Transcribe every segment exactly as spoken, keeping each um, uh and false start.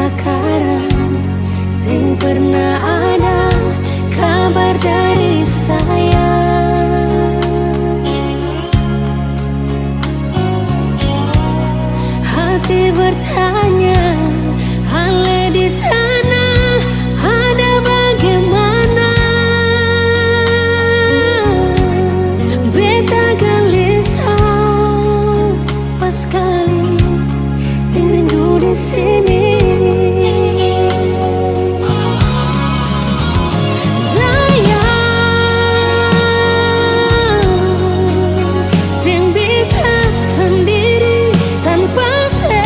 Sekarang seng pernah ada kabar dari saya. Hati bertanya, ale di sana ada bagaimana? Beta gelisah paskali deng rindu di sini. Sayang, seng bisa sendiri tanpa se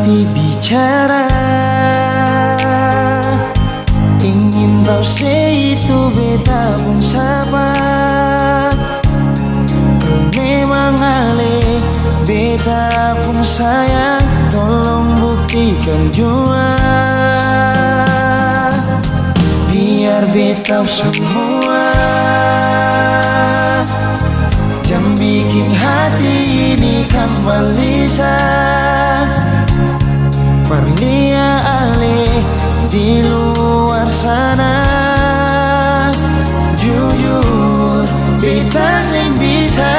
Bicara, ingin tau se itu beta pung sapa. Kalo memang ale beta pung sayang, tolong buktikan jua. Biar beta samua, jang biking hati ini kang balisa. Par lia ale di luar sana. Jujur, beta seng bisa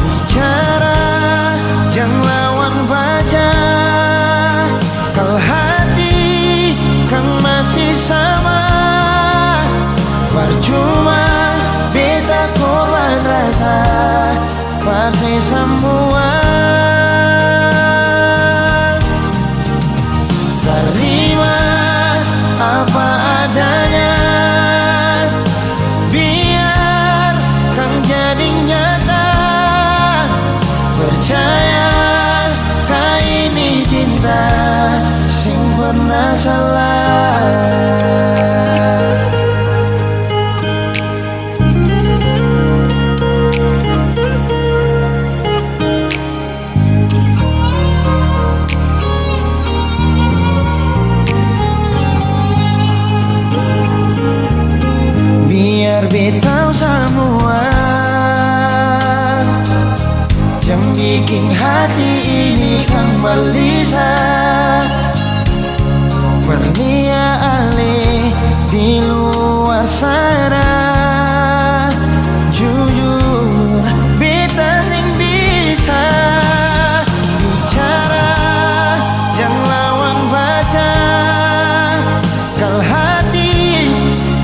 bicara, jang lawan baca. Kal hati kang masi sama, parcuma beta korban rasa, par se samua. Tarima apa adanya, biar kang jadi nyata. Percaya ka ini cinta seng pernah salah. Biar beta tau samua, jang biking hati ini kang balisa. Par lia ale di luar sana. Jujur, beta seng bisa bicara, jang lawan baca. Kal hati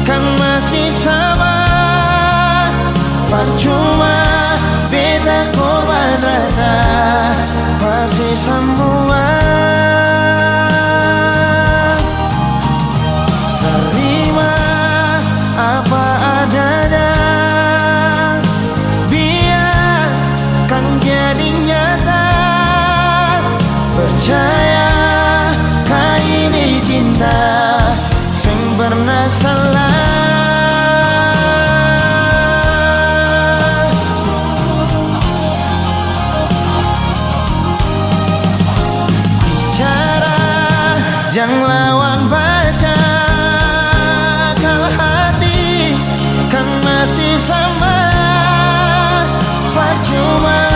kang masi sama, parcuma beta korban rasa, par se samua. Tarima apa adanya, biar kang jadi nyata. Percaya ka ini cinta seng pernah salah. Bicara jang lawan baca, kal hati kan masi sama, parcuma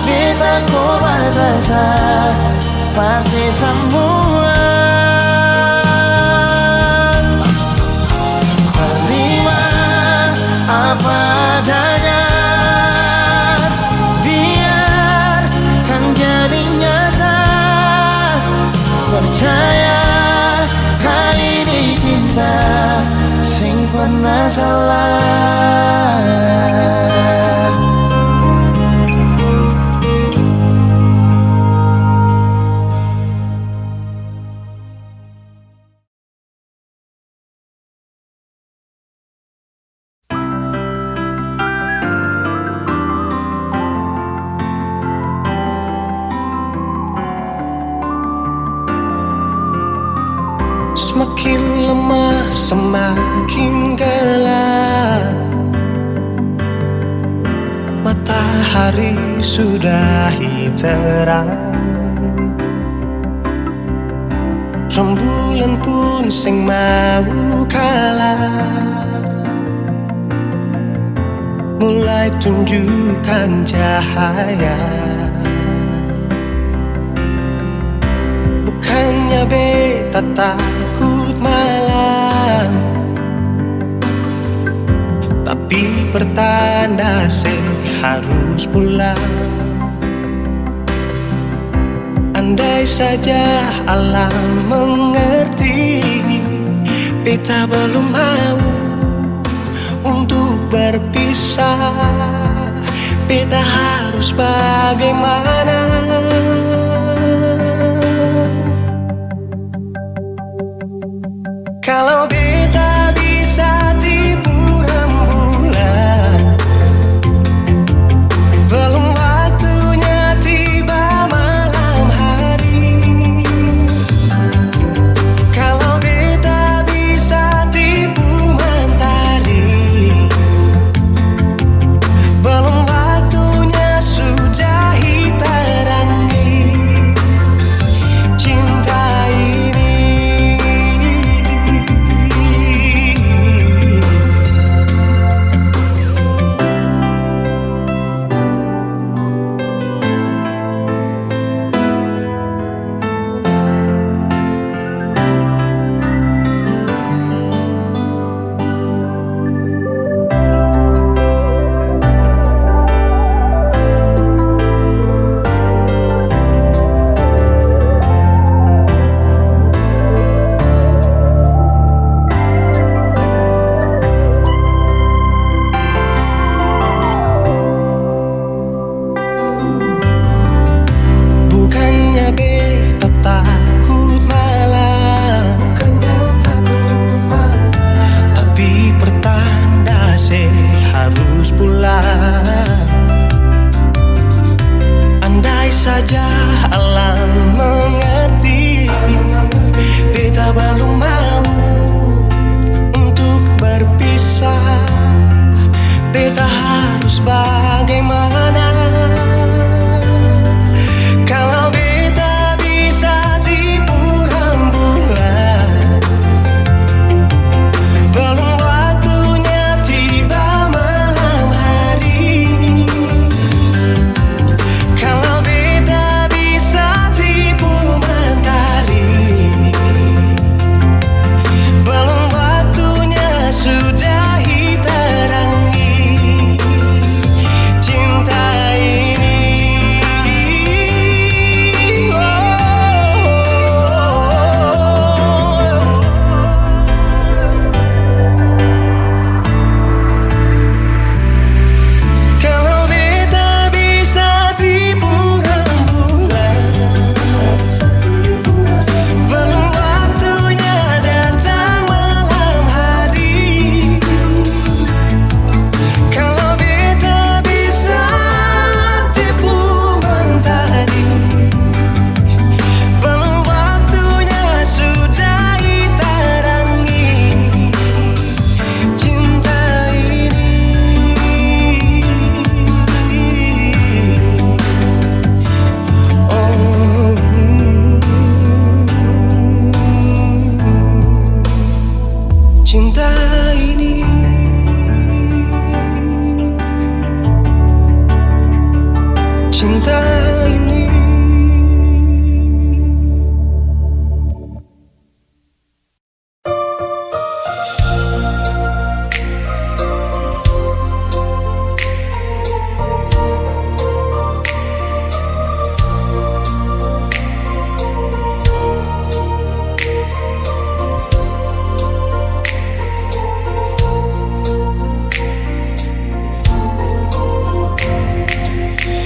beta ko batasa, par se samua. Tarima apa adanya, biar kan jadi nyata. Percaya ka ini cinta seng pernah salah. Semakin lemah, semakin gelap. Matahari sudahi terang. Rembulan pun seng mau kalah, mulai tunjukkan cahaya. Bukannya beta takut malam, tapi pertanda se harus pulang. Andai saja alam mengerti, beta belum mau untuk berpisah. Beta harus bagaimana? Kalau beta bisa tipu rembulan, belum waktunya tiba malam hari. saja alam mengerti. Beta balum mau untuk berpisah. Beta harus bagaimana? Kalau beta bisa tipu rambulan, belum waktunya tiba malam hari. Kalau beta bisa tipu mentari, belum waktunya sudahi tarangi cinta ini. Oh. Kalau beta bisa tipu rambulan, belum waktunya datang malam hari. Kalau beta bisa tipu mentari, belum waktunya sudahi tarangi cinta ini. Oh, cinta ini, cinta ini.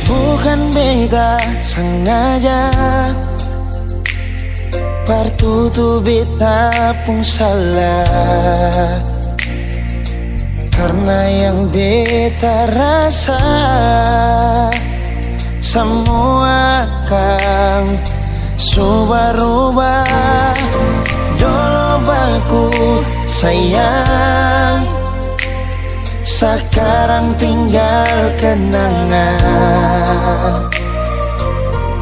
Bukan beta sengaja partutu beta pung salah, karna yang beta rasa samua akang su barubah. Dolo baku sayang, sakarang tinggal kenangan.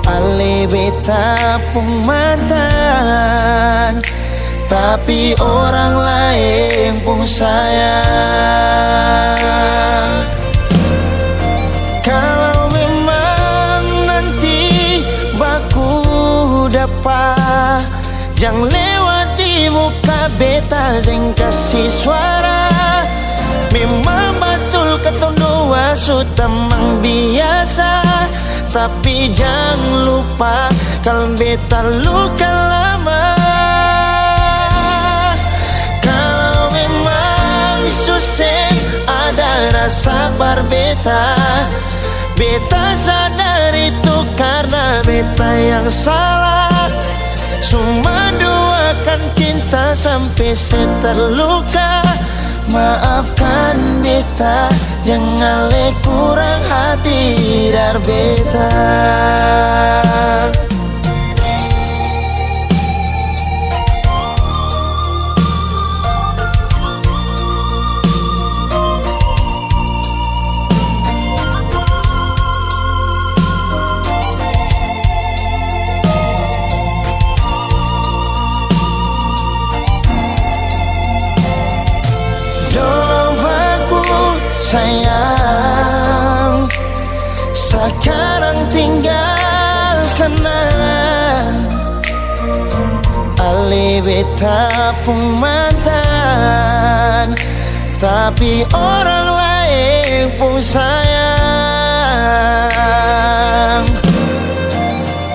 Ale beta pung mantan, tapi orang laeng pung sayang. Kalau memang nanti baku dapa, jang lewat di muka beta, jang kasi suara. Memang batul katong dua su tamang biasa, tapi jang lupa kal beta luka lama. Kalau memang su seng ada rasa par beta, beta sadar itu karna beta yang salah. Su manduakan cinta sampe se terluka. Maafkan beta, jang ale kurang hati dar beta. Dolo baku sayang, sakarang tinggal kenang. Ale beta pung mantan, tapi orang laeng pung sayang.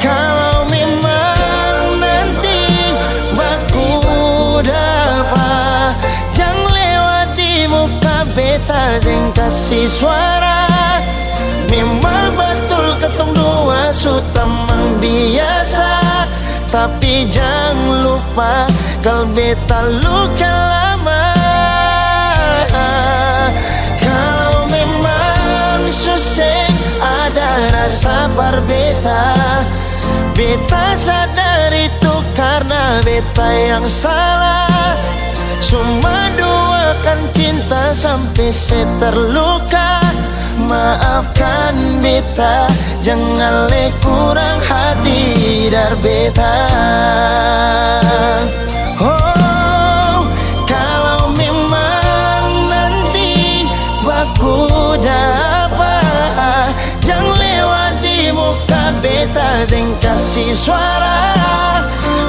Kalau memang nanti baku dapa, jang lewat di muka beta, jang kasi suara. Memang batul katong dua su tamang biasa, tapi jang lupa kal beta luka lama. Kalau memang su seng ada sabar beta. Beta sadar itu karna beta yang salah. Su manduakan cinta sampe se terluka. Maafkan beta, jangan le kurang hati dar beta. Oh, kalau memang nanti baku dapa, jang lewat di muka beta seng kasi suara.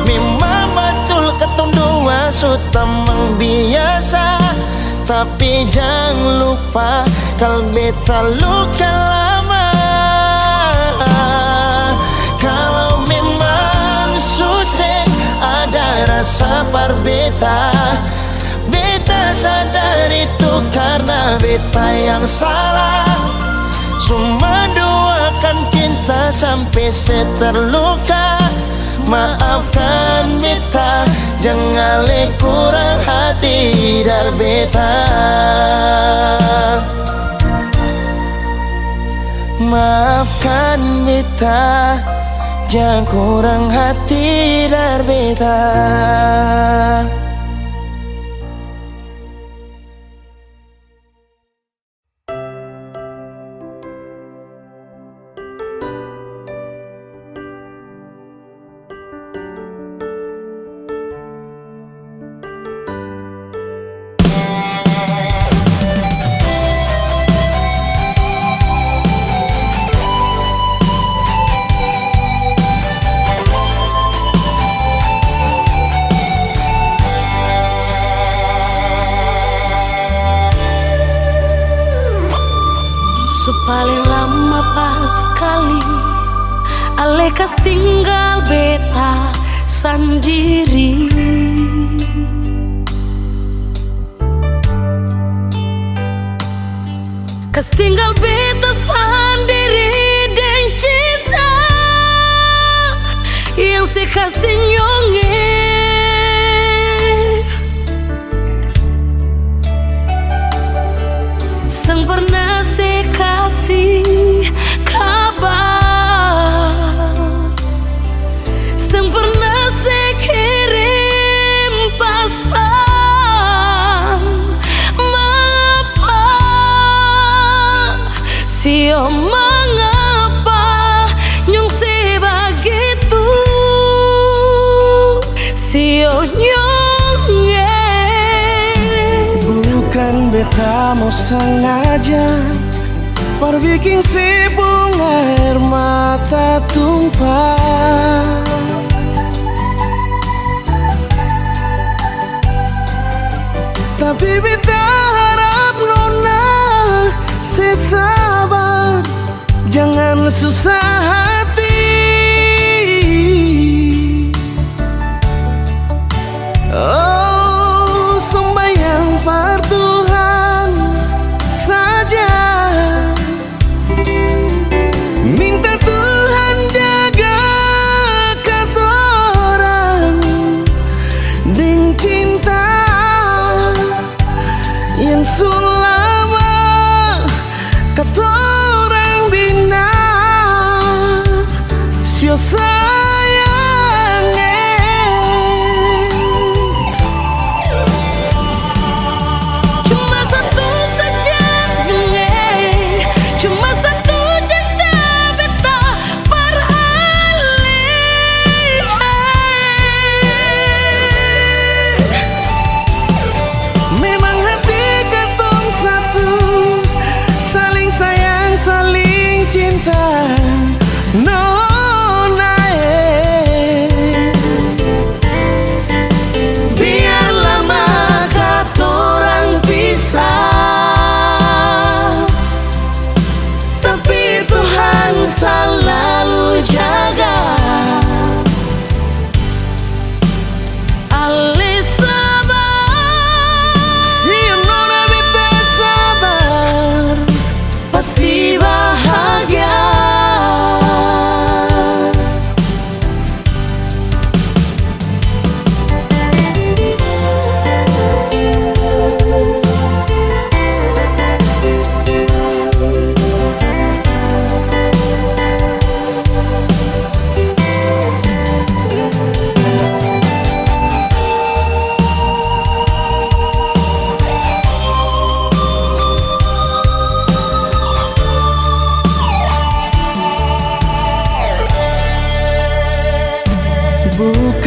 Memang batul katong dua su tamang biasa, tapi jang lupa kal beta luka lama. Kalau memang su seng ada rasa par beta, beta sadar itu karna beta yang salah. Su manduakan cinta sampe se terluka. Maafkan beta, jang ale kurang hati dar beta. Maafkan beta, jang kurang hati dar beta. Su paleng lama paskali, ale kas tinggal beta sandiri. Kas tinggal beta sandiri deng cinta yang se kasi nyonge. Seng pernah se kasi kabar. Seng pernah se kirim pasan. Mangapa? Sio mangapa nyong se bagitu? Sio nyong e. Bukan beta mo sangaja par biking se pung aer mata tumpah. Tapi beta harap nona se sabar, jangan susah hati. Oh, sumbayang par Tuhan saja. Minta Tuhan jaga katorang deng cinta yang su lama katorang bina. Sio sayang e. Cuma satu saja, nyong e. Cuma satu cinta beta par ale. Memang hati katong satu, saling sayang, saling cinta. Nona e.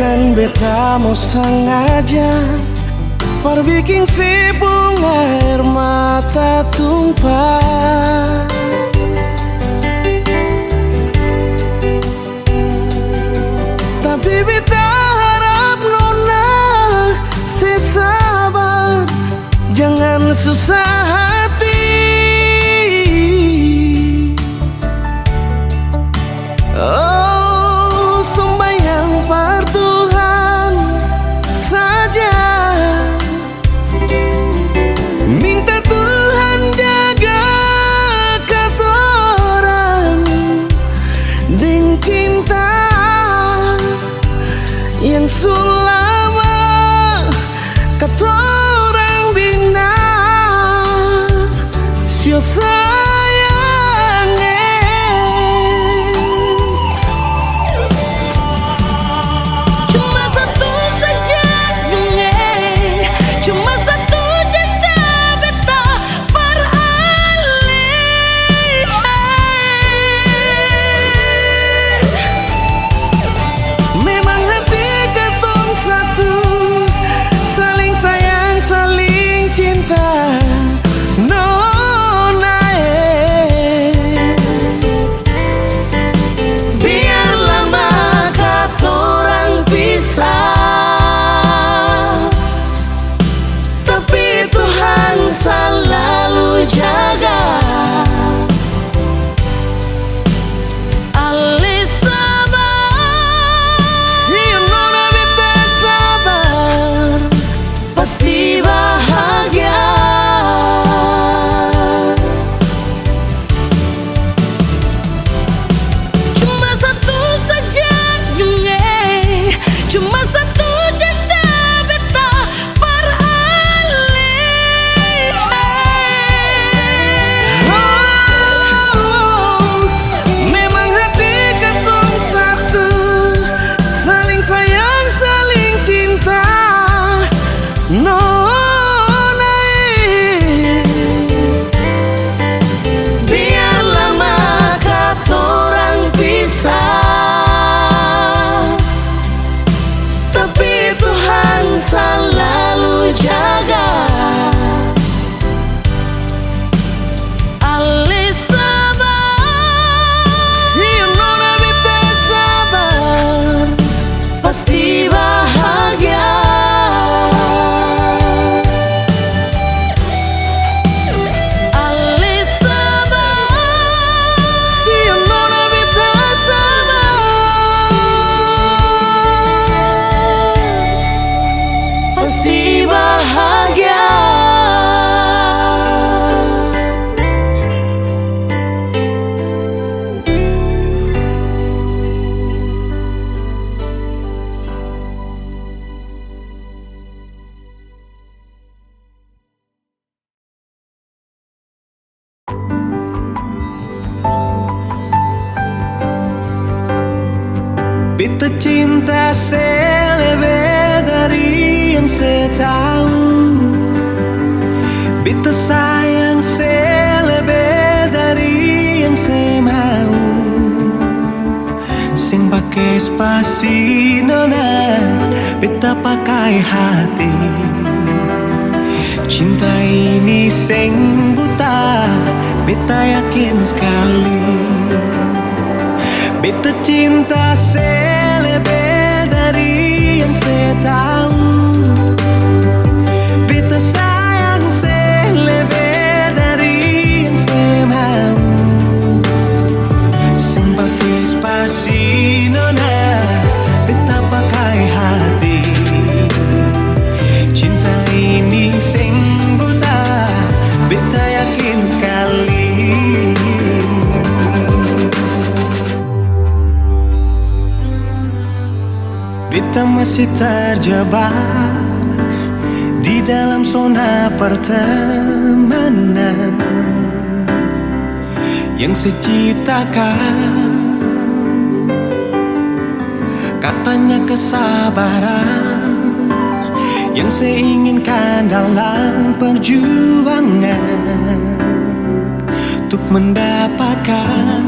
Kan beta mo sangaja par biking se pung aer mata tumpah. Tapi beta harap nona se sabar, jangan susah hati. Oh, sumbayang par Tuhan saja. Minta Tuhan jaga katorang deng cinta yang su lama katorang bina. Sio sayang, eh. Cuma satu saja, eh. Cuma satu cinta beta par alih, eh. Memang hati katong satu, saling sayang, saling cinta. Nona e, biar lama katorang pisah, tapi Tuhan salalu jaga. Ale sabar. Sio nona beta sabar, pasti bahagia. Cuma satu saja, eh. Cuma satu cinta beta par ale. Oh, memang hati katong satu, saling sayang, saling cinta. Nona e, biar lama katorang pisah, tapi Tuhan salalu jaga. Ale sabar. Sio nona beta sabar, pasti bahagia. Ale sabar. Sio nona beta sabar, pasti bahagia. Beta cinta se lebe dari yang se tau. Beta sayang se lebe dari yang se mau. Seng pake spasi nona, beta pakai hati. Cinta ini seng buta, beta yakin skali. Beta cinta se lebe dari yang se tau. Beta sayang se lebe dari yang se mau. Seng pake spasi nona, beta pakai hati. Cinta ini seng buta, beta yakin skali. Beta masih terjebak di dalam zona pertemanan yang se ciptakan. Katanya kesabaran yang se inginkan dalam perjuangan untuk mendapatkan.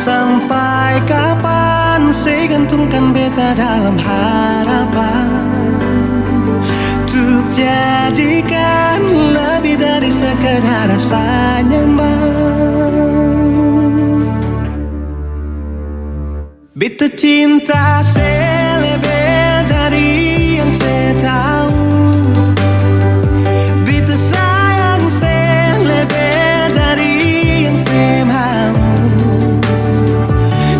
Sampai kapan Se gantungkan beta dalam harapan, untuk jadikan lebih dari sekedar rasa nyaman. Beta cinta se lebe dari yang se tau. Beta sayang se lebe dari yang se mau.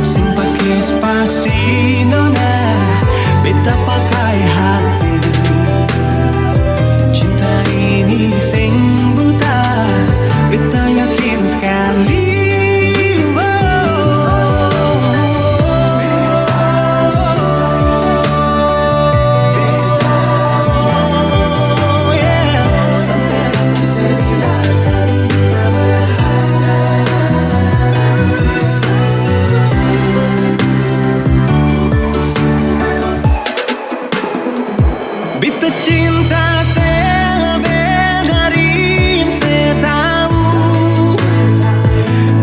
Seng pake spasi nona, beta pakai hati. Cinta ini seng buta, beta yakin skali. Beta cinta se lebe dari yang se tau.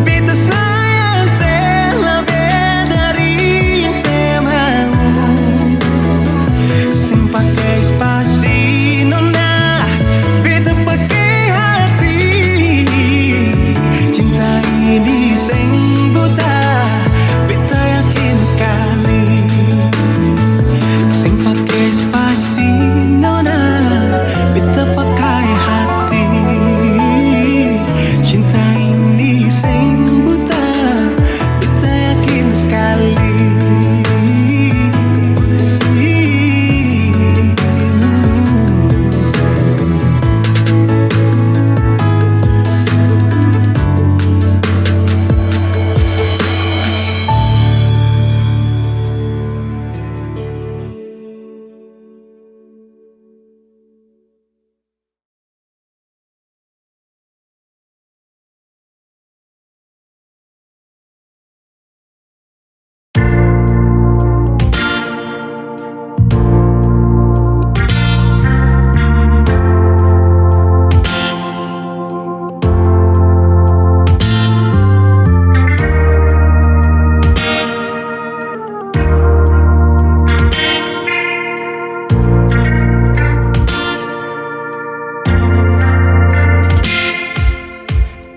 Beta sayang se lebe dari yang se mau. Seng pake spasi nona, beta pake hati. Cinta ini seng buta, beta yakin skali. Seng pake spasi nona, beta pakai hati. Cinta ini seng buta, beta yakin skali.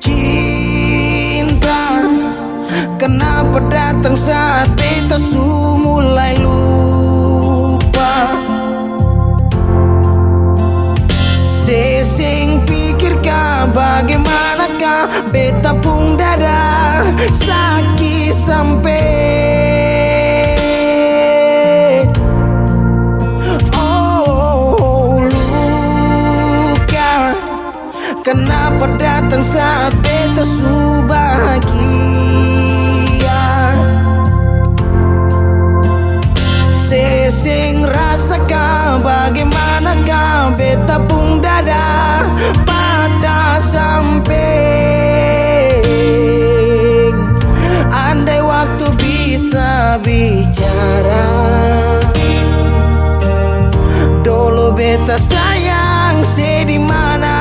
Cinta, kenapa datang saat beta su mulai lupa? Se seng pikir ka, bagaimana ka beta pung dada saki sampe. Oh, luka. Kenapa datang saat beta su bahagia? Se seng rasa ka, bagaimana ka beta pung dada patah sampe. Andai waktu bisa bicara, dolo beta sayang se di mana?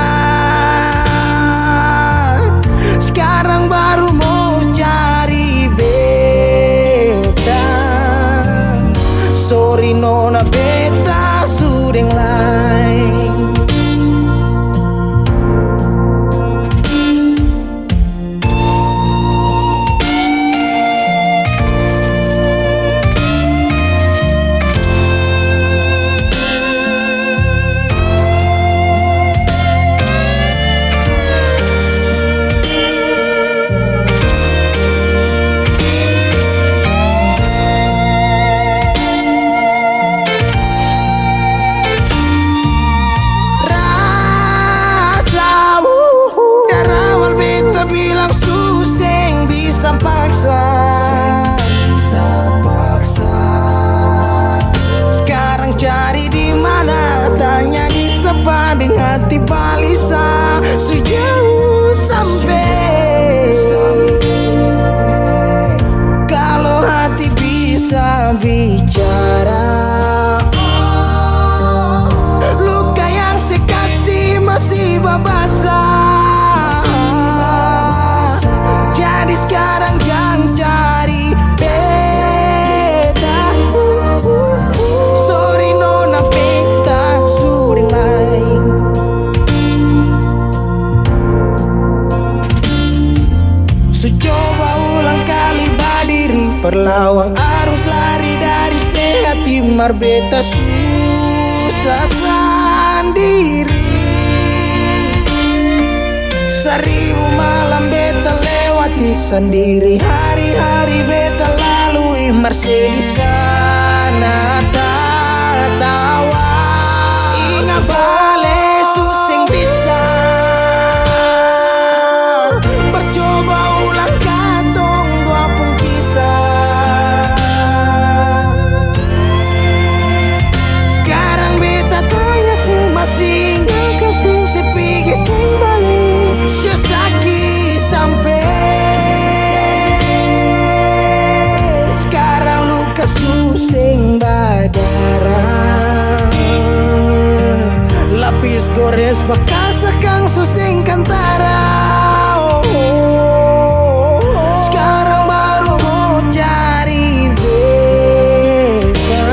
Skarang baru mo cari beta. Sorry nona, beta su deng laeng. Rasa, uh, uh. Dari awal beta bilang su seng bisa paksa. Seng bisa paksa. Skarang cari di mana? Tanya di sapa deng hati balisa. Su jauh sampe. Kalo hati bisa bicara, luka yang se kasi masih babasa. Jadi skarang jang cari beta. Berlawang arus lari dari se hati mar beta susah sandiri. Saribu malam beta lewati sandiri, hari-hari beta lalui mar se di sana tatawa. Inga bale su seng bisa. Percoba ulang katong dua pung kisah. Skarang beta tanya se masih inga ka seng, se pigi seng bale. Sesaki sampe skarang luka su seng badara. Lapis gores bakas akang su seng kantara. Oh, skarang baru mo cari beta.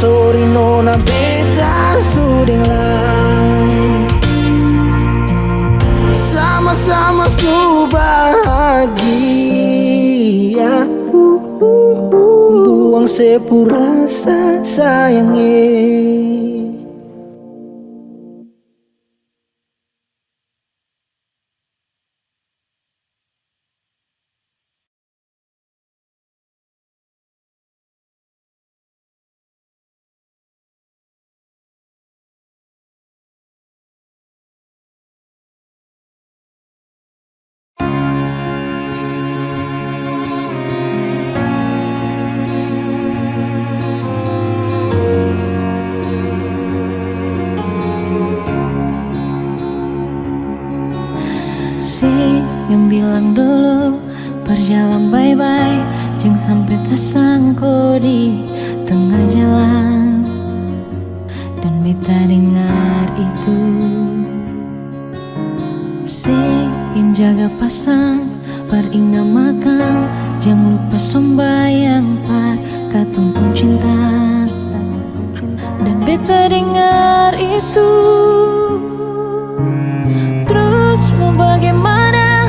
Sorry nona, beta su deng lai. Sama-sama su bahagia. Buang se pung rasa sayang e. Seng bilang dolo, perjalan bae-bae, jang sampe tasangko di tenga jalan. Dan beta dengar itu, seng jaga pasang, par inga makang, jang lupa sombayang par katong pung cinta. Dan beta dengar itu, trus mo bagimana,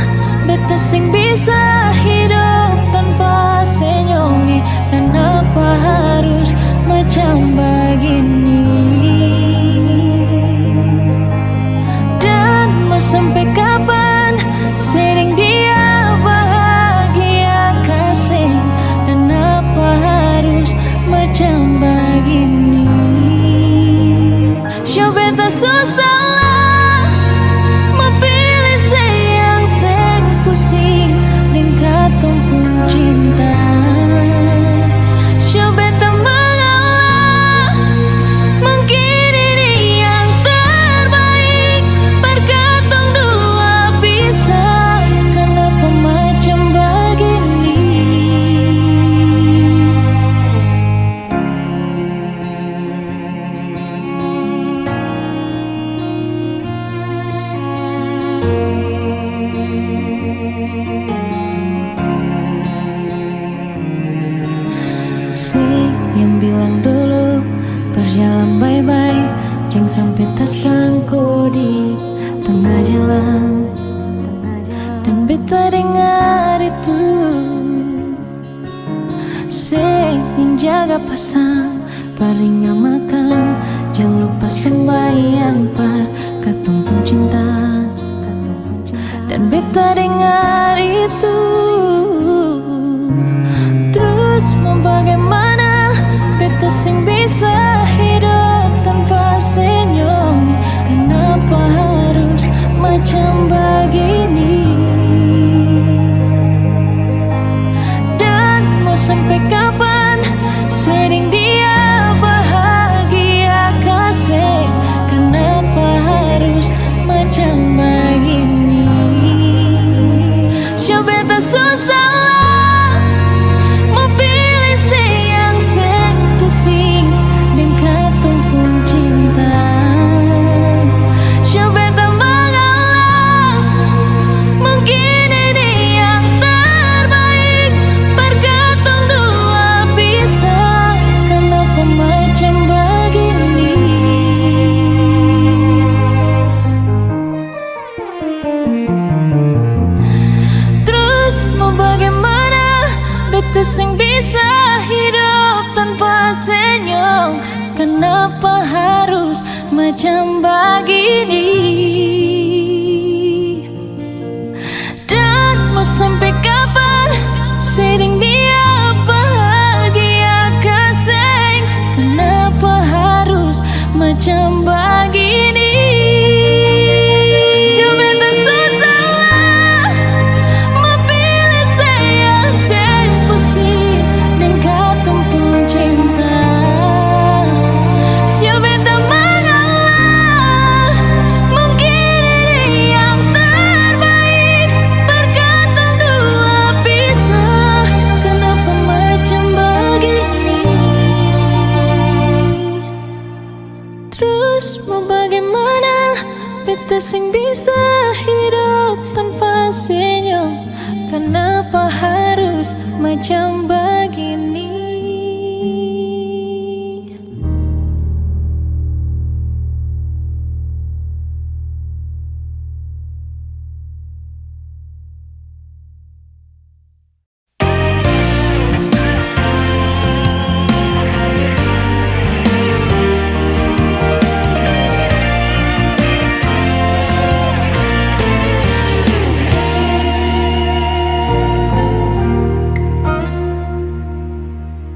beta seng bisa hidop tanpa senyum e. Kanapa harus macam bagini? Dan mo sampe kapan se deng dia bahagia ka seng? Kanapa harus macam bagini? Sio beta susah lah, mo pilih se yang seng pusing deng katong pung cinta. Sio beta mengalah, mungkin ini yang terbaik par katong dua pisah. Kanapa macam bagini? Seng bilang dolo, perjalan bae-bae, jang sampe tasangko di tenga jalan. Dan beta dengar itu, seng jaga pasang, par inga makang, jang lupa sombayang par katong pung cinta. Dan beta dengar itu, trus mo bagimana, beta seng bisa hidop tanpa senyum. Kanapa harus macam bagini? Dan mo sampe kapan se deng dia bahagia ka seng? Kanapa harus macam bagini? Sio beta susah lah, mo pilih se yang seng pusing deng katong pung cinta. Sio beta mengalah, mungkin ini yang terbaik par katong dua. Beta seng bisa hidup tanpa senyum. Kenapa harus macam bagini? Dan mo sampe kapan se deng dia bahagia ka seng? Kenapa harus macam bagini? Sio beta susah mo pili se yang seng pusing deng katong pung cinta. Sio beta mangalah, mungkin ini yang terbaik. Par katong dua pisah, kenapa macam bagini? Trus mo bagimana? Beta seng bisa hidup tanpa senyum. Kenapa harus macam bagini?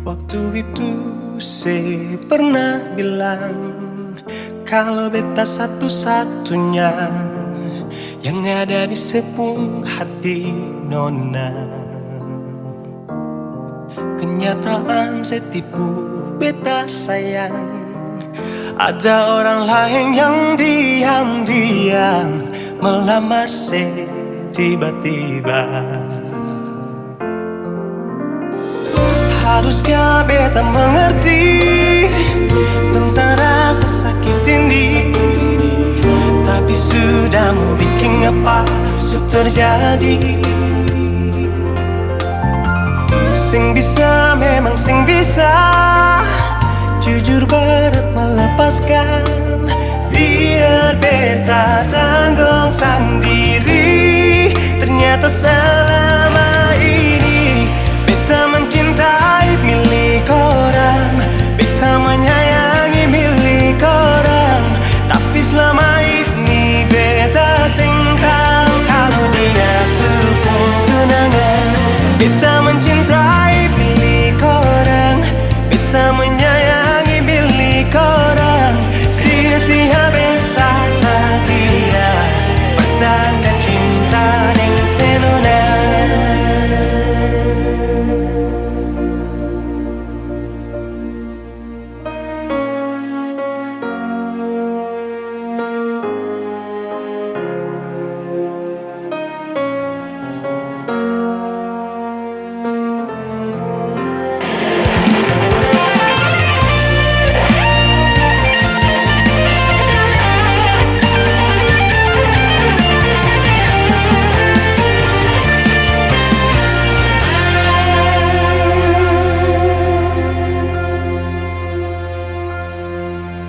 Waktu itu se pernah bilang, kalo beta satu-satunya yang ada di se pung hati nona. Kenyataan se tipu beta sayang. Ada orang laeng yang diam-diam melamar se tiba-tiba. Haruskah beta mengerti tentang rasa sakit ini? Tapi sudah, mo biking apa su terjadi. Seng bisa, memang seng bisa, jujur berat melepaskan. Biar beta tanggong sandiri. Ternyata selama ini beta mencintai milik orang, beta menyayangi milik orang. Tapi selama ini beta seng tau kalo dia su pung tunangan. Beta mencintai milik orang, beta menyayangi milik orang. Sia-sia beta satia pertahankan cinta deng se nona.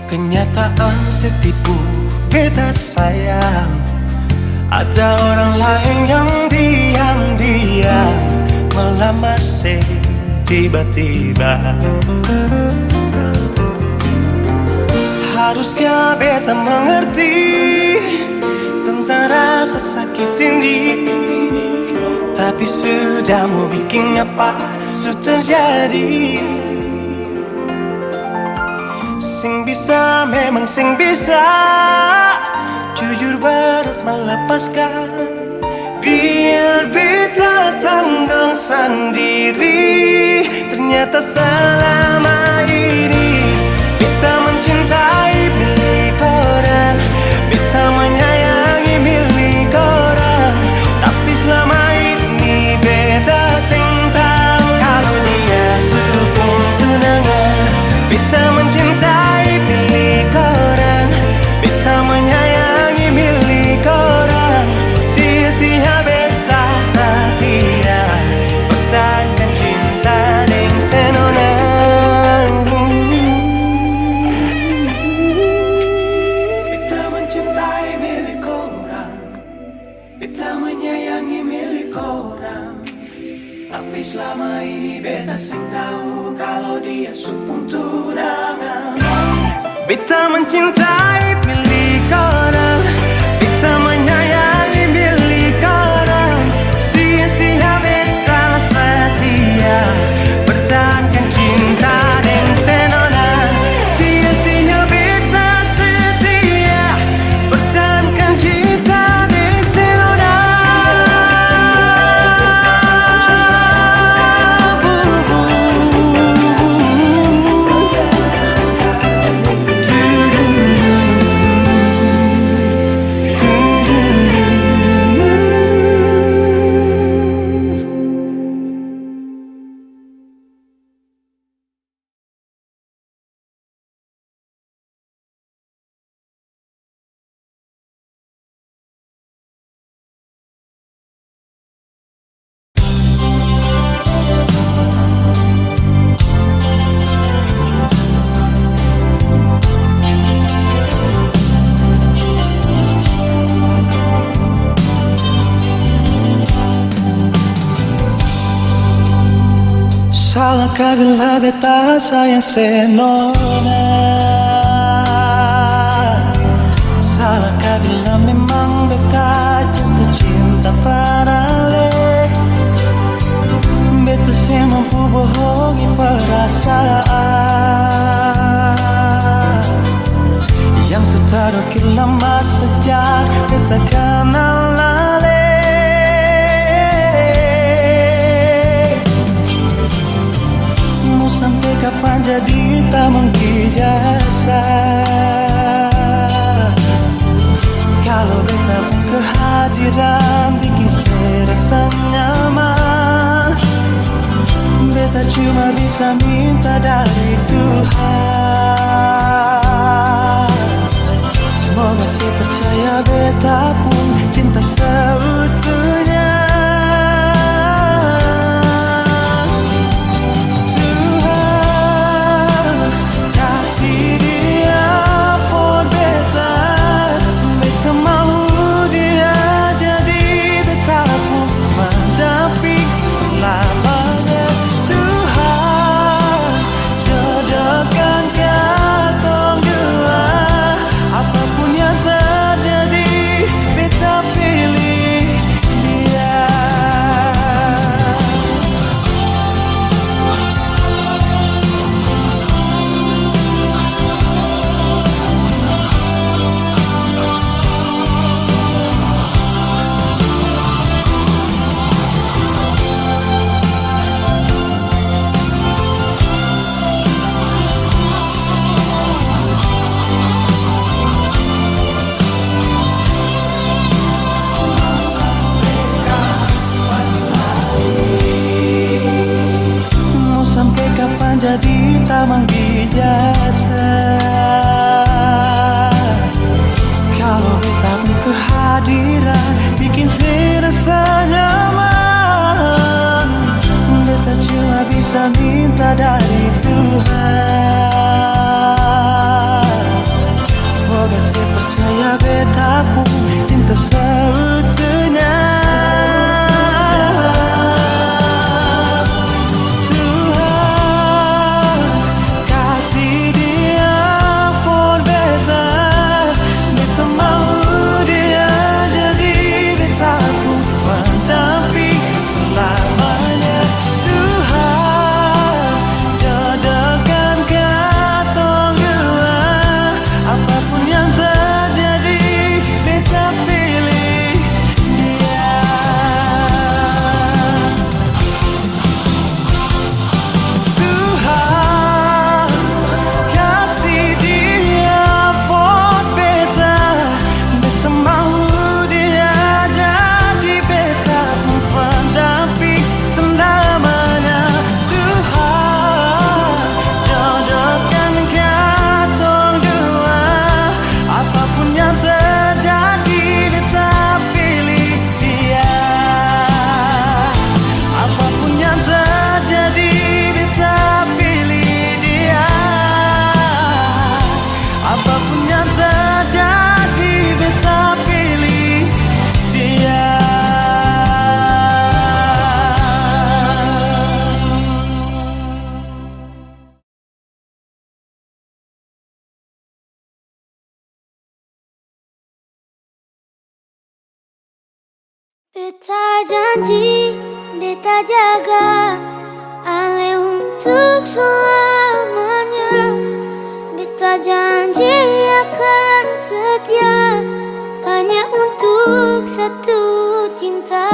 Kenyataan se tipu beta sayang. Ada orang laeng yang diam-diam melamar se tiba-tiba. Haruskah beta mengerti tentang rasa sakit ini? Tapi sudah, mo biking apa su terjadi. Seng bisa, memang seng bisa, jujur berat melepaskan. Biar beta tanggong sandiri. Ternyata selama ini beta mencintai milik orang, beta menyayangi milik orang. Tapi selama ini beta seng tau kalo dia su pung tunangan. Beta mencintai milik orang, beta menyayangi milik orang. Sia-sia beta satia pertahankan cinta deng se nona. Ini beta seng tau kalo dia su pung tunangan. Beta mencintai milik orang, beta menyayangi milik orang. Sia-sia beta setia, pertahankan cinta deng se nona. Sia-sia beta setia, pertahankan cinta deng se nona. Salah ka bilang beta sayang se nona. Salah ka bilang memang beta jatuh cinta parale. Beta seng mampu bohongi perasaan yang su tarakhir lama sejak beta kanal ale. Mo sampe kapan jadi tamang ijazah? Kalo beta pung kehadiran biking se rasa nyaman, beta cuma bisa minta dari Tuhan. Semoga se percaya beta pung cinta seutuhnya. Tuhan, kasi dia for beta, beta mau dia jadi beta pung mandamping selamanya. Tuhan, jodohkan katong dua, apapun yang terjadi, beta pilih dia. Mo sampe kapan jadi tamang ijazah? Kalo beta pung kehadiran biking se rasa nyaman, beta cuma bisa minta dari Tuhan. Semoga se percaya beta pung cinta seutuhnya. Tuhan, kasi dia for beta, beta mau dia jadi beta pung pendamping selamanya. Tuhan, Beta janji, beta jaga, ale untuk selamanya. Beta janji akan setia, hanya untuk satu cinta.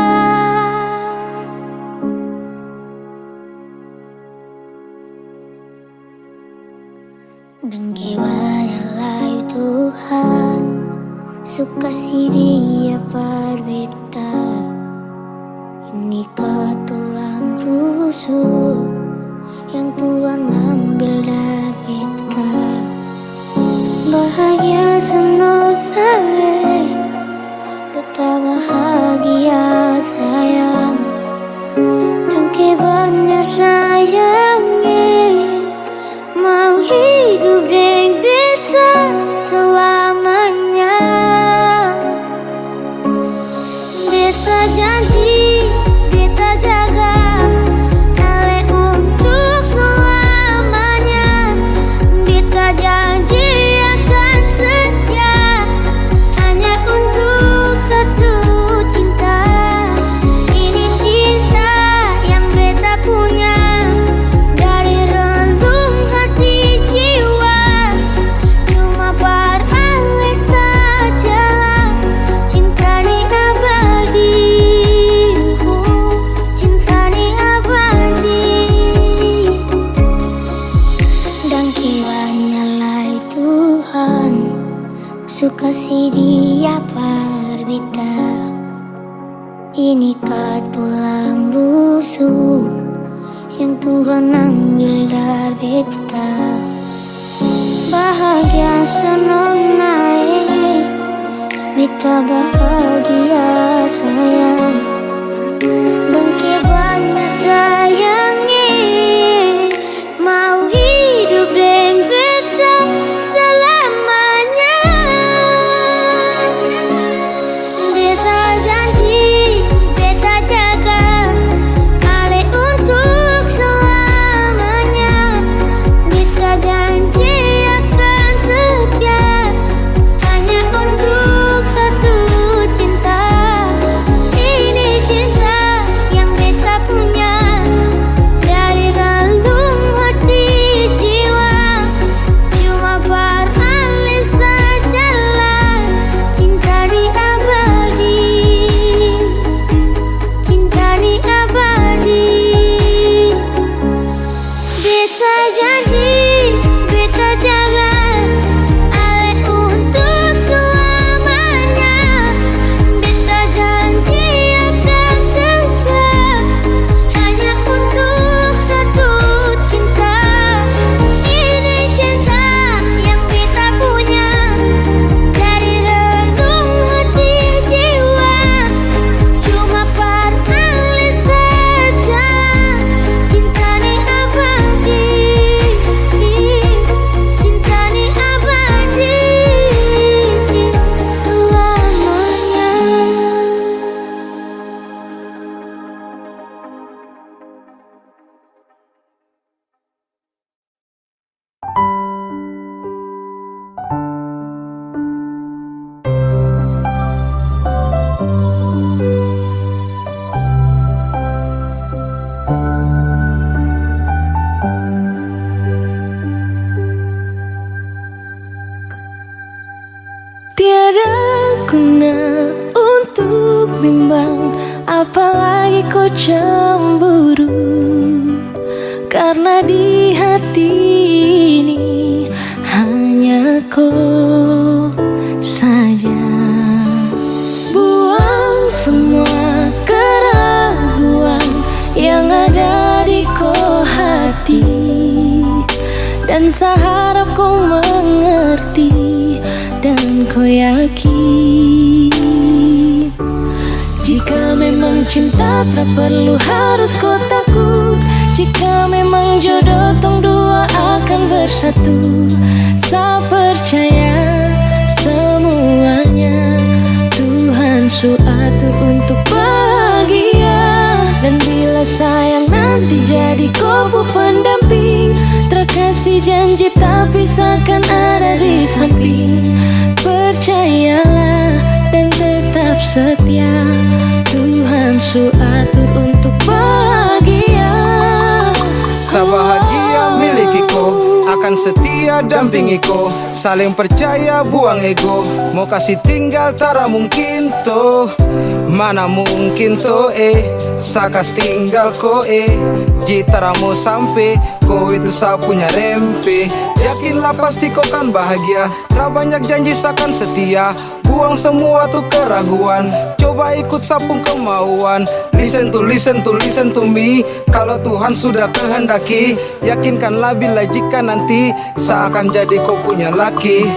Dangke banya lai Tuhan su kasi Dia par beta. Ini ka tulang rusuk yang Tuhan ambil dari beta. Bahagia sanang nai. Beta bahagia sayang, dangke banya sayang, eh, mau hidup deng beta selamanya. Beta janji, beta jaga, ale untuk selamanya. Beta janji akan setia, hanya untuk satu cinta. Ini cinta yang beta punya dari relung hati jiwa. Cuma par ale sajalah, cinta ni abadi, cinta ni abadi. Dangke banya lai Tuhan su kasi Dia par beta. Ini ka tulang rusuk yang Tuhan ambil dari beta. Bahagia sanang nai, beta bahagia sayang, dangke banya sayang, eh, mau hidup deng beta selamanya. Beta janji, beta jaga, ale untuk selamanya. Beta janji akan setia, hanya untuk satu cinta. Ini cinta yang beta punya dari relung hati jiwa. Cuma par ale sajalah, cinta ni abadi, cinta ni abadi. Beta janji, beta jaga, ale untuk selamanya. Beta janji akan setia, hanya untuk satu cinta. Ini cinta yang beta punya dari relung hati jiwa. Cuma par ale saja, cinta ni abadi, cinta ni abadi selamanya. Tiada guna untuk bimbang, apalagi ko cemburu, karna di hati ini hanya ko saja. Buang semua keraguan yang ada di ko hati, dan sa harap ko mengerti dan ko yakin. Jika memang cinta, tak perlu harus ko takut. Jika memang jodoh, tong dua akan bersatu. Sa percaya semuanya Tuhan su atur untuk bahagia. Dan bila sayang nanti jadi ko pu pendamping, terkasih janji tak pisahkan, ada di samping. Percayalah dan tetap setia, Tuhan su atur untuk bahagia. Sa bahagia miliki ko, akan setia dampingi ko, saling percaya buang ego, mo kasi tinggal tara mungkin to, mana mungkin to eh, sa kas tinggal ko eh, ji tara mo sampe, ko itu sa punya rempe, yakinlah pasti ko kan bahagia, tra banyak janji sa kan setia. Buang semua tu keraguan, coba ikut sa pung kemauan. Listen to, listen to, listen to me. Kalo Tuhan sudah kehendaki, yakinkanlah bila jika nanti sa akan jadi ko punya laki.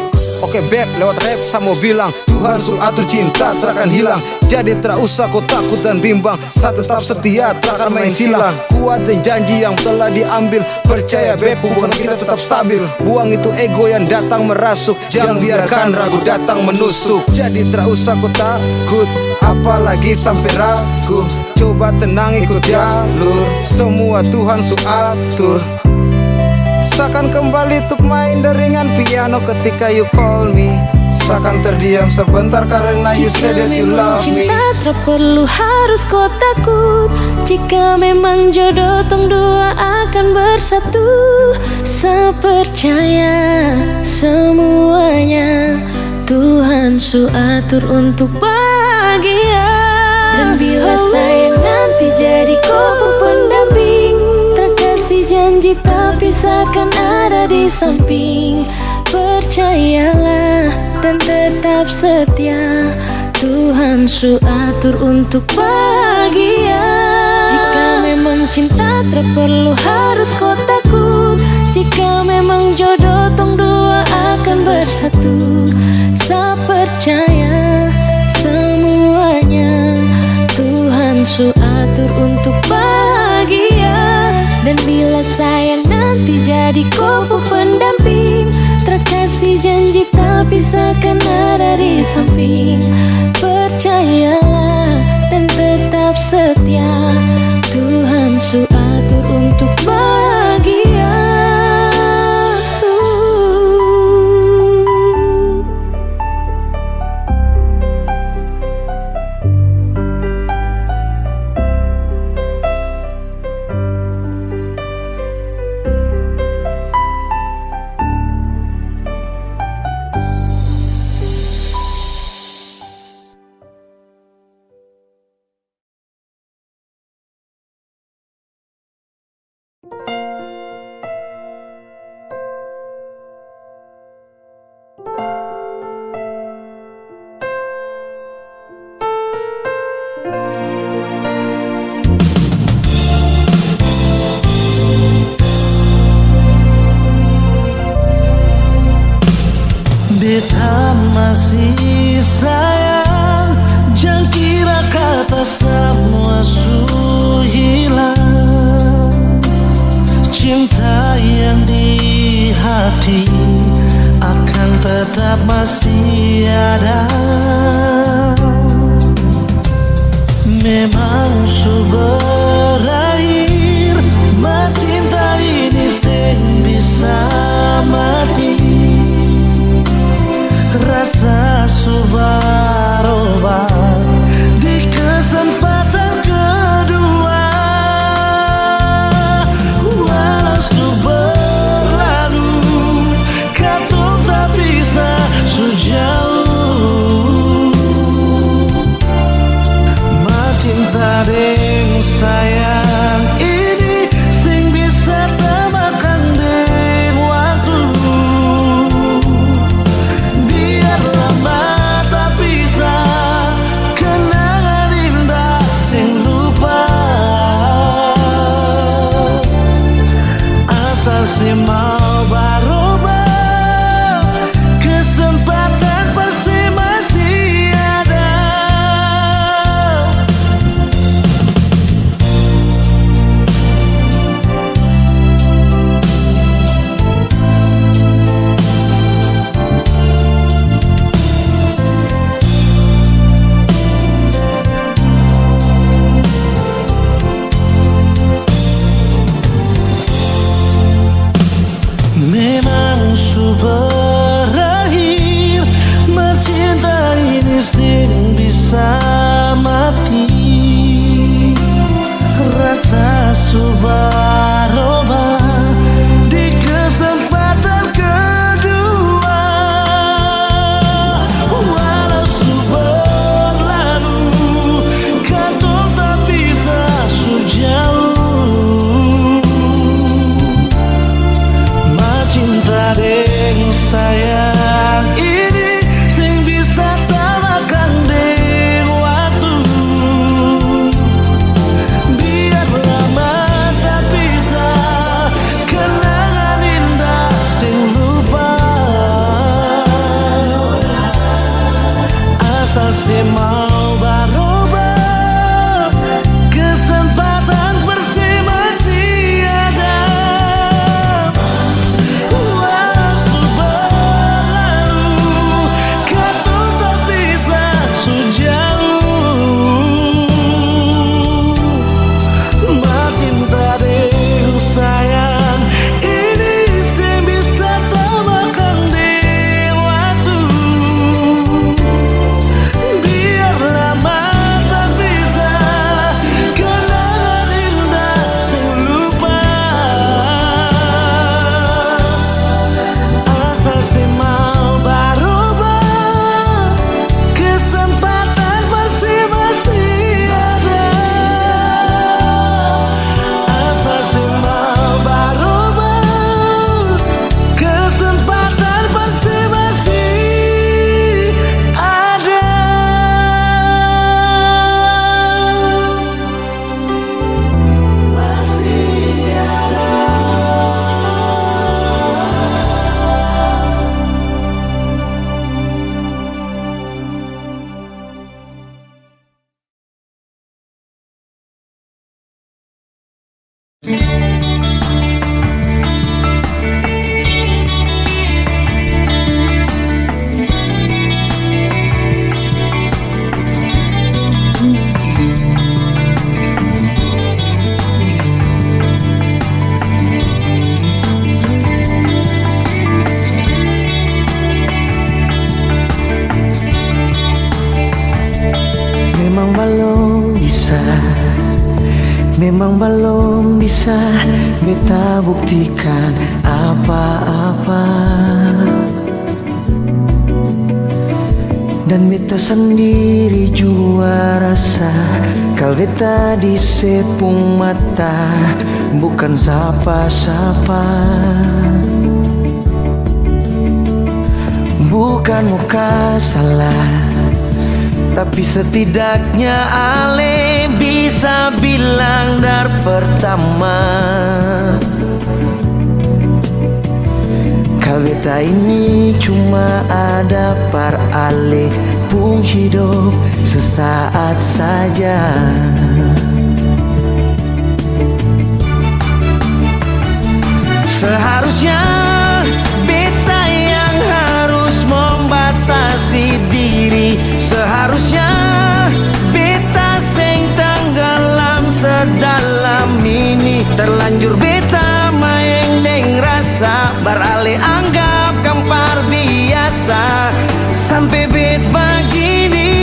Oke, beb, lewat rap sa mo bilang, Tuhan su atur cinta tra akan hilang. Jadi tra usah ko takut dan bimbang, sa tetap setia, tra akan main silang. Kuat deng janji yang telah diambil, percaya beb, hubungan kita tetap stabil. Buang itu ego yang datang merasuk, jang biarkan ragu datang menusuk. Jadi tra usah ko takut, apalagi sampe ragu. Coba tenang, ikut jalur, semua Tuhan su atur. Sa kan kembali tuk main deng ringan piano ketika you call me. Sa kan terdiam sebentar karena you say that you love me. Cinta tak perlu harus ko takut. Jika memang jodoh tong dua akan bersatu, sa percaya semuanya Tuhan su atur untuk bahagia. Dan bila saya nanti jadi ko pung pendamping, tra kasi janji tapi sa akan ada di samping. Percayalah dan tetap setia, Tuhan su atur untuk bahagia. Jika memang cinta tra perlu harus ko takut, jika memang jodoh tong dua akan bersatu, sa percaya semuanya Tuhan su atur untuk bahagia. Dan bila saya nanti jadi ko pung pendamping, tra kasi janji tapi sa akan ada di samping. Percayalah dan tetap setia, Tuhan su atur untuk bahagia. Beta masih sayang, jang kira kata samua su hilang. Cinta yang di hati akan tetap masih ada. Memang su berakhir, mar cinta ini seng bisa mati. Rasa su barobah di kesempatan kedua. Walau su berlalu, katong tak bisa su jauh. Mar cinta deng sayang ini seng bisa tamakan deng waktu. Biar lama tapisah, kenangan indah seng lupa. Asal se mau barubah, kesempatan pasti masih ada. Beta buktikan apa-apa. Dan beta sandiri jua rasa, kal beta di se pung mata bukan sapa-sapa. Bukan mo kasala, tapi setidaknya ale bisa bilang dari pertama. Kal beta ini cuma ada par ale pung hidop sesaat saja. Seharusnya beta yang harus membatasi diri. Seharusnya beta seng tenggelam sedalam ini. Terlanjur beta maeng deng rasa, barale anggap kampar biasa. Sampe bet bagini.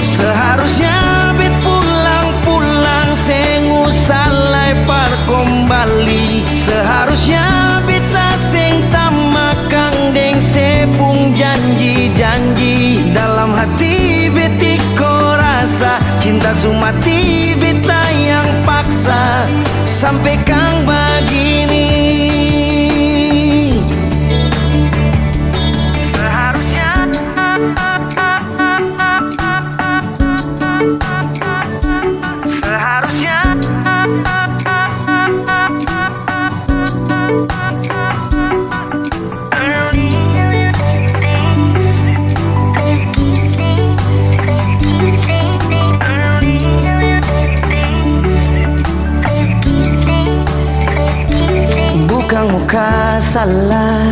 Seharusnya bet pulang-pulang, seng usah lai par kombali. Seharusnya beta seng tamakang deng se pung janji-janji. Dalam hati bet iko rasa, cinta su mati beta yang paksa. Sampe kang bagini. Seharusnya, seharusnya. Bukang mo kasala,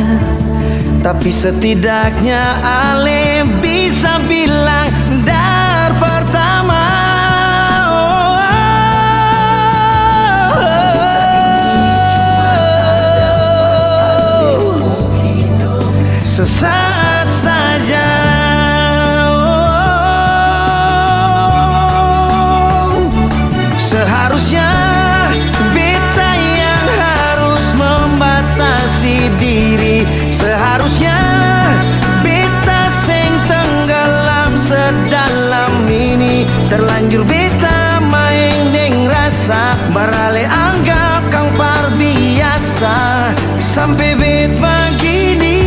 tapi setidaknya ale bisa bilang dari pertama. Sesaat saja. Seharusnya beta yang harus membatasi diri. Seharusnya beta seng tenggelam sedalam ini. Terlanjur beta maeng deng rasa, barale anggap kang par biasa. Sampe bet bagini.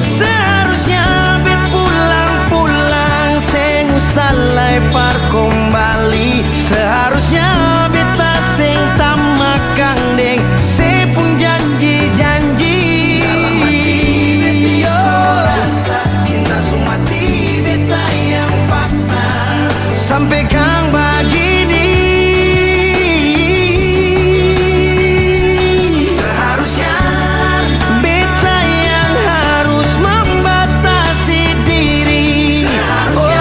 Seharusnya bet pulang-pulang, seng usah lai par kombali. Seharusnya beta seng tamakang deng se pung janji-janji. Dalam hati beta rasa cinta su mati beta yang paksa. Sampe kang bagini. Seharusnya beta yang harus membatasi diri. Oh,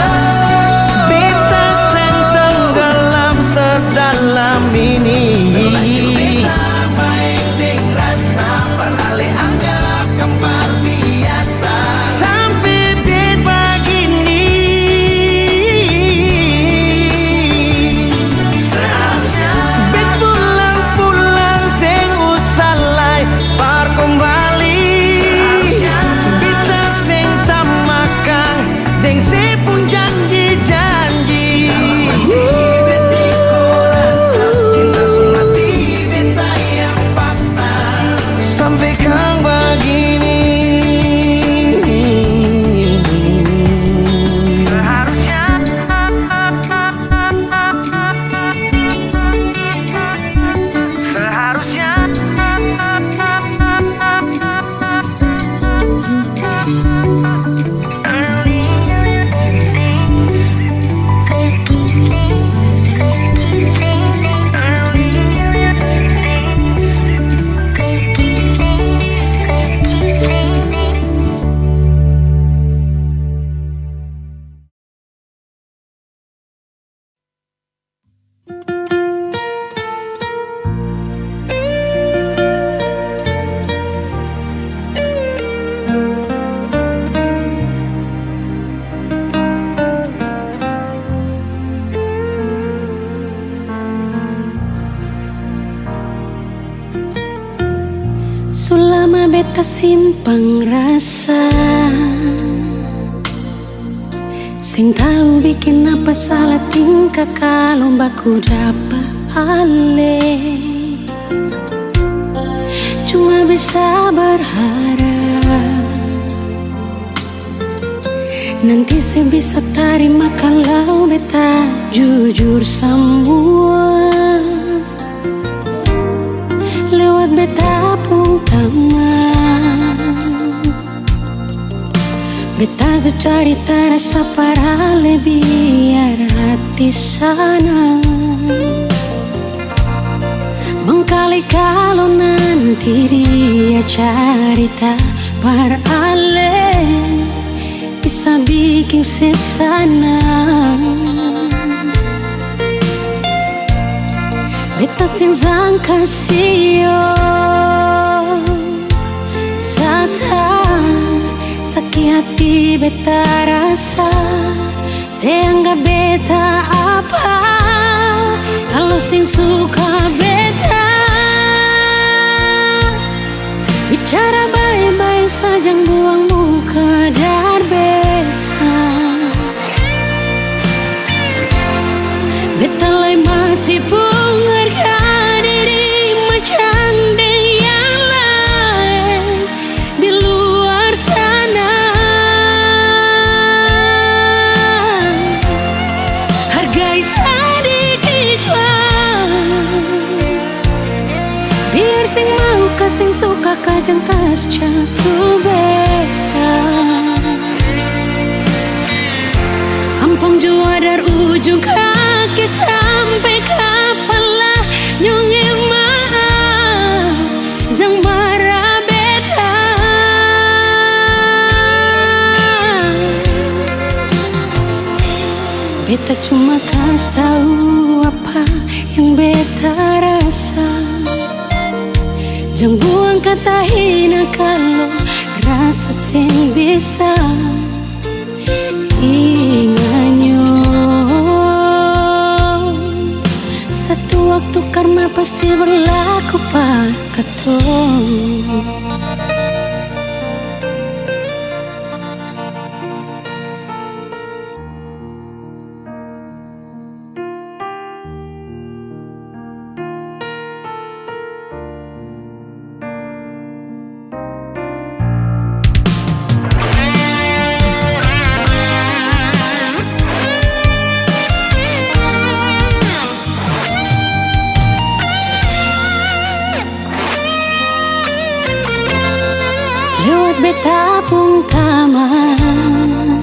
beta seng tenggelam sedalam ini. Terlanjur beta maeng deng rasa, barale anggap kang par biasa. Sampe bet bagini. Tasimpang rasa. Seng tau biking apa salah tingkah kalu baku dapa ale. Cuma bisa berharap nanti se bisa tarima kalau beta jujur samua lewat beta pung tamang. Beta su carita rasa par ale biar hati sanang. Mangkali kalo nanti dia carita par ale, bisa biking se sanang. Beta seng sangka sio. Sasa, saki hati beta rasa, se anggap beta apa, kalo seng suka beta. Bicara bae-bae sa, jang buang muka dari beta. Beta lai masi pung harga diri macam deng yang laeng di luar sana. Hargai sadiki jua. Biar seng mau ka seng suka ka jang kas jatu beta. Ampong jua dari ujung kaki sampe kapala, nyong e maaf, jang mara beta. Beta cuma kas tau apa yang beta rasa. Jang buang kata hina kalo rasa seng bisa inganyo. Satu waktu karma pasti berlaku pa katong. Lewat beta pung tamang.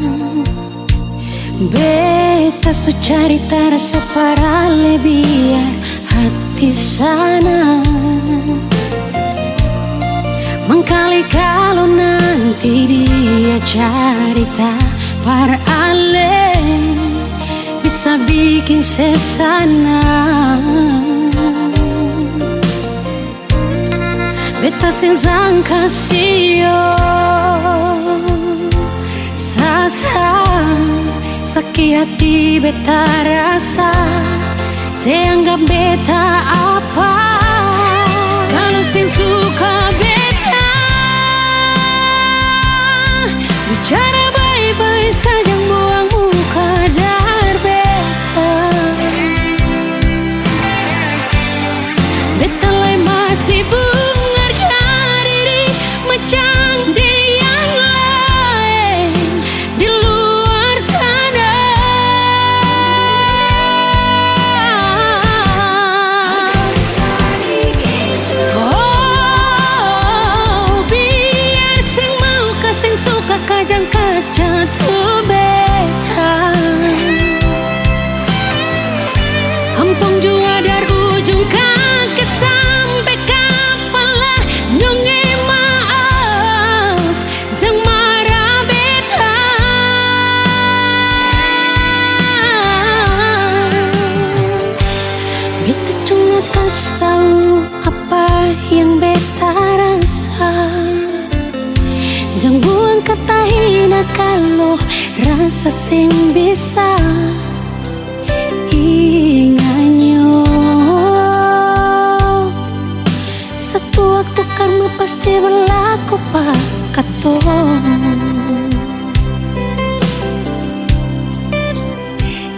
Beta su carita rasa par ale biar hati sanang. Mangkali kalo nanti dia carita par ale, bisa biking se sanang. Beta seng sangka sio, sasa, saki hati beta rasa, se anggap beta apa, kalo seng suka beta. Bicara bae-bae sa, jang buang muka jar beta. Beta lai masi bungar ka diri macam deng yang laeng di luar sana. Oh, biar seng mau ka seng suka ka jang kas jatu beta. Ampong jua dari ujung kaki sampe kapala, nyong e maaf. Jang mara beta. Beta cuma kas tau apa yang beta rasa. Jang buang kata hina kalo rasa seng bisa inganyo. Satu waktu karma pasti berlaku berlaku par katong.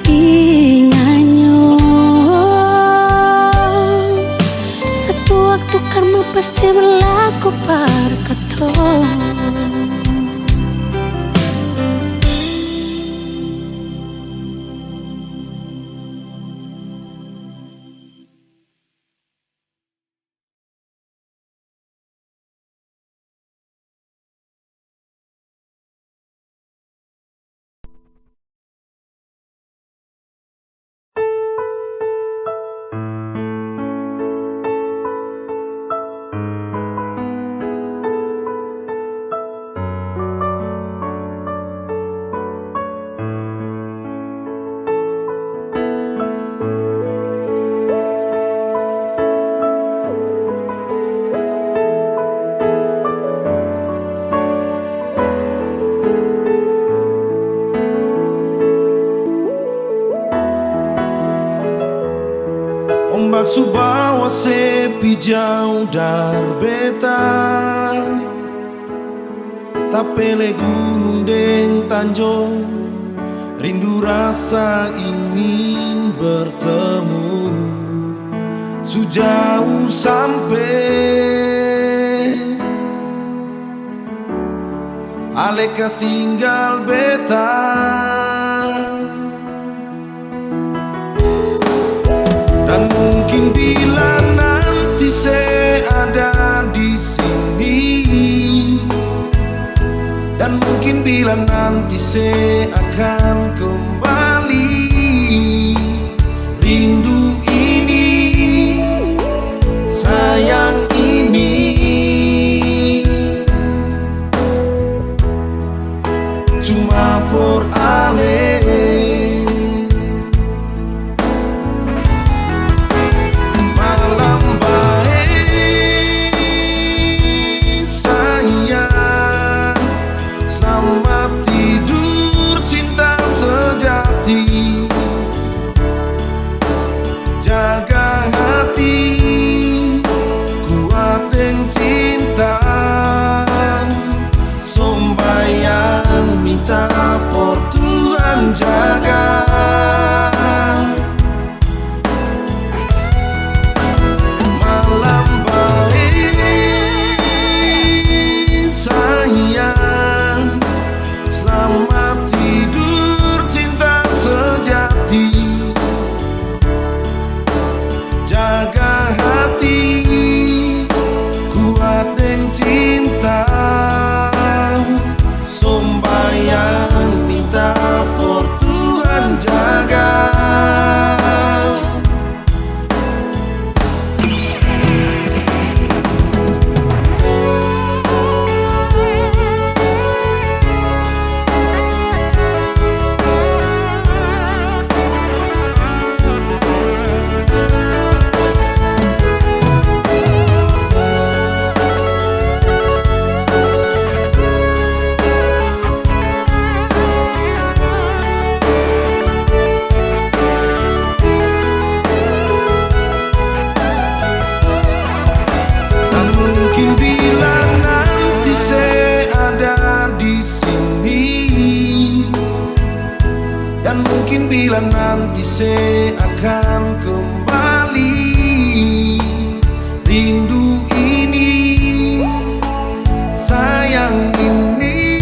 Inga nyo, satu waktu karma pasti berlaku par katong. Ombak su bawa se pi jauh dari beta. Tapele gunung deng tanjong, rindu rasa ingin bertemu. Su jauh sampe, ale kas tinggal beta. Dan mungkin bila nanti se ada di sini, dan mungkin bila nanti se akan kembali, rindu ini, sayang ini, cuma for ale. Malam bae, sayang. Slamat tidur, cinta sejati. Jaga hati, kuat deng cinta. Sombayang minta for Tuhan jaga. Malam bae, sayang. Slamat tidur, cinta sejati. Jaga hati, kuat deng cinta. Sombayang minta for Tuhan jaga. Tak mungkin bila nanti se ada di sini, dan mungkin bila nanti se akan kembali. Rindu ini, sayang ini,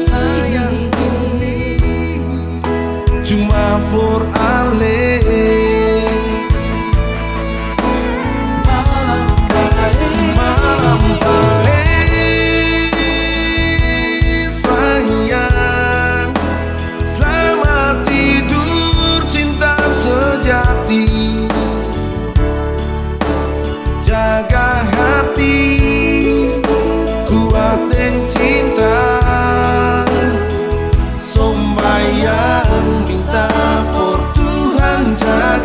sayang ini, cuma for ale. Malam bae, malam bae, sayang. Slamat tidur, cinta sejati. Jaga hati, kuat deng cinta. Sombayang minta for Tuhan jaga.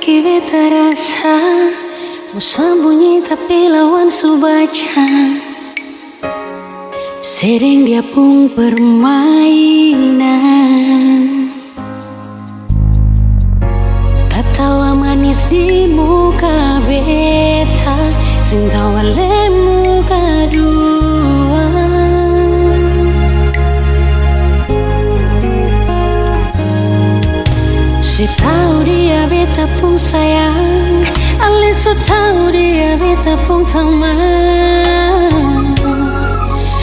Ki beta rasa mo sambunyi tapi lawan su baca. Seng deng dia pung permainan. Tatawa manis di muka beta, seng tawa lemu kadua. Se tau dia beta pung sayang, ale so tau dia beta pung tamang.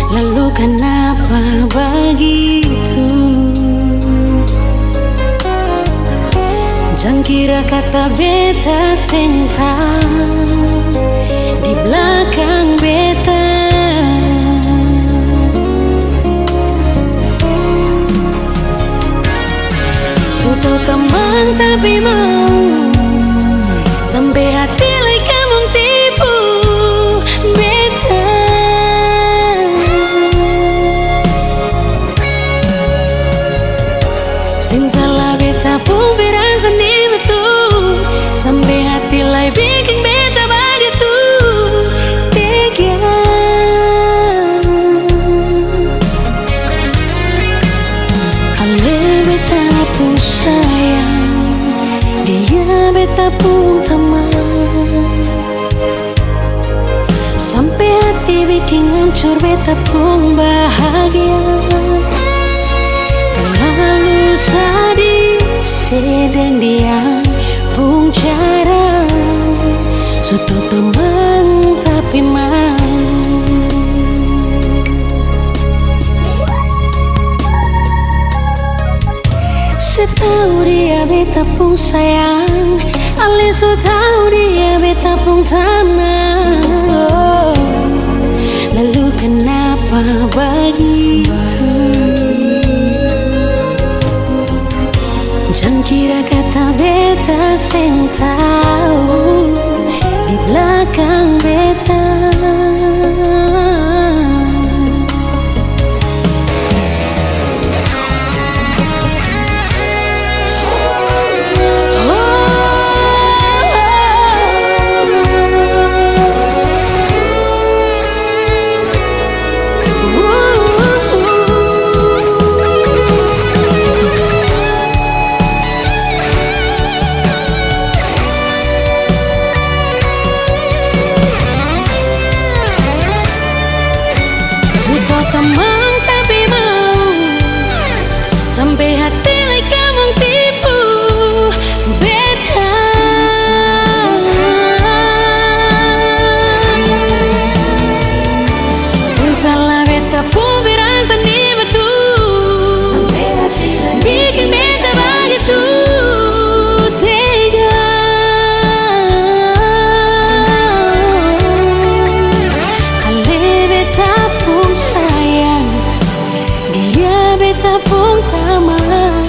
Lalu kanapa bagitu? Jang kira kata beta seng tau di blakang beta. Su tau tamang tapi mau, sampe hati lai kamong tipu beta. Seng salah beta pung perasaan ini batul, sampe hati lai biking beta bagitu tega. Ale beta pung sayang, dia beta pung tamang. Sampe hati biking hancur beta pung bahagia. Terlalu sadih se deng dia pung cara. Su tau tamang tapi mau. Se tau dia beta pung sayang, ale su tau dia beta pung tamang. Lalu kanapa bagitu? Jang kira kata beta seng tau di blakang beta. Su tau tamang tapi mau, sampe hati lai kamong tipu beta. Seng salah beta pung perasaan ini batul, biking beta bagitu tega. Ale beta pung sayang, dia beta pung tamang.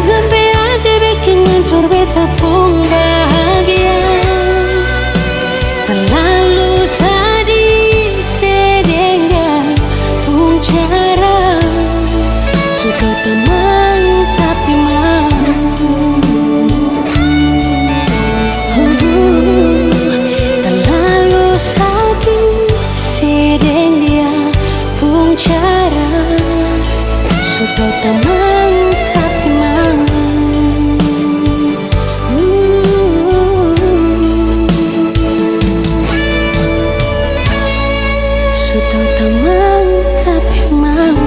Sampe hati biking hancur beta pung bahagia. Terlalu sadih se deng dia pung cara. Su tau tamang tapi mau. Terlalu sadih se deng dia pung cara. Su tau tamang tapi mau. Su tau tamang tapi mau.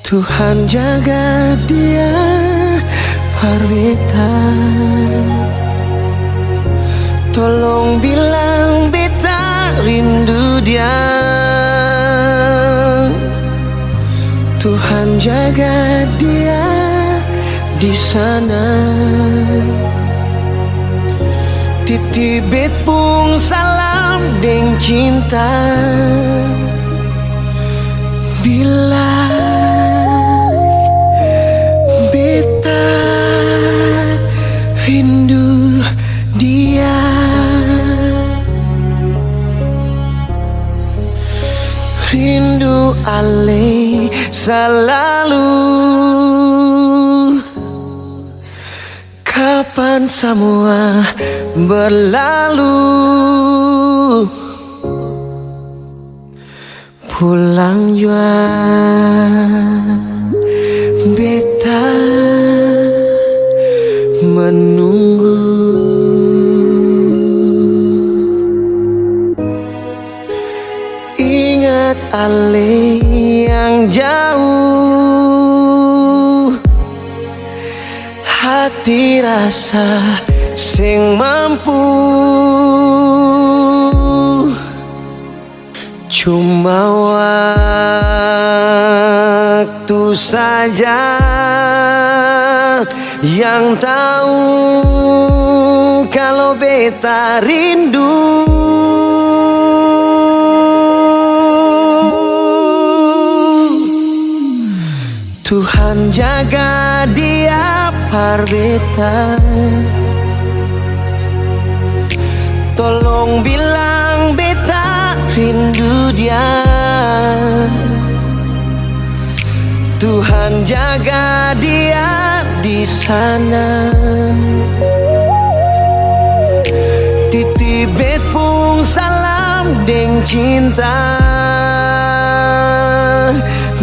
Tuhan jaga dia par beta. Tolong bilang beta rindu dia. Tuhan jaga dia di sana. Titip bet pung salam deng cinta. Bila beta rindu dia, rindu ale salalu. Kapan samua berlalu, pulang jua beta menunggu. Ingat ale yang jauh, hati rasa seng mampu. Cuma waktu saja yang tau kalo beta rindu. Tuhan jaga dia par beta. Tolong bilang beta rindu dia. Tuhan jaga dia di sana. Titip bet pung salam deng cinta.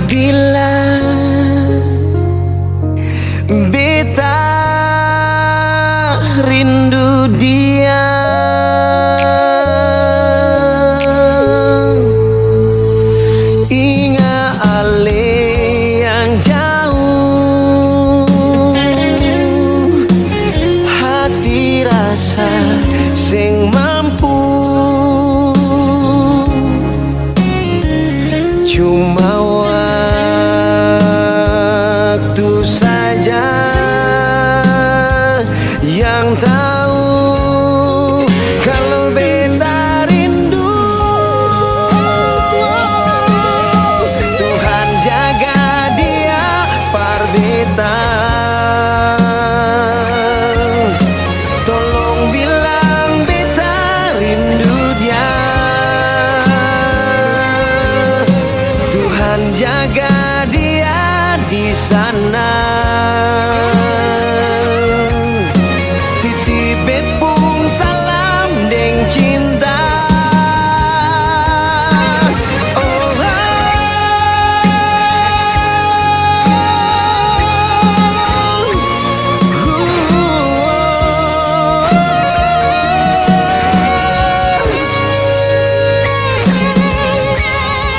Bila beta rindu dia. Inga ale yang jauh, hati rasa seng mampu. Cuma waktu saja yang tau kalo beta rindu. Tuhan jaga dia par beta. Tolong bilang beta rindu dia. Tuhan jaga dia di sana. Titip bet pung salam deng cinta.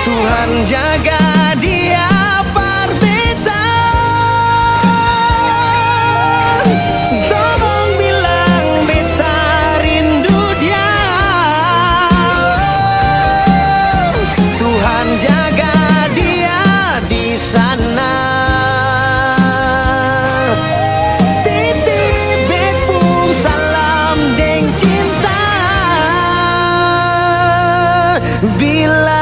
Tuhan jaga dia par beta. Tolong bilang beta rindu dia. Tuhan jaga dia di sana. Titip bet pung salam deng cinta. Bilang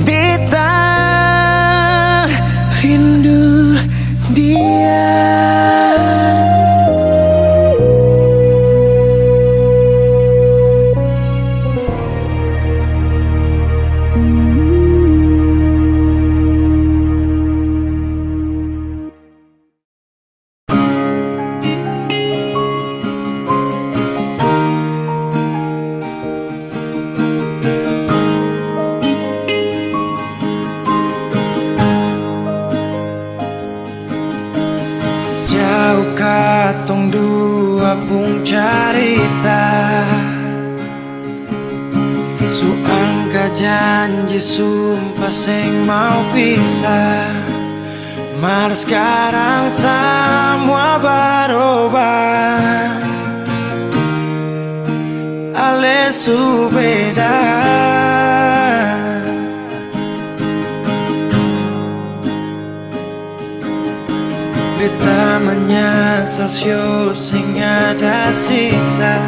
beta rindu dia. Jauh katong dua pung carita, su angka janji, sumpa seng mau pisah. Mar skarang samua barobah, ale su beda. Beta manyasal sio seng ada sisa.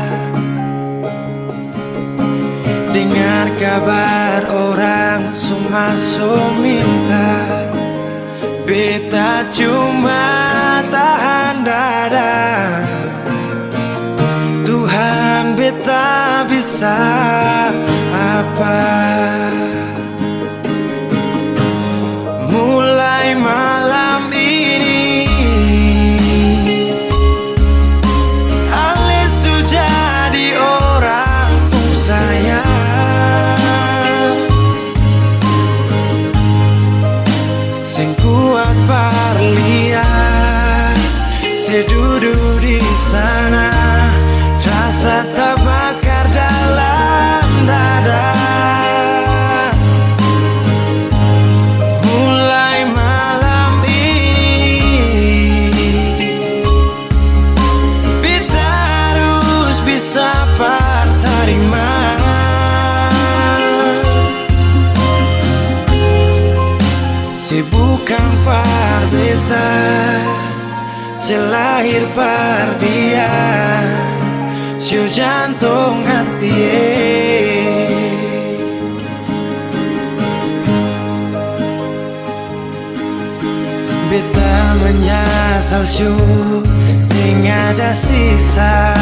Dengar kabar orang su maso minta, beta cuma tahan dada. Tuhan, beta bisa apa? Mulai malam ini, ale su jadi orang pung sayang. Seng kuat par lia, se dudu di sana, rasa tabakar dalam dada. Mulai malam ini, beta harus bisa par tarima. Se bukang par beta, se lahir par dia, sio jantong hati e. Beta manyasal su seng ada sisa.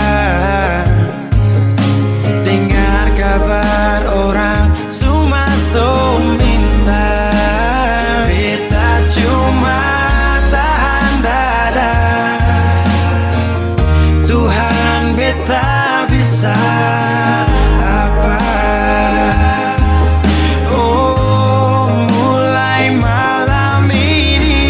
Dengar kabar orang su maso minta, beta cuma tahan dada. Tuhan, beta bisa apa? Oh, mulai malam ini,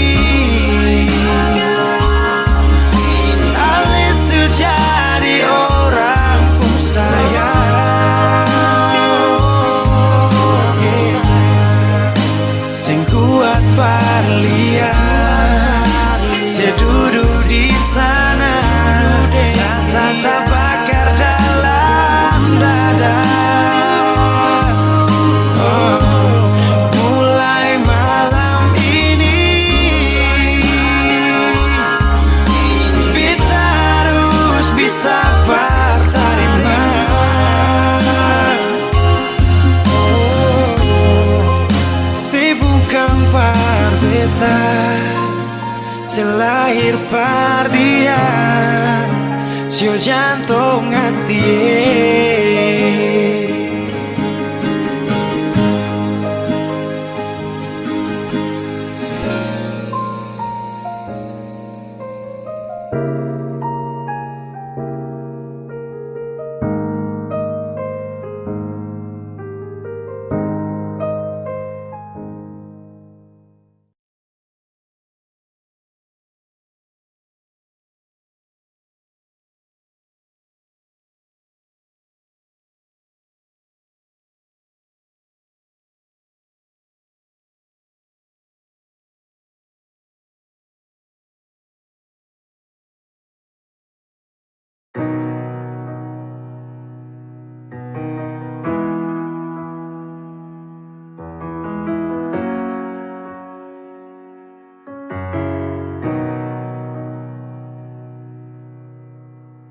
ale su jadi orang pung sayang. Seng kuat par lia, se dudu di sana, rasa tabakar dalam dada. Oh, mulai malam ini, beta harus bisa par tarima. Se bukang par beta, se lahir par dia, sio jantong hati e.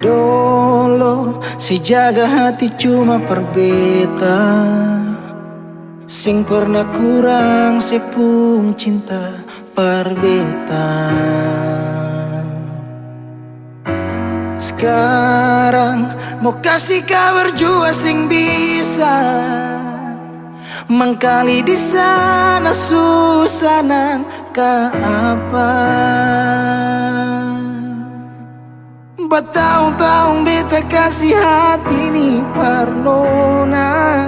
Dolo se jaga hati cuma par beta, seng pernah kurang se pung cinta par beta. Skarang mo kasi kabar jua seng bisa, mangkali di sana su sanang ka apa. Bataong-taong beta kasi hati ni par nona,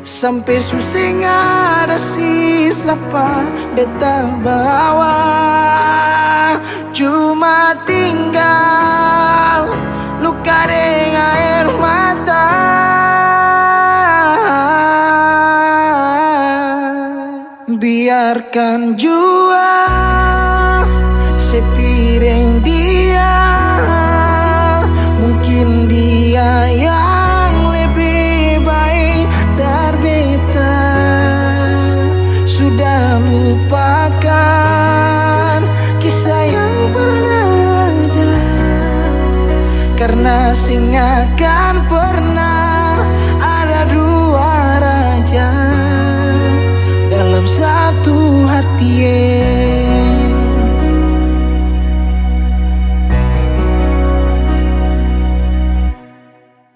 sampe su seng ada sisa pa beta bawa. Cuma tinggal luka deng aer mata. Biarkan jua se pi deng dia, mungkin dia yang lebe bae dari beta. Sudah lupakan kisah Karna seng akan pernah ada dua raja dalam satu hati, eh.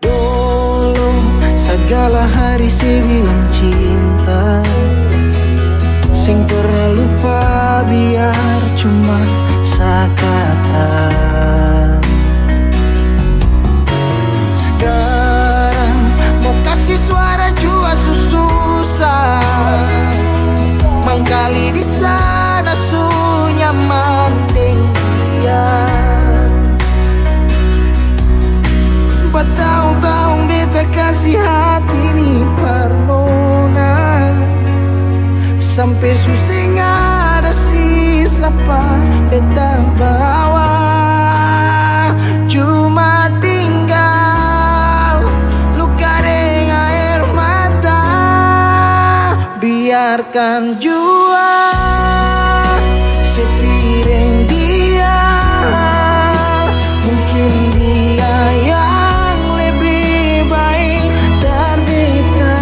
Dolo, sagala hari se bilang cinta, seng pernah lupa biar cuma sakata. Skarang mo kasi suara jua su susah, mangkali di sana su nyaman deng dia. Bataong-taong beta kasi hati ni par nona, sampe su seng ada sisa pa beta bawa. Cuma tinggal luka deng aer mata. Biarkan jua sepi deng dia, mungkin dia yang lebih baik dari beta.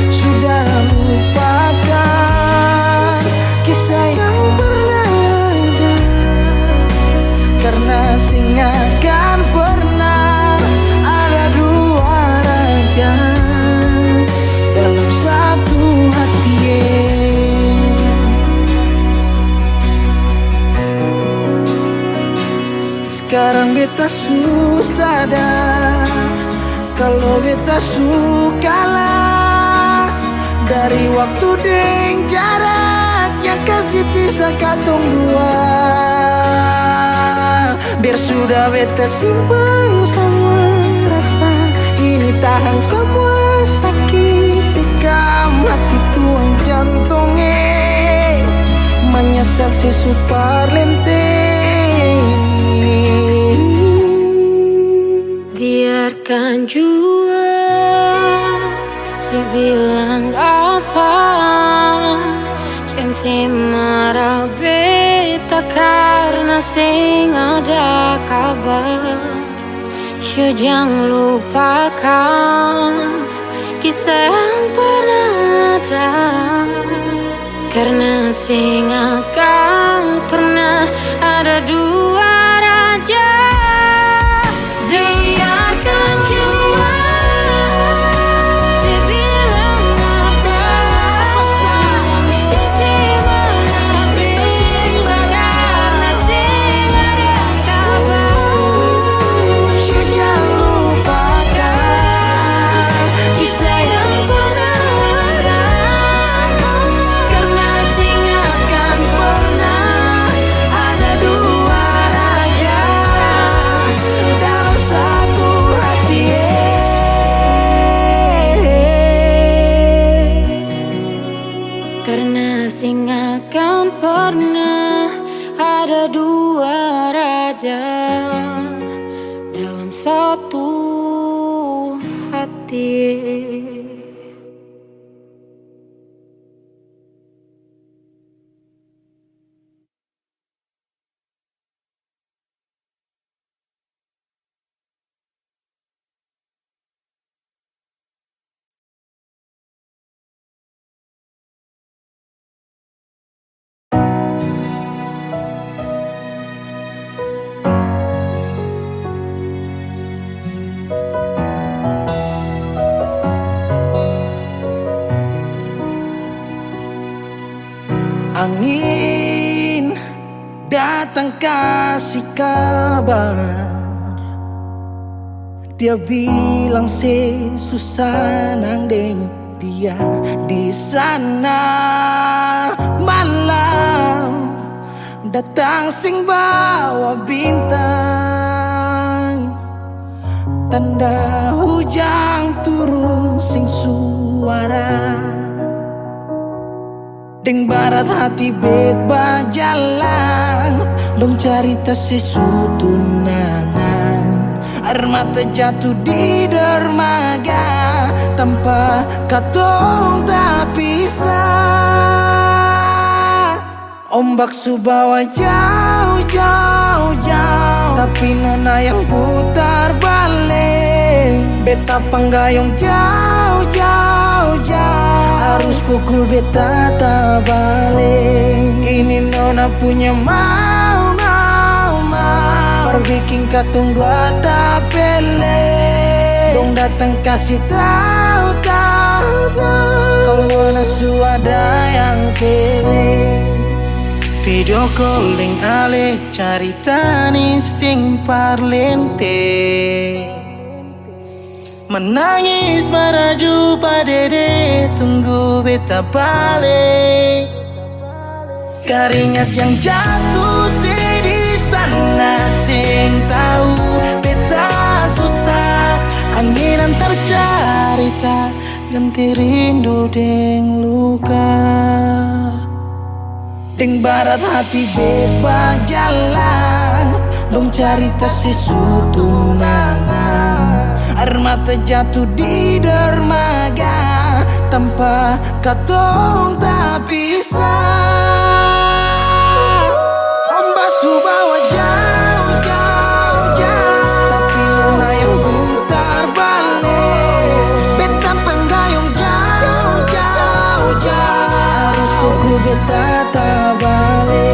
Sudah lupakan kisah yang pernah ada, karna seng akan pernah ada dua raja dalam satu hati, eh. Skarang beta su sadar, kalo beta su kalah dari waktu deng jarak yang kasi pisa katong dua. Biar sudah beta simpan samua rasa ini, tahang samua sakit, tikam hati, tuang jantong, eh, manyasal se su parlente. Biarkan jua se bilang apa, jang se mara beta karna seng ada kabar. Su jang lupakan kisah yang pernah ada. Karna seng akan pernah ada dua raja. Biarkan jua se bilang apa, jang se mara beta karna seng ada kabar. Su jang lupakan kisah yang pernah ada. Karna seng akan pernah ada dua raja dalam satu hati, eh. Karna seng akan pernah ada dua raja dalam satu hati. Angin datang kasi kabar, dia bilang se su sanang deng dia di sana. Malam datang seng bawa bintang, tanda hujang turun seng suara. Deng barat hati bet bajalang, dong carita se su tunangan. Aer mata jatu di dermaga, tampa katong tapisa. Ombak su bawa jauh Jauh-jauh, tapi nona yang putar bale. Beta panggayong jauh-jauh, harus pukul beta tabale. Ini nona punya mau, mau, mau. Par biking katong dua tapele. Dong datang kasi tau, tau, tau. Kalo nona su ada yang kele. Video call deng ale, carita ni seng parlente. Manangis maraju pa dede, tunggu beta bale. Karingat yang jatuh se di sana, seng tau beta susah. Angin antar carita, ganti rindu deng luka. Deng barat hati bebajalan, dong carita se su tunangan. Aer mata jatuh di dermaga, tampa katong tapisah. Ombak su bawa jauh, jauh, jauh, tapi nona yang putar bale. Beta panggayong jauh, jauh, jauh, harus pukul beta tabale.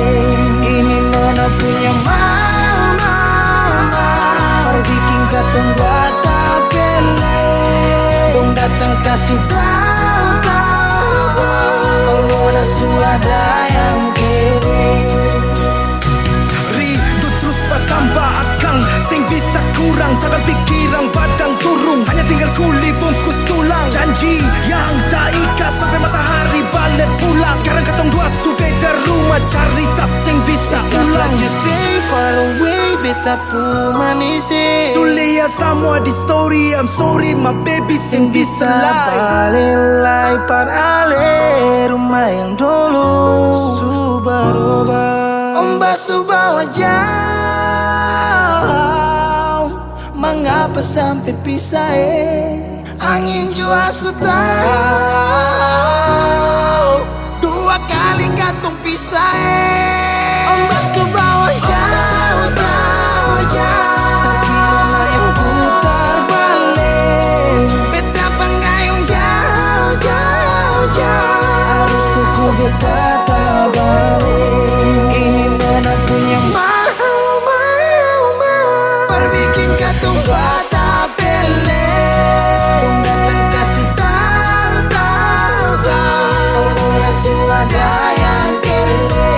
Ini nona punya mau, mau, mau. Par biking katong dua tapele. Dong datang kasi tau, tau, tau. Kalo nona su ada yang kele. Rindu trus batamba akang, seng bisa kurang. Tagal pikirang badang turung, hanya tinggal kuli bungkus tulang. Janji yang taika sampe matahari bale pulang. Skarang katong dua su beda rumah, carita seng bisa ulang. Like you say far away, beta pu manis, eh. Su lia samua di story, I'm sorry my baby, seng bisa lai. Bale lai par ale, rumah yang dolo su baroba. Ombak su bawa jauh, mangapa sampe pisah, eh? Angin jua su tau, dua kali katong pisah, eh. Ombak su bawa jauh, jauh, jauh. Tapi nona yang putar bale. Beta panggayong jauh, jauh, jauh. Harus pukul beta tabale. Ini nona punya mau, mau, mau. Par biking katong dua tapele. Dong datang kasi tau, tau, tau. Orang su ada yang kele.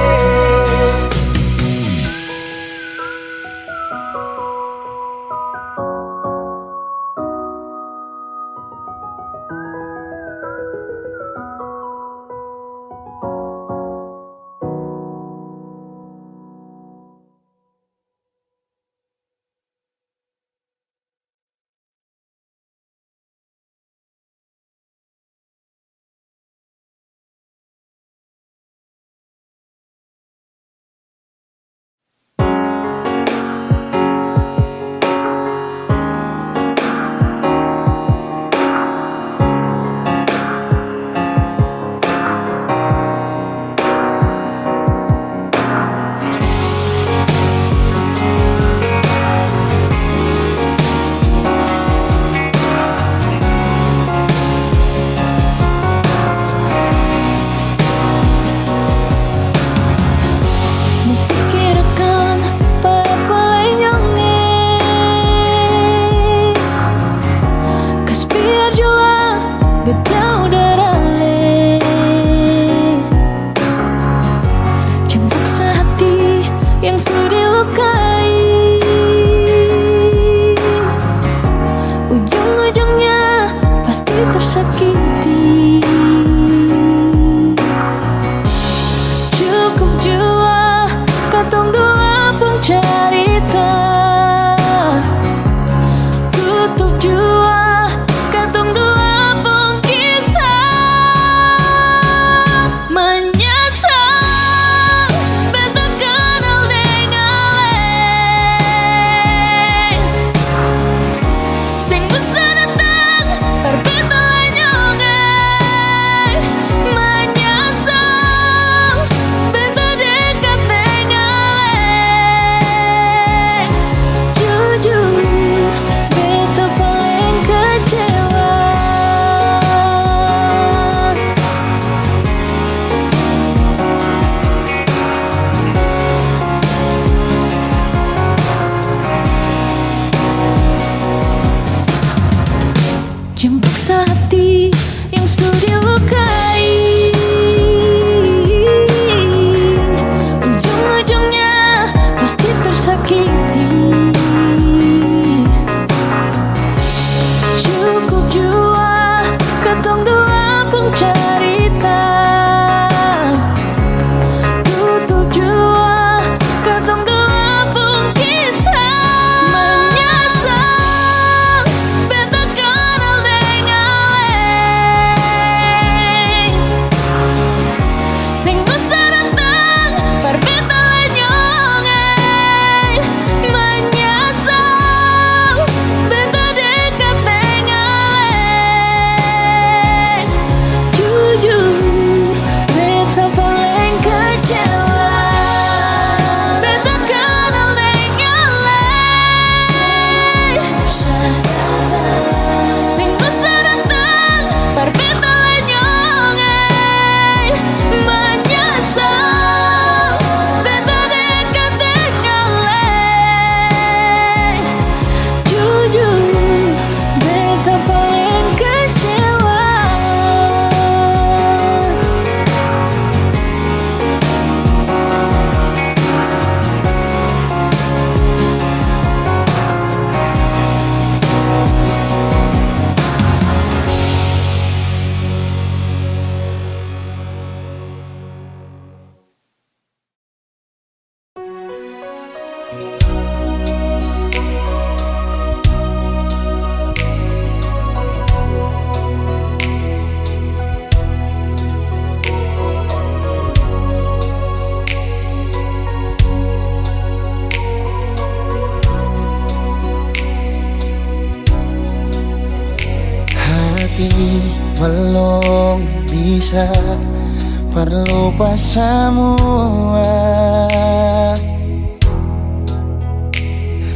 Perlu pa samua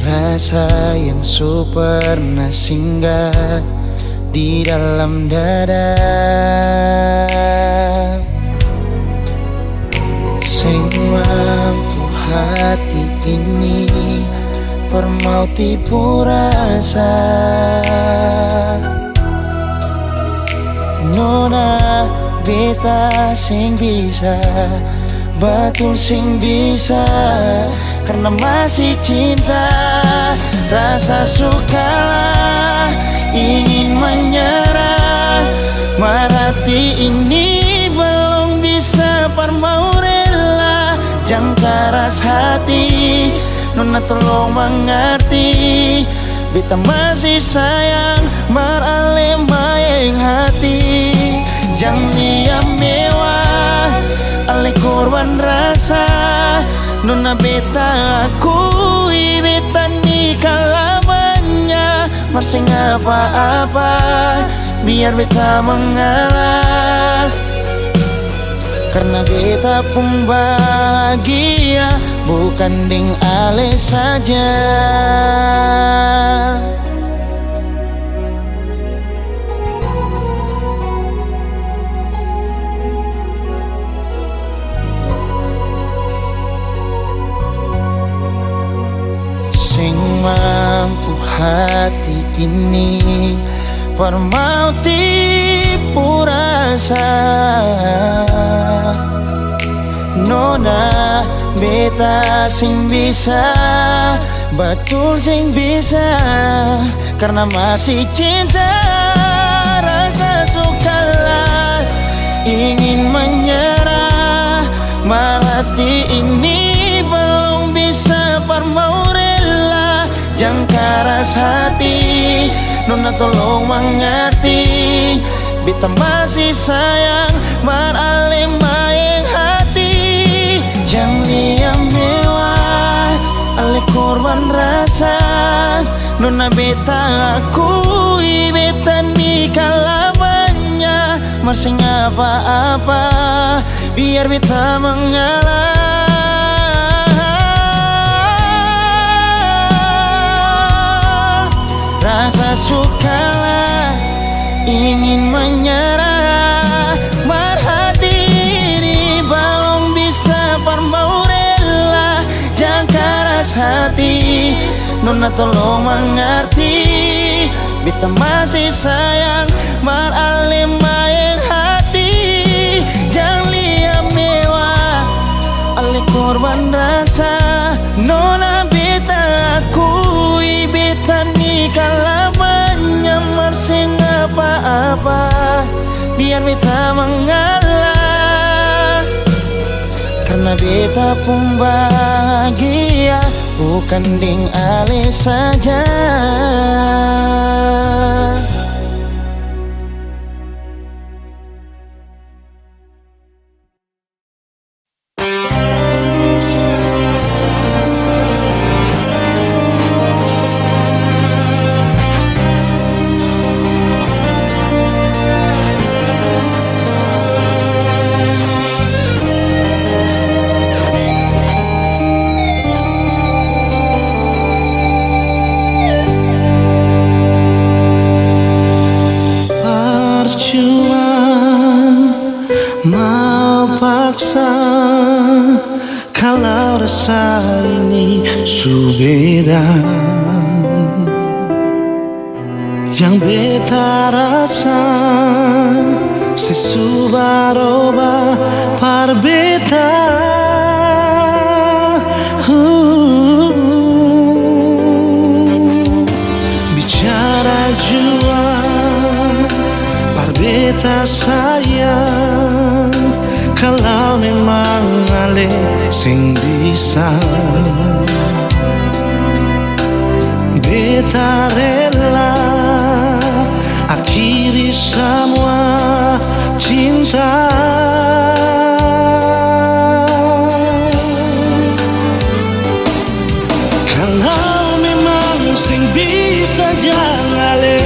rasa yang su pernah singgah di dalam dada. Seng mampu hati ini par mau tipu rasa. Nona, beta seng bisa, batul seng bisa, karna masih cinta. Rasa su kalah, ingin manyarah, mar hati ini balong bisa par mau rela. Jang karas hati, nona tolong mangarti. Beta masih sayang, mar ale maeng hati. Jang lia mewah, ale korban rasa. Nona beta akui, beta ni kalah banya, mar seng apa-apa, biar beta mangalah. Karna beta pung bahagia bukan deng ale saja. Seng mampu hati ini par mau tipu rasa. Nona, beta seng bisa, batul seng bisa, karna masih cinta. Rasa su kalah, ingin manyarah, mar hati ini balong bisa par mau rela. Jang karas hati, nona tolong mangarti. Beta masih sayang, mar ale maeng hati. Jang lia mewah, ale korban rasa. Nona beta akui, beta ni kalah banya, mar seng apa-apa. Biar beta mangalah, rasa su kalah, ingin manyarah, mar hati ini balong bisa par mau rela. Jang karas hati, nona tolong mangarti. Beta masih sayang, mar ale maeng hati. Jang lia mewah, ale korban rasa. Nona beta akui, beta ni kalah banya, mar seng apa-apa. Biar beta mangalah. Karna beta pung bahagia bukan deng ale saja. Parcuma mau paksa, kalau rasa ini su beda. Yang beta rasa se su baroba par beta. Huh. Bicara jua par beta sayang, kalau memang ale seng bisa, beta rela akhiri samua cinta. Kalau memang seng bisa, jang ale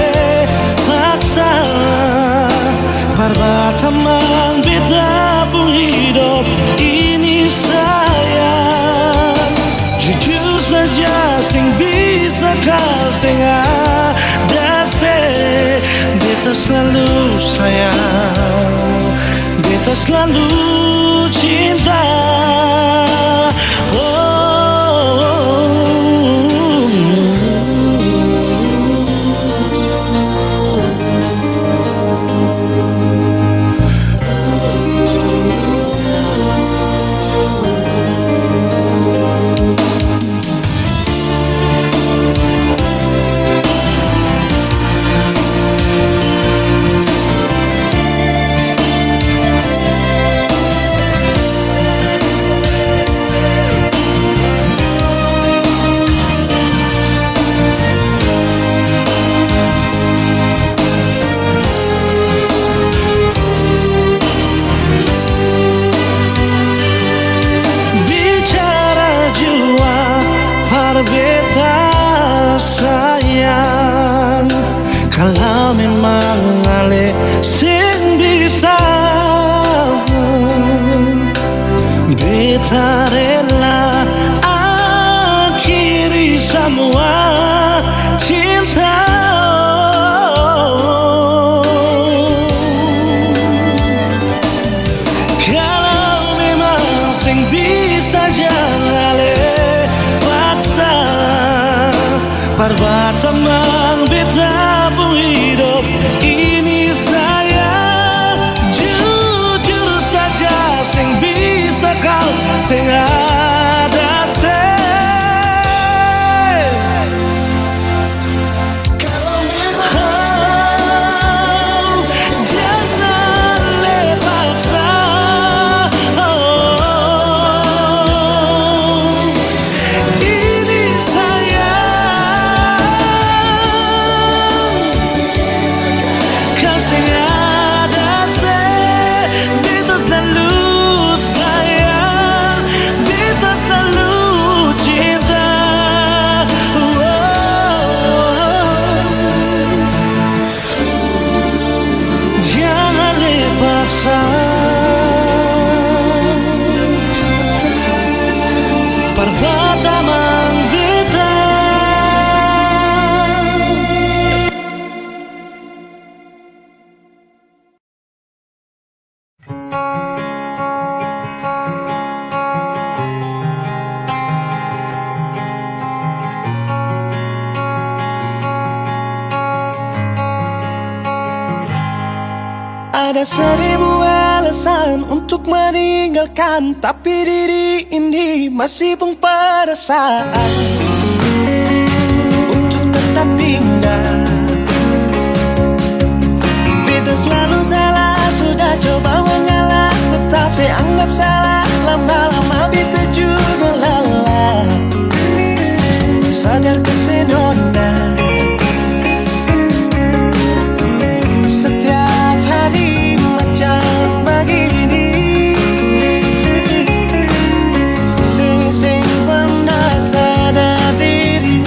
paksa. Par batamang Selalu sayang, beta selalu cinta. Oh. Bicara jua par beta sayang, kalo memang ale seng bisa, beta rela akhiri samua cinta. Kalo memang seng bisa, jang ale paksa. Par batamang beta pung hidop ini sayang. Jujur saja, seng bisa kalo seng ada se. Kalo memang, oh, jang ale paksa. Oh. Ini sayang, kau seng ada se, beta slalu sayang, beta slalu cinta. Jang ale paksa, par batamang beta. Ada seribu alasan untuk meninggalkan, tapi diri ini masih pung perasaan untuk tetap tinggal. Beta selalu salah, sudah coba mengalah, tetap se anggap salah. Lama-lama beta juga lelah, sadar ka se nona. Setiap hari macam bagini, seng, seng pernah sadar diri.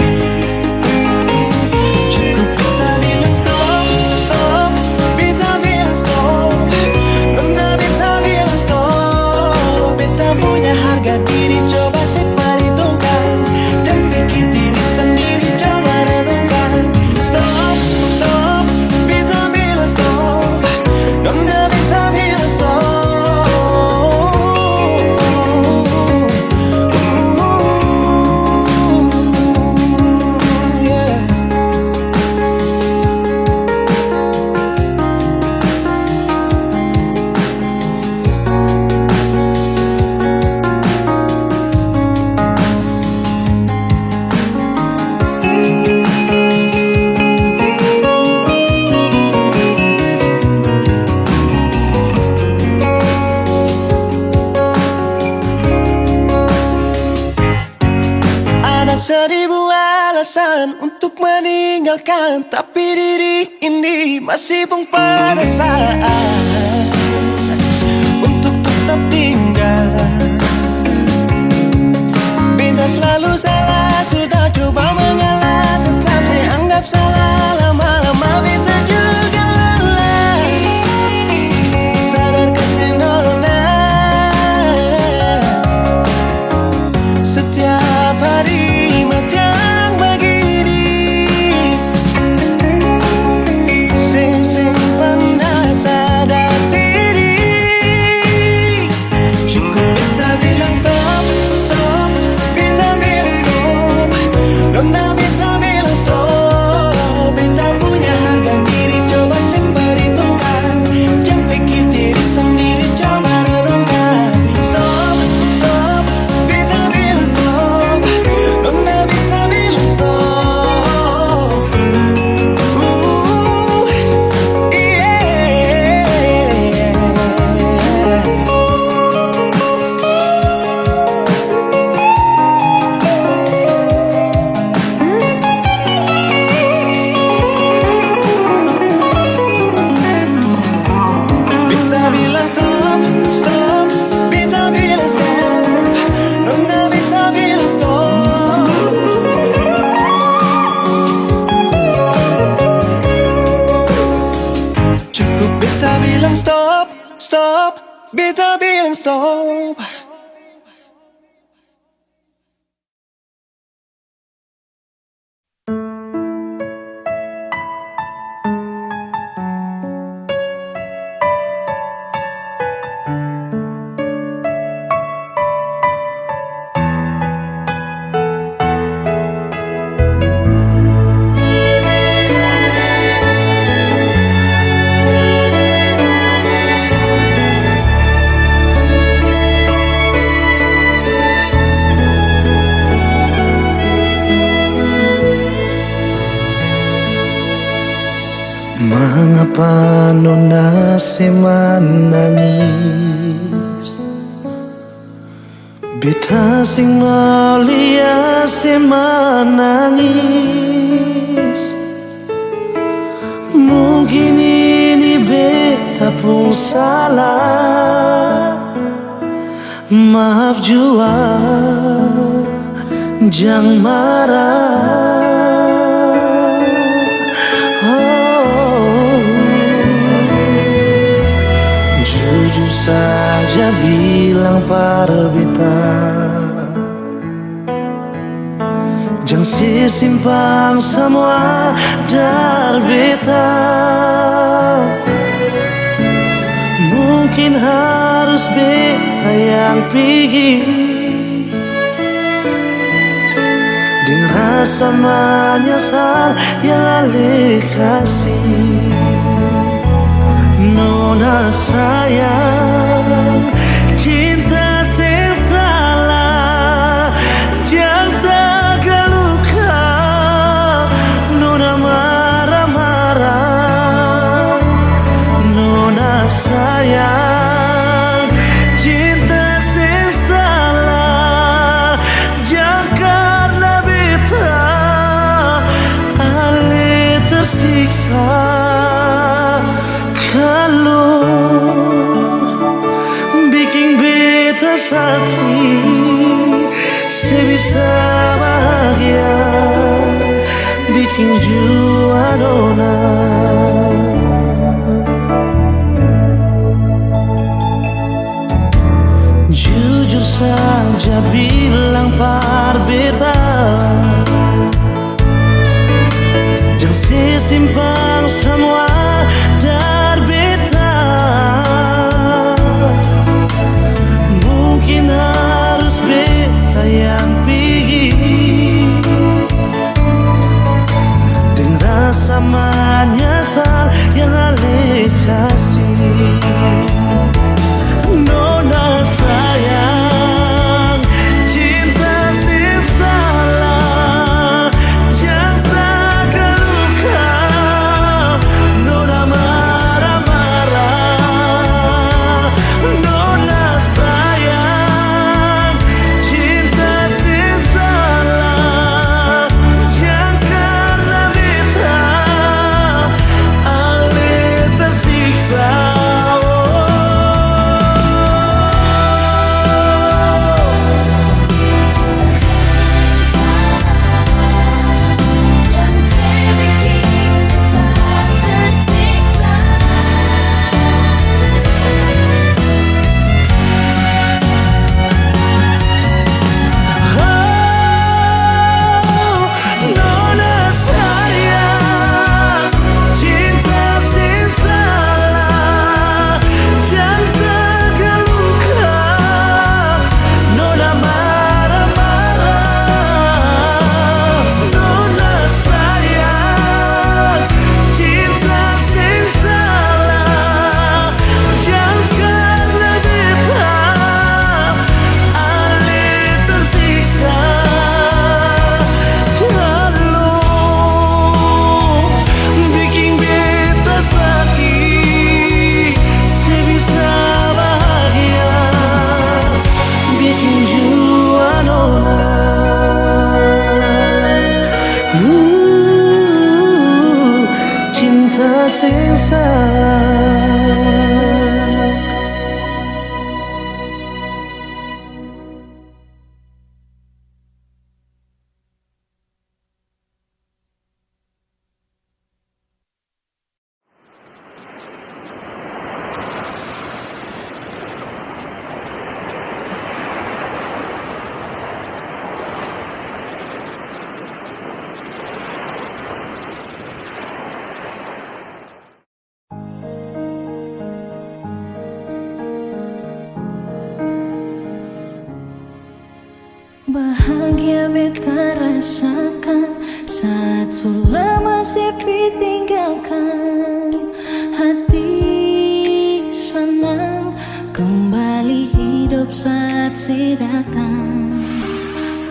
Cukup beta bilang stop, stop, beta bilang stop. Nona beta bilang stop. Beta punya harga diri coba se perhitungkan, dan pikir diri sendiri coba renungkan. Stop, stop, beta bilang stop. Nona beta bilang stop. Yeah. Ada seribu alasan untuk meninggalkan, tapi diri ini masih pung perasaan untuk tetap tinggal. Beta selalu salah, sudah coba mengalah, tetap se anggap salah. Lama-lama beta juga lelah, sadar ka se nona. Setiap hari macam bagini, seng, seng Beta bilang stop. Mangapa nona se manangis? Beta seng mau lia se manangis. Mungkin ini beta pung salah. Maaf jua, jang marah. Oh. Jujur saja bilang par beta, jang se simpang samua dari beta. Mungkin harus beta yang pigi. Deng rasa manyasal yang ale kasi. Nona sayang, cinta seng salah, jang tagal luka. Nona mara-mara, nona sayang, cinta seng salah. Jang karna beta ale tersiksa. Kalu biking beta saki, se bisa bahagia, biking jua nona. Jujur saja bilang par beta, jang se simpang samua dari beta. Mungkin harus beta yang pigi. Deng rasa manyasal yang ale kasi. Nona sayang, cinta seng salah, jang tagal luka. Bahagia beta rasakan saat su lama sepi tinggalkan. Hati sanang kembali hidup saat se datang.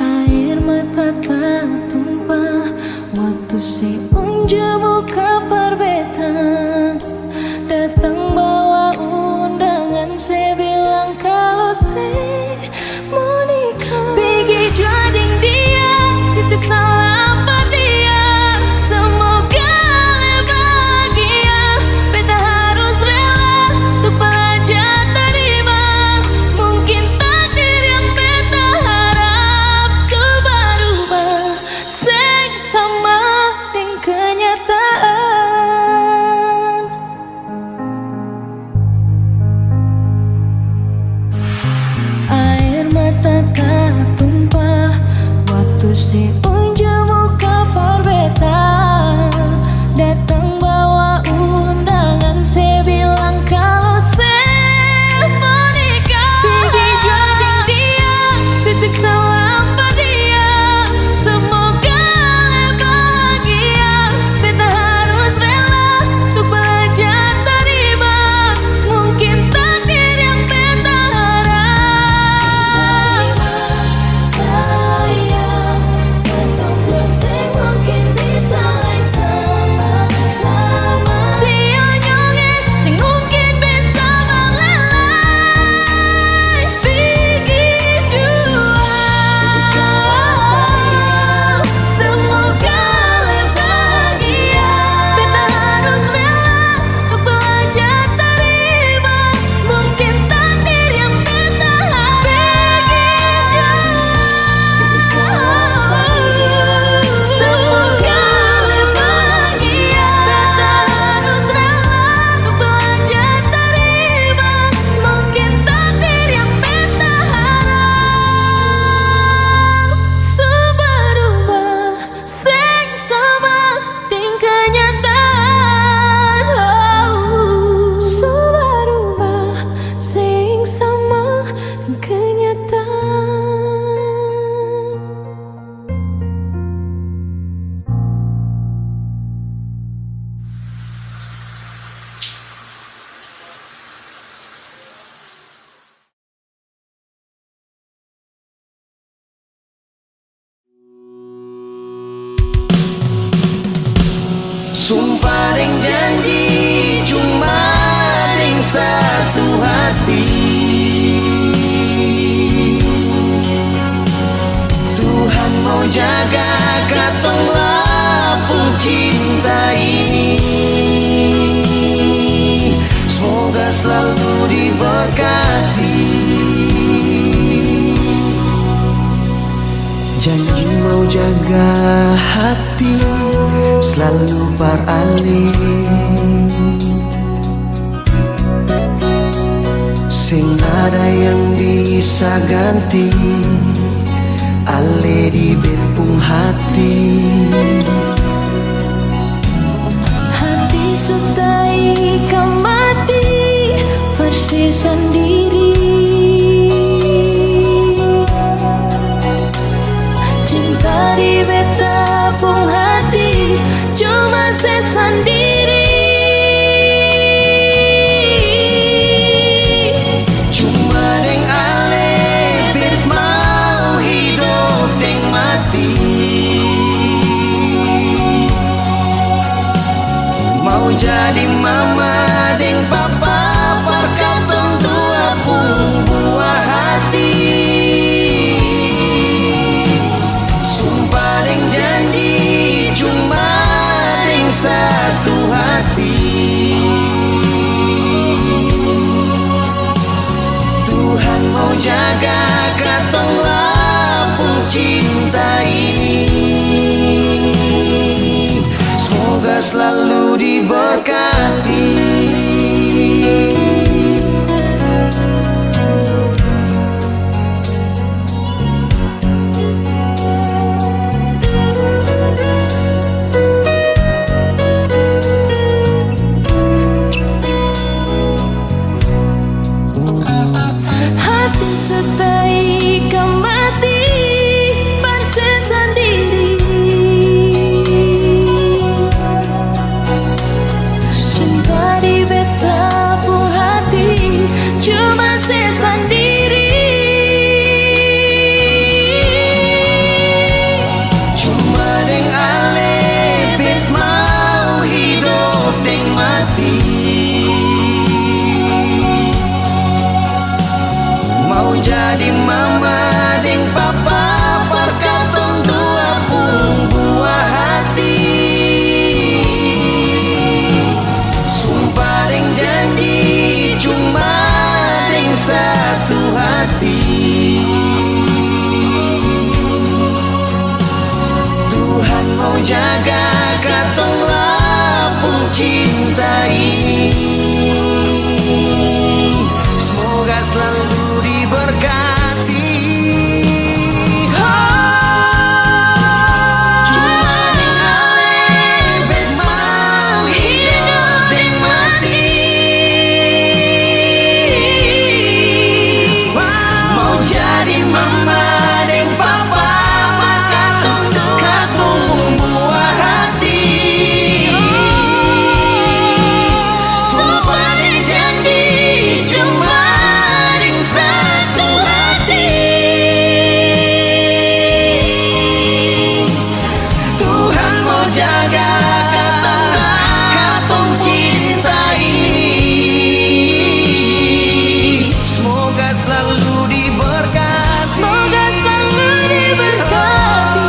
Air mata tatumpah waktu se unju muka par beta. Datang bawa undangan se bilang kalo se Pigi jua deng dia, titip salam par dia. Semoga le bahagia. Beta harus rela untuk belajar tarima. Mungkin takdir yang beta harap su barubah, seng sama deng kenyataan. Aer mata tatumpah waktu se unju muka par beta. Datang bawa undangan, se bilang kalo se mo nikah. Pigi jua deng dia, titip salam pa dia. Semoga le bahagia. Beta harus rela untuk belajar tarima. Mungkin takdir yang beta harap. Sayang, katong dua seng mungkin bisa lai sama-sama. Sio nyonge, seng mungkin bisa balela. Pigi jua. Semoga le bahagia. Beta harus rela untuk belajar tarima. Mungkin takdir yang beta harap. Pigi jua. Semoga le bahagia. Beta harus rela untuk belajar tarima. Mungkin takdir yang beta harap su barubah, seng sama deng kenyataan. Su barubah, seng sama deng kenyataan. Sumpa deng janji cuma deng satu hati. Tuhan mau jaga katong lapung cinta ini. Semoga selalu diberkati. Janji mau jaga hati selalu par ale. Seng ada yang bisa ganti ale di beta pung hati. Hati su tai ka mati, persis sandiri. Cinta di beta pung hati cuma se sandiri. Cuma deng ale beta mau hidop deng mati. Mau jadi mama deng papa par katong dua pung bua hati. Sumpa deng janji cuma deng satu hati. Tuhan mau jaga katong lapung cinta ini. Semoga selalu diberkati. Hati su tai ka mati, Jadi mama deng papa par katong dua pung bua hati. Sumpa deng janji cuma deng satu hati. Tuhan mau jaga katong lapung cinta ini. Semoga selalu diberkati. Cuma deng ale bet mau hidup deng mati. Mau jadi mama deng papa, katong dua, katong bua hati. Sumpa deng janji cuma deng satu hati. Tuhan mau jaga katong, katong cinta ini. Semoga selalu diberkati. Semoga selalu diberkati.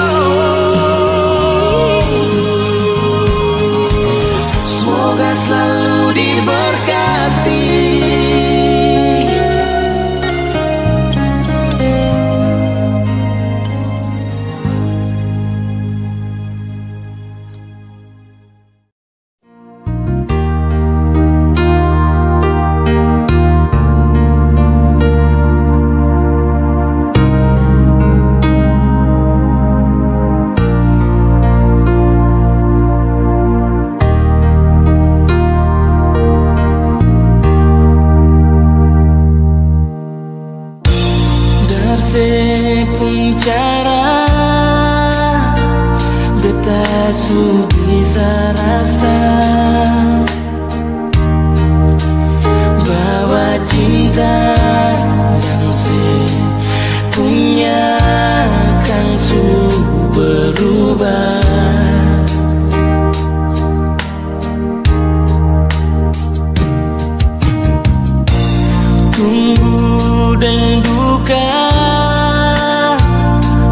Semoga selalu diberkati. Dari se pung cara beta su bisa rasa bahwa cinta yang se punya kan su berubah. Tumbu deng duka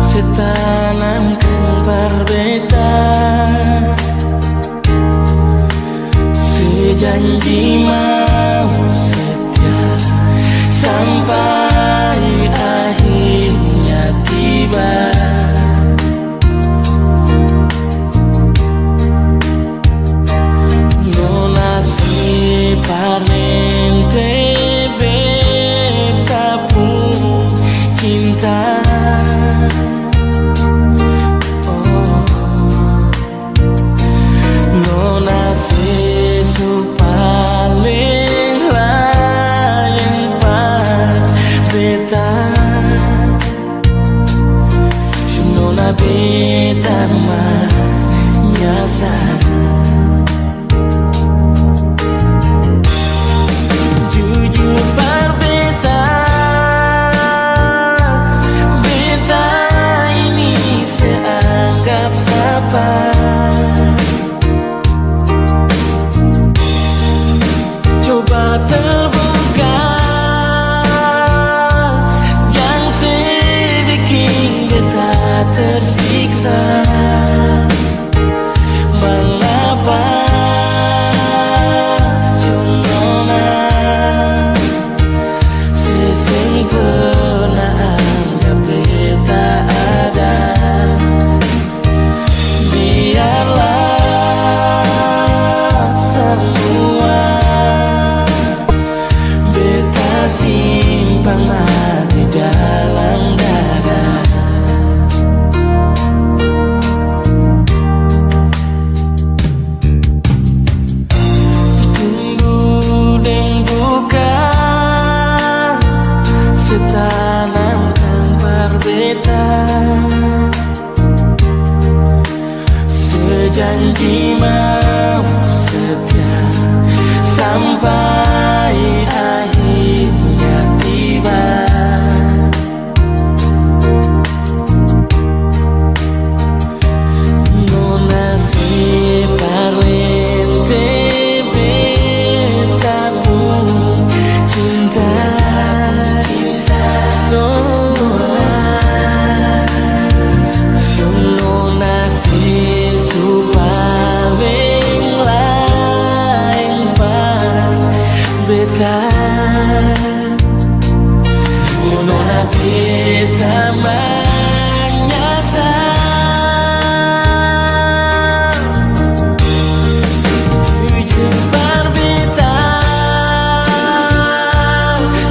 se tanamkan par beta, se janji mau setia sampai akhirnya tiba. Nona se parlente beta pung cinta. Oh. Nona se su paleng laeng par beta. Su nona beta manyasal. Jujur par beta, beta ini se anggap sapa. Coba terbuka, jang se biking beta tersiksa. Mangapa cuma nona se seng pernah anggap beta ada? Biarlah samua beta simpan di dalam dada. Tumbu deng duka se tanamkan par beta. Se janji mau setia sampai akhirnya tiba. Nona se parlente beta pung cinta. Beta manyasal. Jujur par beta,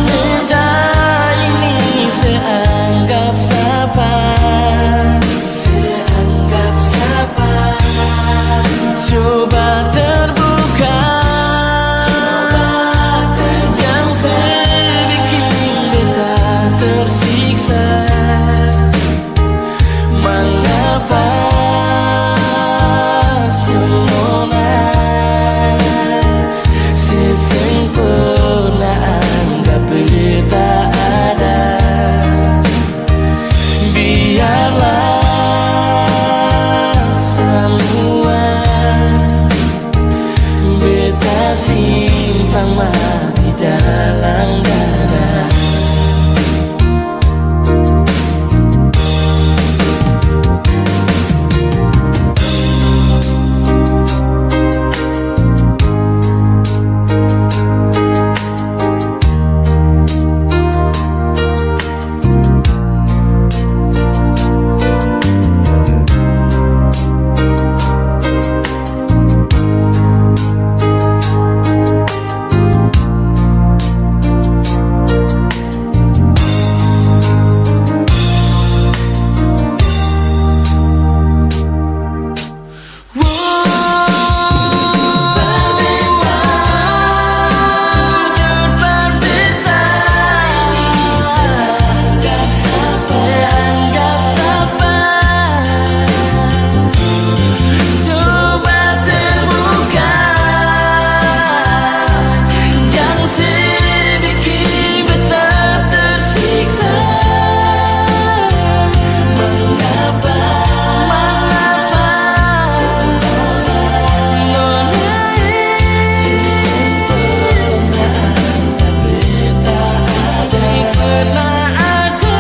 beta ini se anggap sapa. Se anggap sapa? Coba terbuka. Coba terbuka. Yang se biking beta tersiksa. Mangapa semona se seng perna anggap beta ada? Biarlah samua beta simpang mati dalam dada. Coba terbuka, jang se biking beta tersiksa. Mangapa, mangapa, nona e, seng pernah ada beta, seng pernah ada.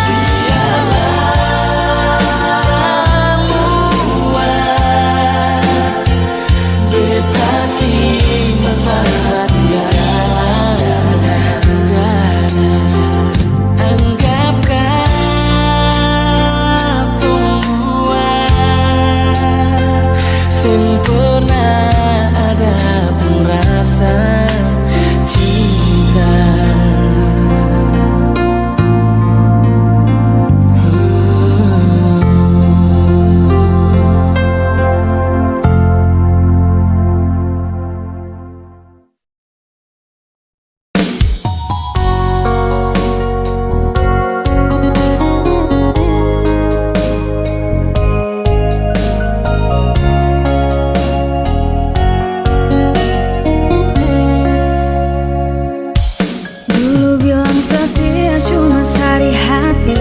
Biarlah samua beta simpan di dalam dada. Anggap katong dua seng pernah ada pung rasa cinta. Dulu bilang setia cuma sari hati,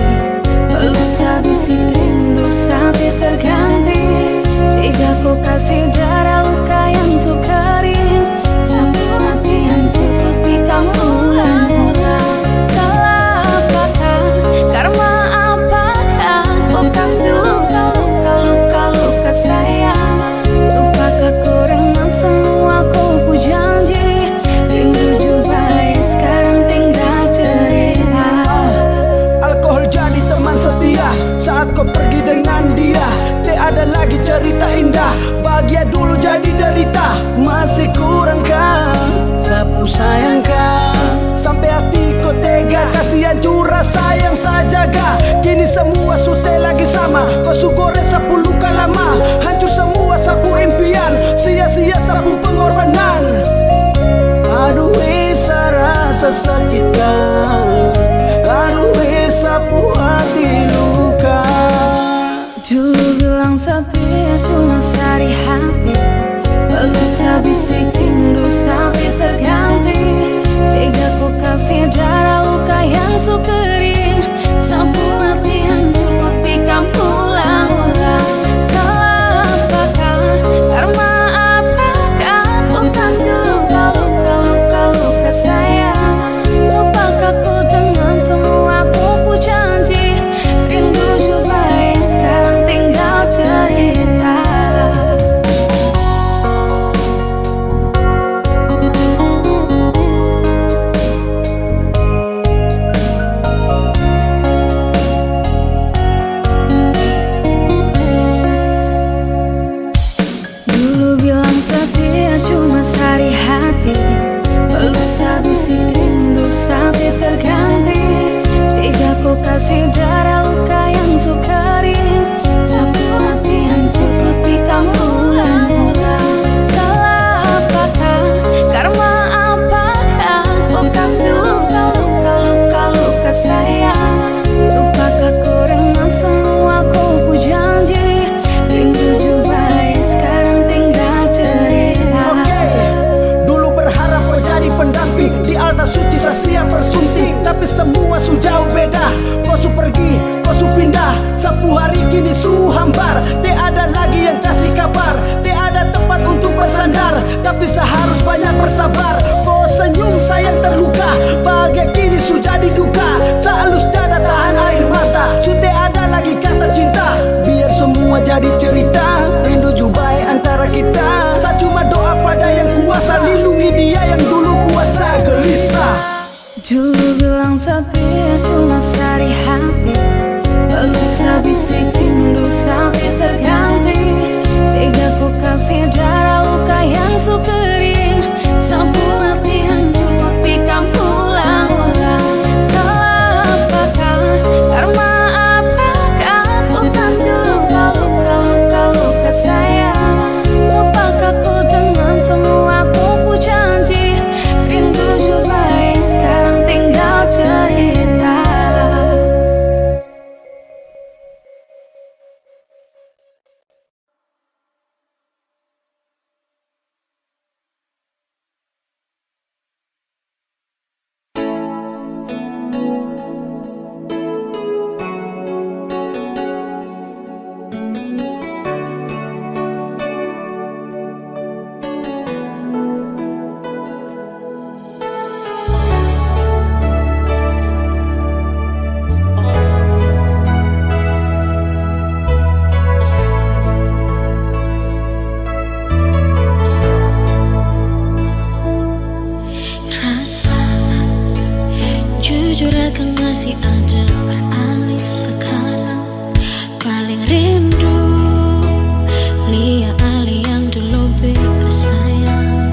balu sa bisik rindu sampe terganti. Tega ko kasi dara luka yang su kering, sampu hati hancur ko tikam ulang-ulang. Salah apakah, karma apakah, ko kasi luka, luka, luka, luka sayang. Lupa ka ko deng semua ko pu janji. Rindu jua bae, skarang tinggal cerita. Alkohol jadi teman setia saat ko pergi dengan dia. Tiada lagi cerita indah, bahagia dulu jadi derita. Masih kurang ka ta pu sayang ka? Sampe hati ko tega kasi hancur rasa yang sa jaga. Kini semua su te lagi sama. Ko su gore sa pu luka lama, hancur semua sa pu impian, sia-sia sa pu pengorbanan. Aduh, eh, sa rasa sakit ka. Aduh, eh, sa pu hati luka. Dulu bilang setia cuma sari hati, balu sa bisik rindu sampe terganti. Tega ko kasi dara luka yang su kering, sampu hati hancur ko tikam ulang-ulang. Salah apakah, karma apakah, ko kasi luka, luka, luka, luka sayang. Lupa ka ko Kasi darah luka yang su kering, sapu hati hancur ku tikam ulang-ulang. Salah apakah, karma apakah, ko kasi luka, luka, luka, luka sayang. Lupakah ko dengan semua ko pu janji, rindu jua bae, sekarang tinggal cerita. Oke, dulu berharap ko jadi pendamping, di altar suci sa siap bersunting. Tapi semua su jauh beda, ko su pergi, ko su pindah. Sapu hari kini su hambar, te ada lagi yang kasi kabar, te ada tempat untuk bersandar. Tapi sa harus banyak bersabar. Ko senyum sayang terluka, bahagia kini su jadi duka. Sa alus dada tahan air mata, su te ada lagi kata cinta. Biar semua jadi cerita, rindu jua bae antara kita. Sa cuma doa pada Yang Kuasa, lindungi dia yang dulu buat sa gelisah. Dulu bilang setia cuma sehari hati, baru sa bisik rindu sampai terganti. Tega ko kasi darah luka yang su kering, sapu hati hancur ko tikam ulang-ulang. Salah apakah, karma apakah, ko kasi luka, luka, luka, luka sayang. Lupakah ko dengan semua ko pu janji, rindu jua bae, sekarang tinggal cerita. Rasa jujur akang masi ada, beralih sakarang. Paling rindu lia ale yang dolo beta sayang.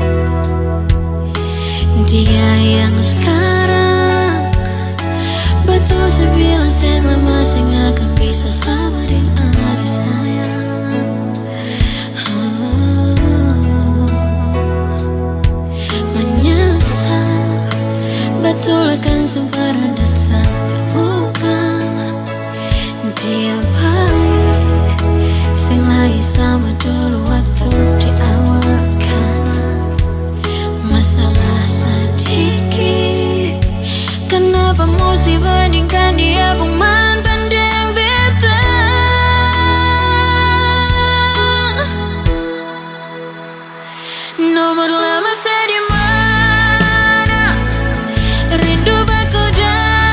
Dia yang skarang, batul sa bilang seng lama seng akang bisa sama deng ale sayang. Menyesal, batul akang seng pernah datang terbuka. Dia bae, seng lai sama dolo waktu di awal kanal. Masalah sadiki, kanapa musti bandingkan dia pung mantan deng beta? Nomor lama sa di mana? Rindu baku dang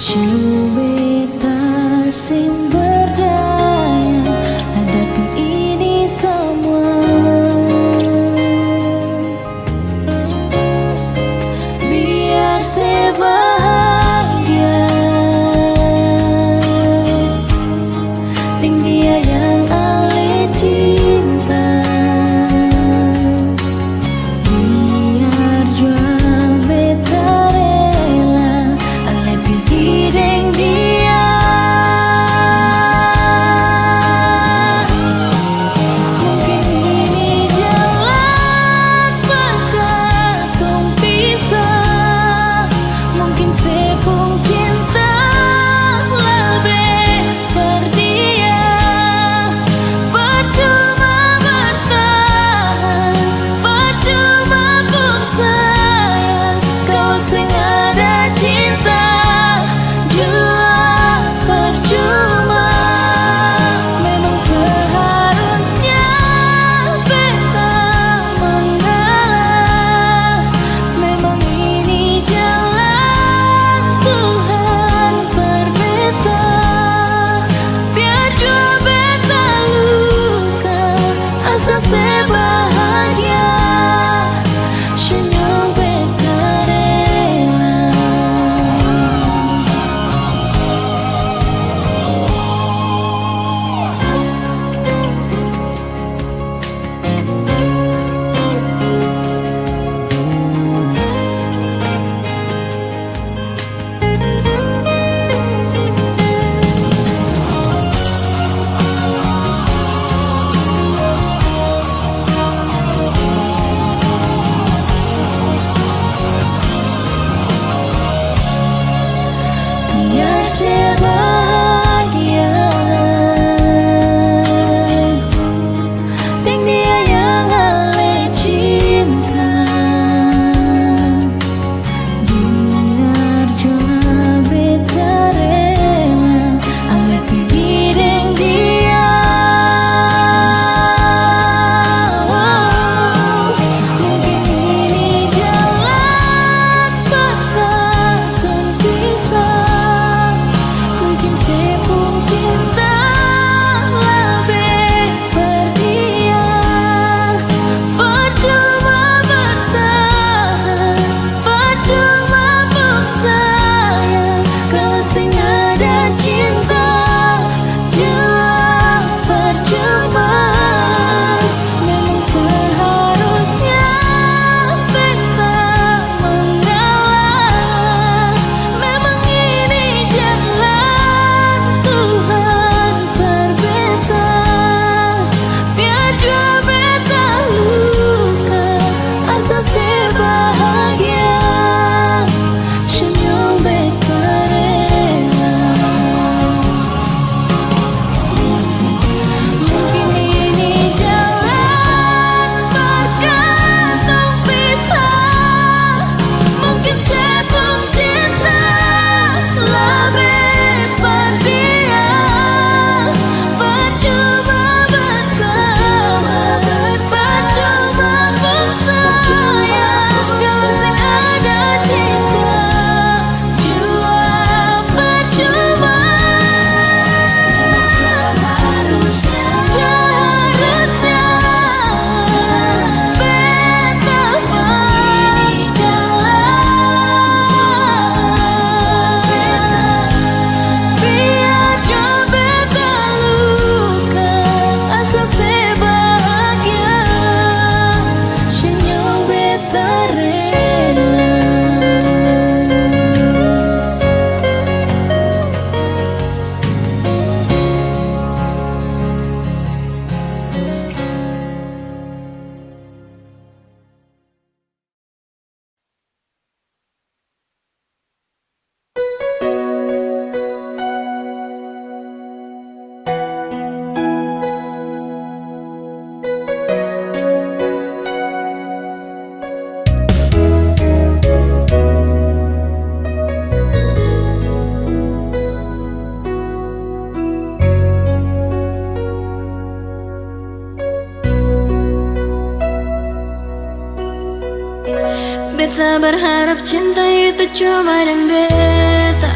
Jua beta seng berdaya hadapi ini samua. Biar se bahagia deng dia yang ale cinta. Biar jua beta rela ale pigi deng dia. Mungkin ini jalan par katong pisah. Mungkin se pung cinta lebe par dia. Percuma bertahan, percuma pung sayang, kalo seng ada cinta jua percuma. Memang seharusnya beta mengalah. Memang ini jalan Tuhan par beta. Biar jua beta luka, asal se bahagia, senyum beta rela. Biar se bahagia deng dia yang ale cinta. Biar jua beta rela ale pigi deng dia. Mungkin ini jalan par katong pisah. Mungkin se pung cinta lebe par dia. Percuma bertahan, percuma pung sayang, kalo seng ada cinta jua percuma. Memang seharusnya beta mengalah. Memang ini jalan Tuhan par beta. Biar jua beta luka, asal se bahagia, senyum beta rela. Mungkin ini jalan par katong pisah. Mungkin se pung cinta lebe par dia. Percuma bertahan, percuma pung sayang, kalo seng ada cinta jua percuma. Seharusnya beta pigi jalan. Biar jua beta luka, asal se bahagia, senyum beta rela. Beta berharap cinta itu cuma deng beta.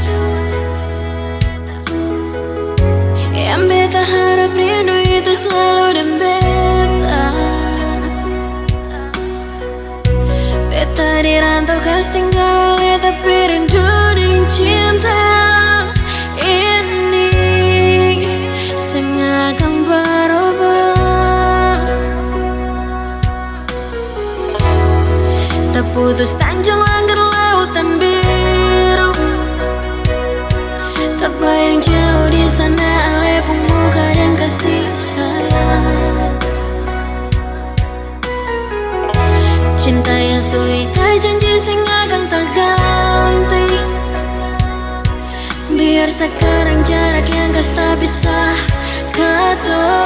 Biar sakarang jarak yang kas tapisah katong.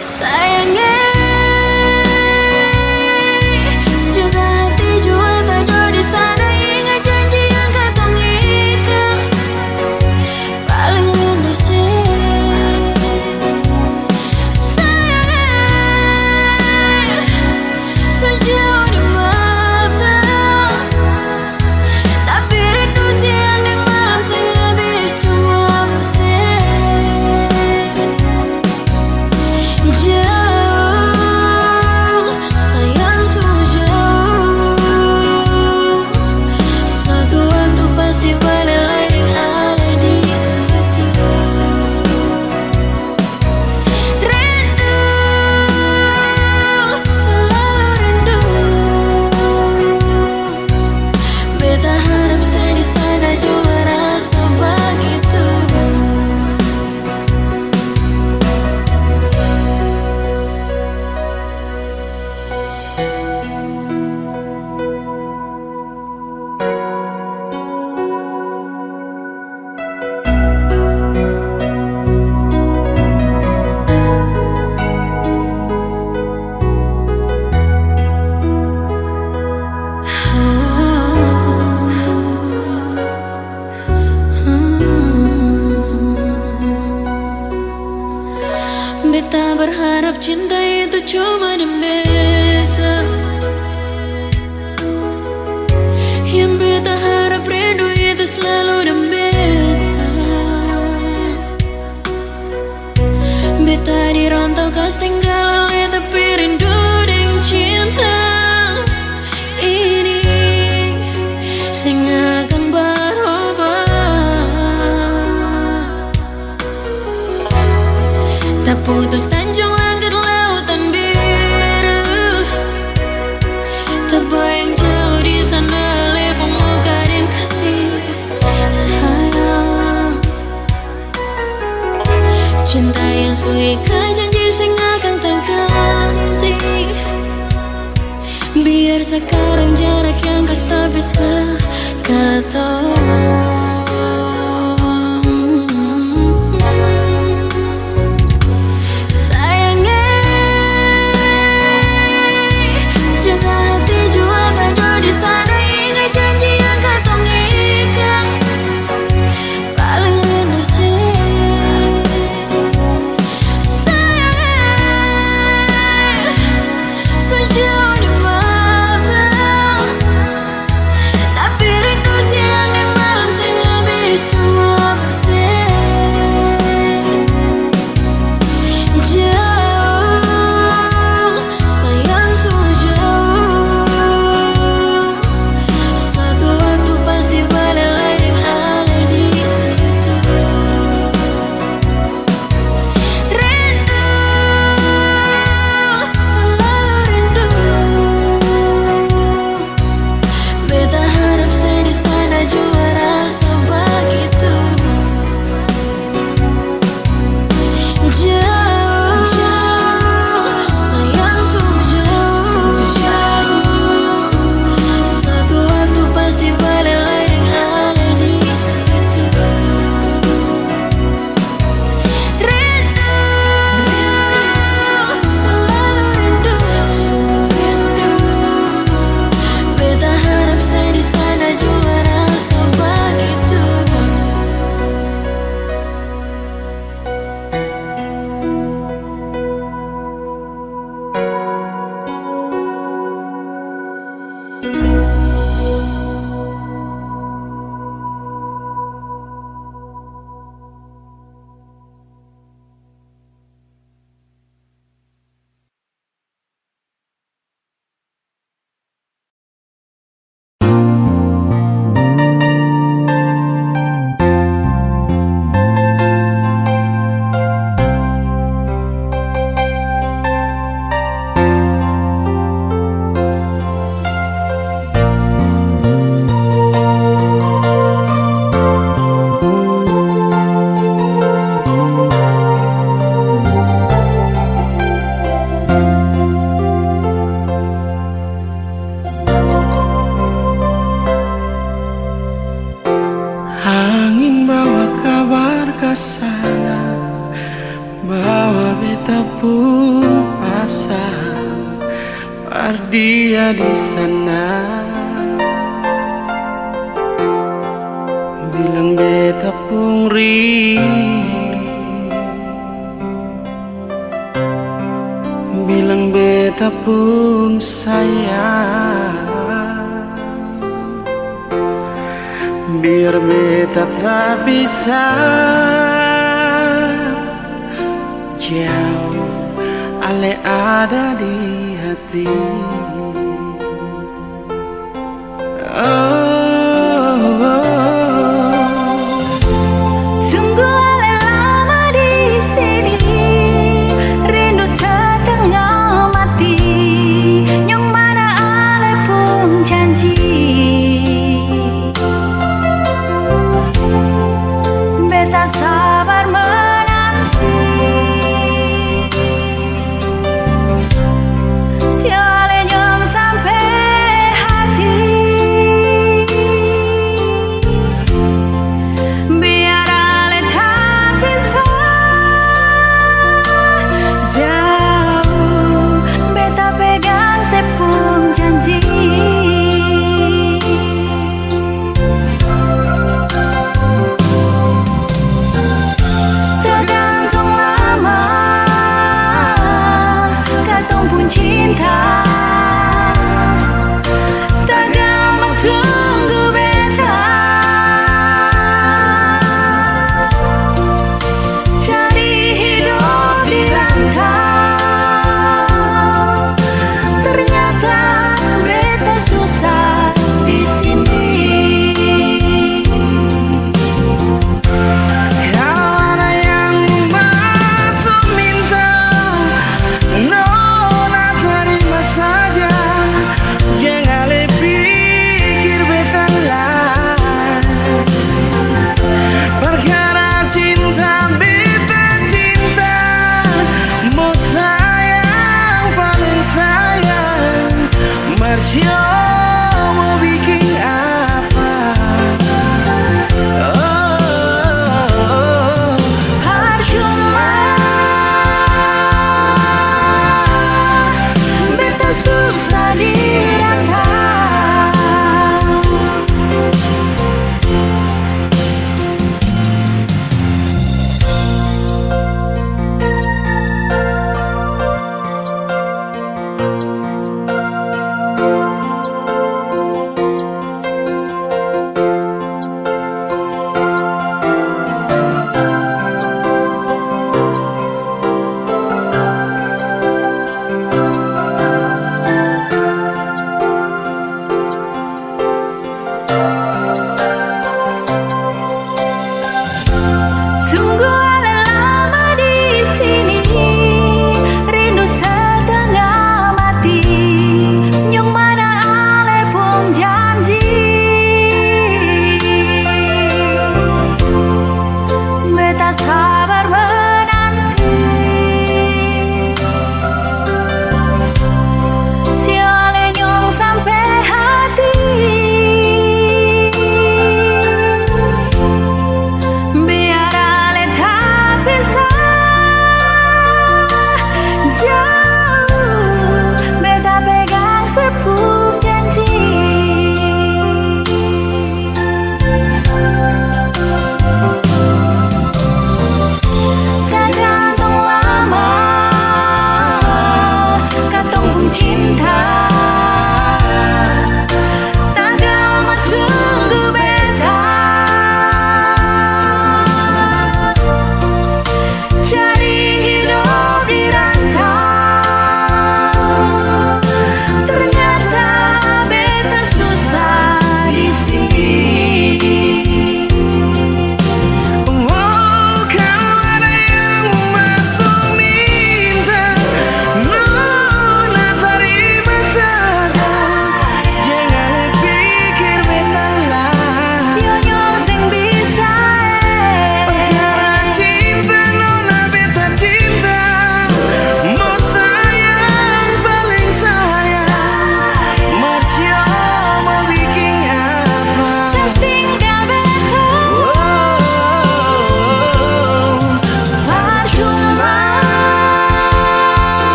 Sayang e, jaga hati jua tado di sana, ingat janji yang katong ikat. Paling rindu se, sayang e, so jauh di mata, tapi rindu siang deng malam seng abis, cuma apa se. Jauh, sayang su jauh. Satu waktu pasti bale lai deng ale di situ. Rindu, selalu rindu. Beta harap se di sana jua rasa bagitu. Beta berharap cinta itu cuma deng beta. Yang beta harap rindu itu selalu deng beta. Beta di rantau kas tinggal ale, tapi rindu deng cinta ini seng akan barubah. Taputus tanjung langkat lautan biru, tabayang jauh di sana ale pung muka deng kasih sayang. Cinta yang su ikat janji seng akan taganti. Biar sakarang jarak yang kas tapisah katong. Sayang e, jaga hati jua tado di sana, ingat janji yang katong ikat. Paling rindu se, sayang e, so jauh di mata, tapi rindu siang deng malam se dia di sana, bilang beta pung rindu, bilang beta pung sayang, biar beta tapisah jauh, ale ada di hati. Oh, oh. Sungguh ale lama di sini, rindu setengah mati. Nyong mana ale pung janji? Beta sabar menanti. Siale nyong sampe hati, biar ale tapisah jauh, beta pegang se pung janji. Tergantung lama katong pung cinta, tergantung tunggu beta. Cari hidup di rantau, ternyata beta susah di sini. Kalo ada yang masuk minta, nona tarima saja. Jang ale pikir beta lai. Perkara cinta, beta cinta. Mo sayang, paling sayang. Marsio mo biking apa? Oh, oh, oh. Parcuma beta susah di rantau.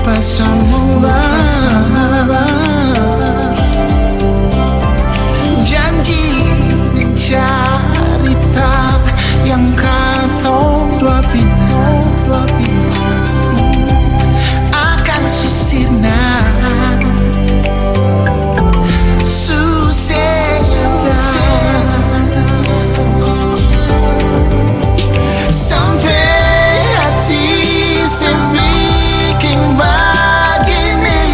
Pasamua janji deng carita yang katong dua bilang akan su sirna, su sirna. Sampe hati seng biking bagini,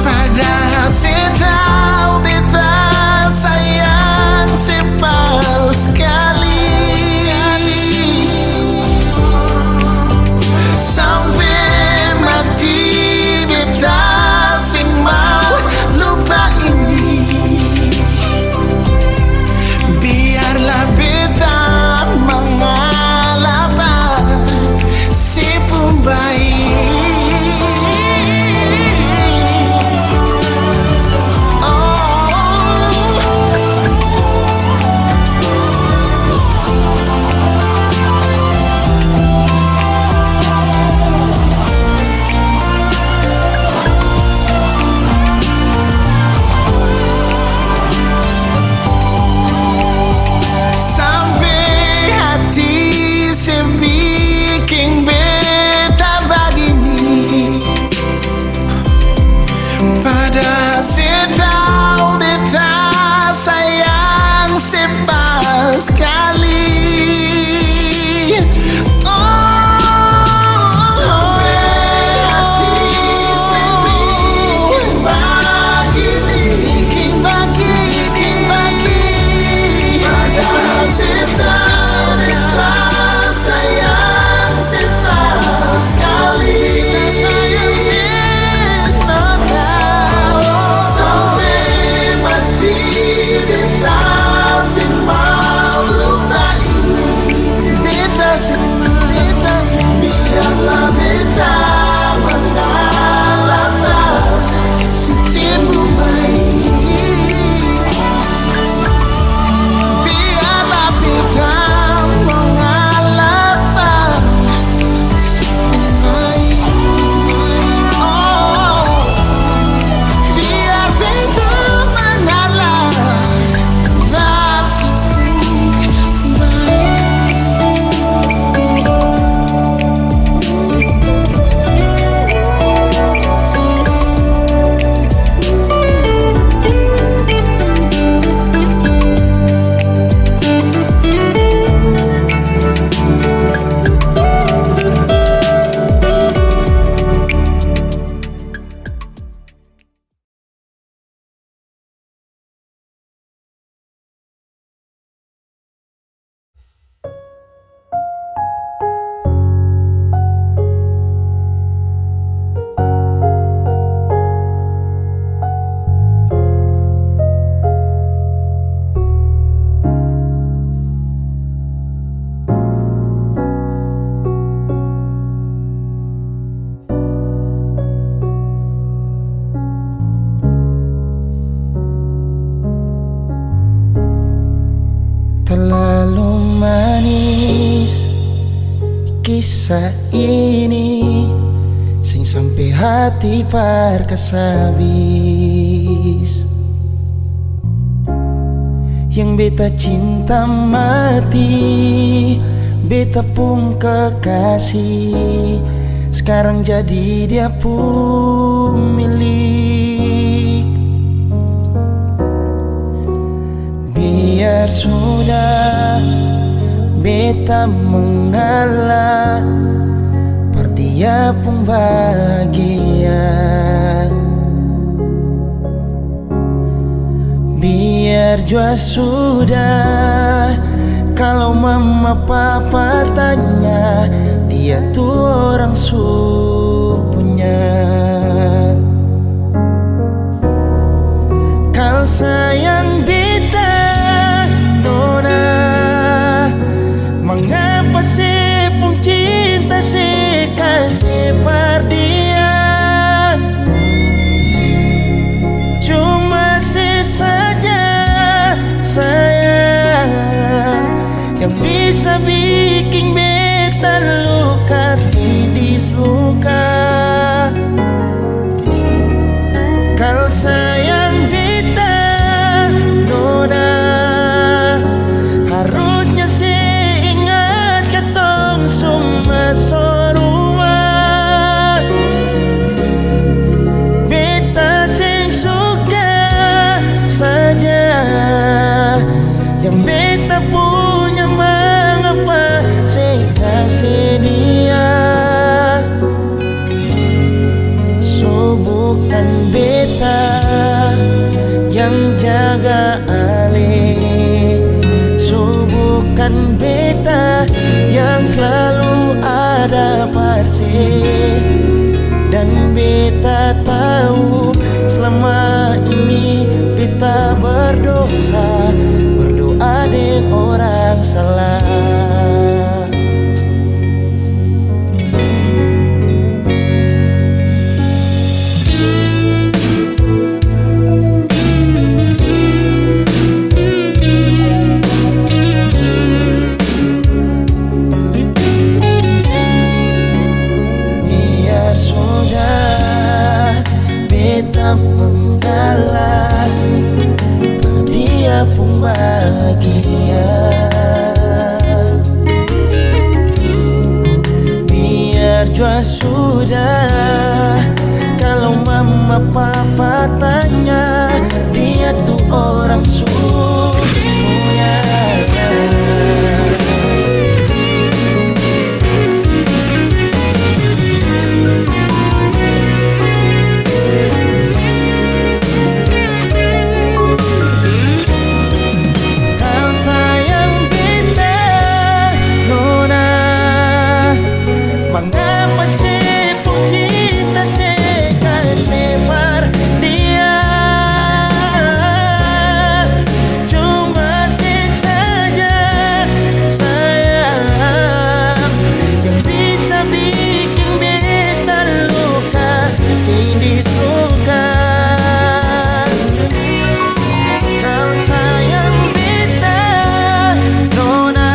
padahal se tau beta sayang se paskali. Sampe mati beta seng mau lupa ini. Biarlah beta mangalapa se pung bae. Oh. Sampe hati se biking beta bagini. Padahal se tau beta sayang se paskali. Oh. Sampe hati se biking bagini, biking bagini. Padahal se tau beta sayang se paskali. Sampe mati beta seng mau lupa ini. Beta seng mau, beta seng mau. Biarlah beta mangalapa se pung bae. Biarlah beta mangalapa se pung bae. Oh, biar beta mangalapa se pung bae. Terlalu manis kisah ini, seng sampe hati par kas abis. Yang beta cinta mati, beta pung kekasih, skarang jadi dia pung milik. Biar sudah beta mengalah par dia pung bahagia. Biar jua sudah, kalo mama papa tanya, dia tu orang su punya. Kal sayang beta nona, mangapa se pung cinta se kase par dia? Cuma se saja sayang yang bisa biking beta luka hati. Dan beta tau, selama ini beta berdosa, berdoa deng orang salah. Biar sudah beta menggalang par dia pung bahagia. Biar jua sudah, kalau mama papa tanya, dia tu orang su-, punya. Kal sayang beta nona, bangga pasti pung cinta se kase par dia. Cuma se saja sayang yang bisa biking beta luka, ini luka. Kal sayang beta nona,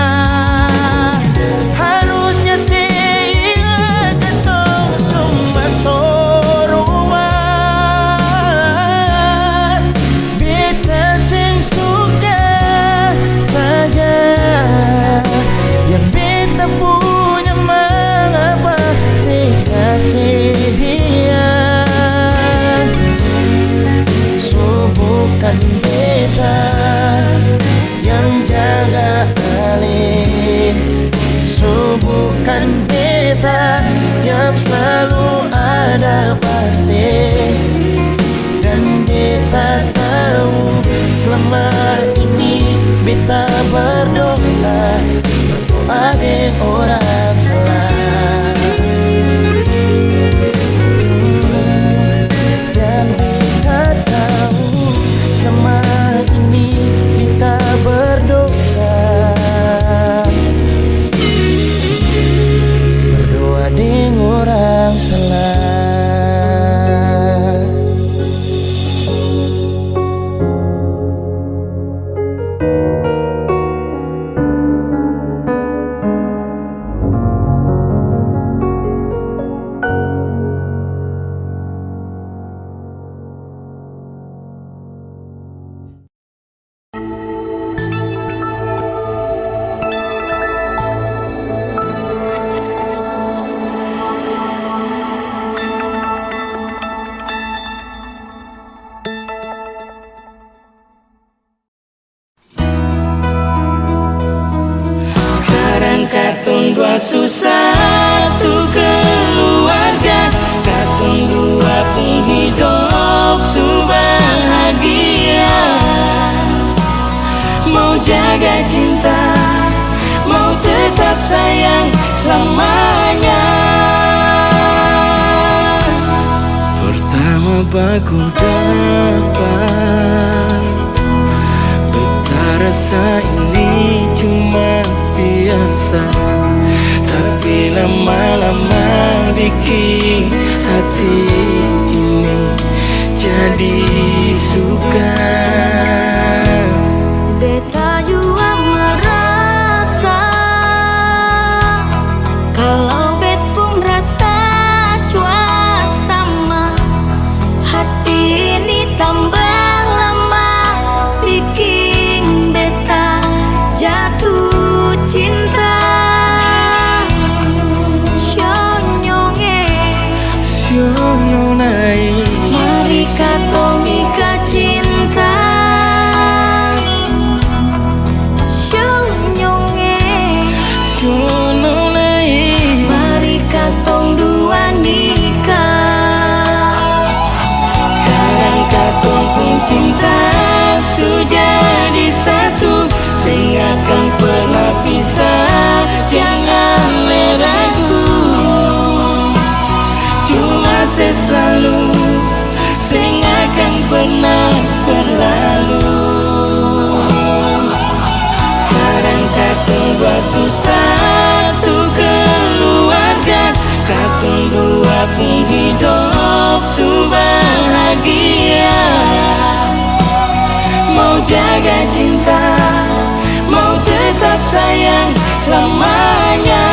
harusnya se inga katong cuma sorua. Beta seng suka saja yang beta punya mangapa seng kase dia. So bukan beta yang jaga ale, so bukan beta yang slalu ada par se. Dan beta tau, selama ini beta berdosa, berdoa deng orang salah. Dan beta tau, selama ini beta berdosa, berdoa deng orang salah. Skarang katong dua su satu keluarga, katong dua pung hidop su bahagia. Mau jaga cinta, mau tetap sayang slamanya. Pertama baku dapa, beta rasa ini cuma biasa, tapi lama-lama biking hati ini jadi suka. Beta jua merasa kalau bet pung rasa jua sama, hati ini tambah lama biking beta jatuh cinta. Shonyong e. Su satu keluarga, katong dua pung hidop su bahagia. Mau jaga cinta, mau tetap sayang selamanya.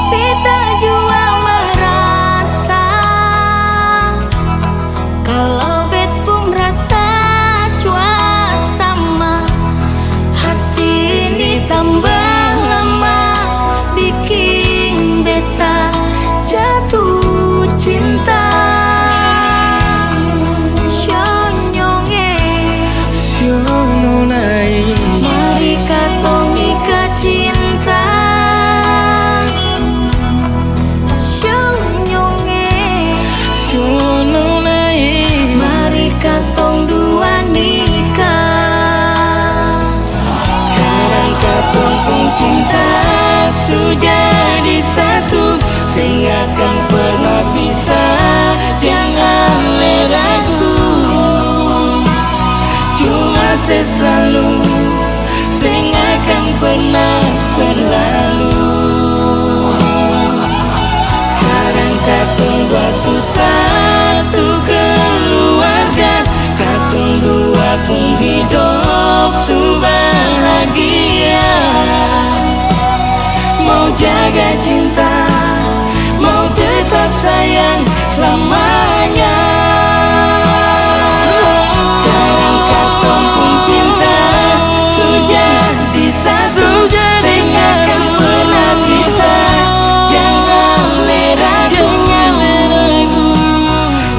Beta jua merasa, kalau bet pung rasa jua sama, hati ini tambah lama biking beta jatuh cinta. Sionyong e, sionyong e, mari katong ikat cinta. Sionyong e, sionyong e, mari katong dua nikah. Skarang katong pung cinta su jadi satu, seng akan pernah pisah, jangan le ragu. Cuma se slalu, seng akan pernah berlalu. Skarang katong dua su satu keluarga, katong dua pung hidop su bahagia. Mau jaga cinta, mau tetap sayang selamanya. Skarang katong pung cinta su jadi satu, seng akan pernah pisah, jangan le ragu.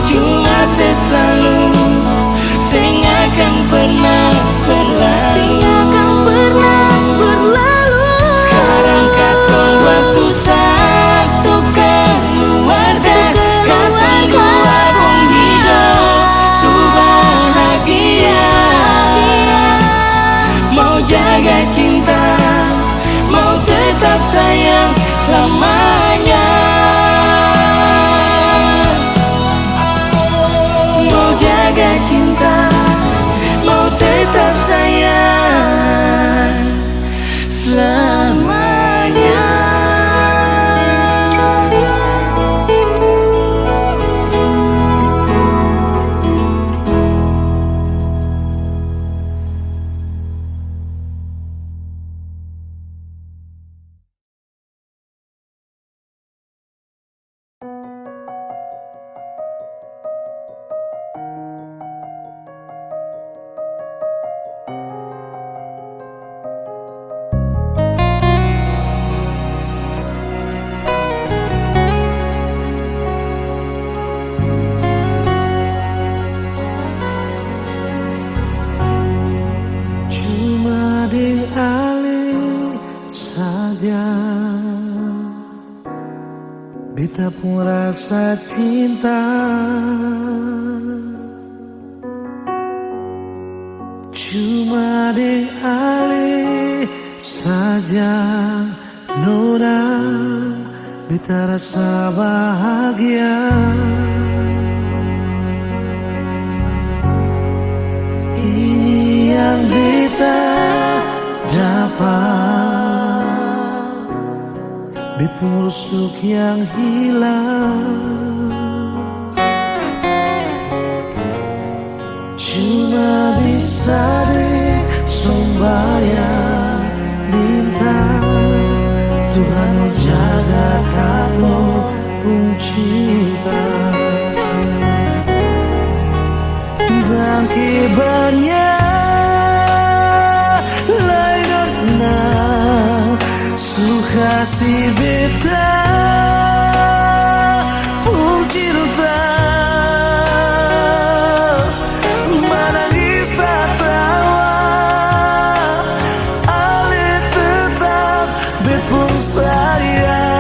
Cuma se slalu, seng akan pernah berlalu. Seng akan pernah berlalu. Skarang katong dua su satu keluarga, katong dua pung hidop su bahagia. Mau jaga cinta, mau tetap sayang selamanya. Mau jaga cinta, mau tetap sayang selamanya. Cuma deng ale saja beta pung rasa cinta. Cuma deng ale saja nona beta rasa bahagia. Ini yang beta dapa, beta pung rusuk yang hilang. Cuma bisa deng sombayang minta Tuhan mo jaga katong pung cinta. Dangke banya lai dong su kasi beta pung cinta, manangis tatawa, ale tetap bet pung sayang.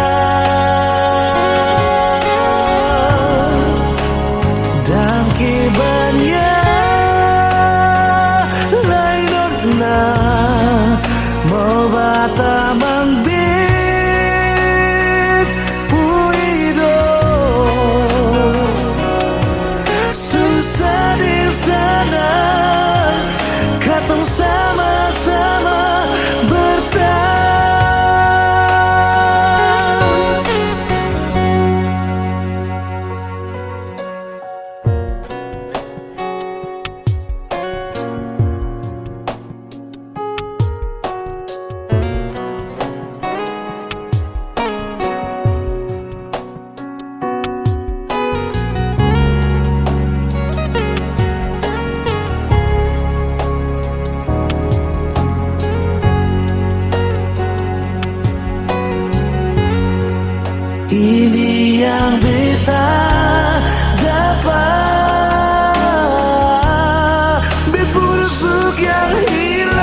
yang hilang.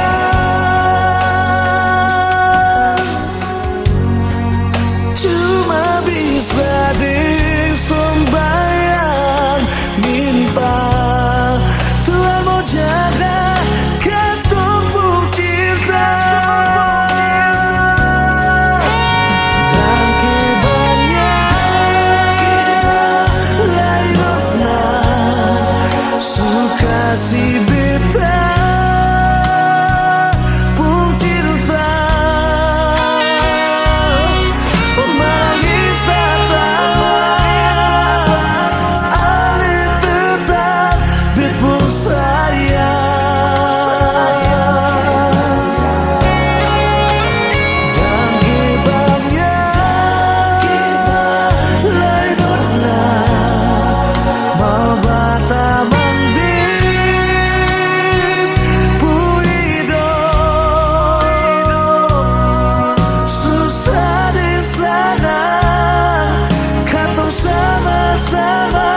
Cuma bisa deng sombayang minta Tuhan mo jaga katong pung cinta. Dangke banya lai dona su kasi beta pung cinta. Manangis tatawa, ale tetap bet pung sayang. Dangke banya lai dona mau batamang deng pung hidop. Susah deng sanang, katong sama-sama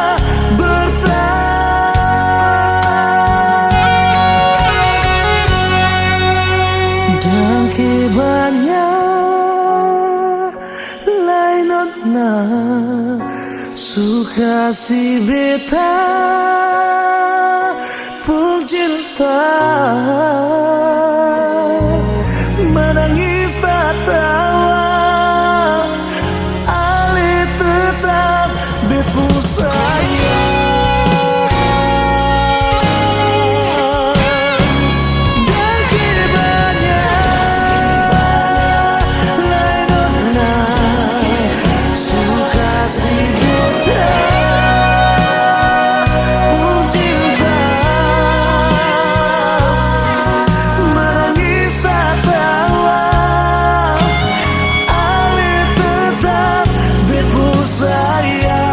bertahan. Dangke banya lai nona su kasi beta pung cinta. Manangis tatawa, ale tetap bet pung sayang. Dangke banya lai nona su kasi beta pung cinta. Manangis tatawa, ale tetap bet pung sayang.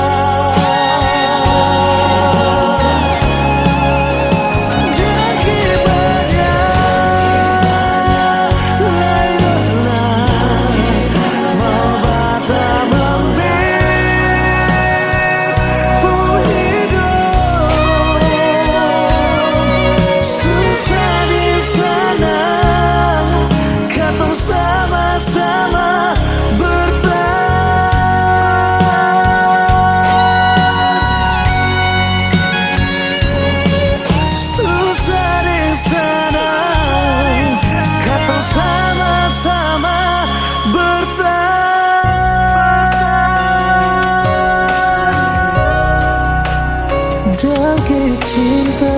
Dangke banya lai dona mau batamang bet pung hidop. Susah deng sanang, katong sama-sama bertahan. Susah deng sanang, katong sama-sama bertahan. Dangke cinta.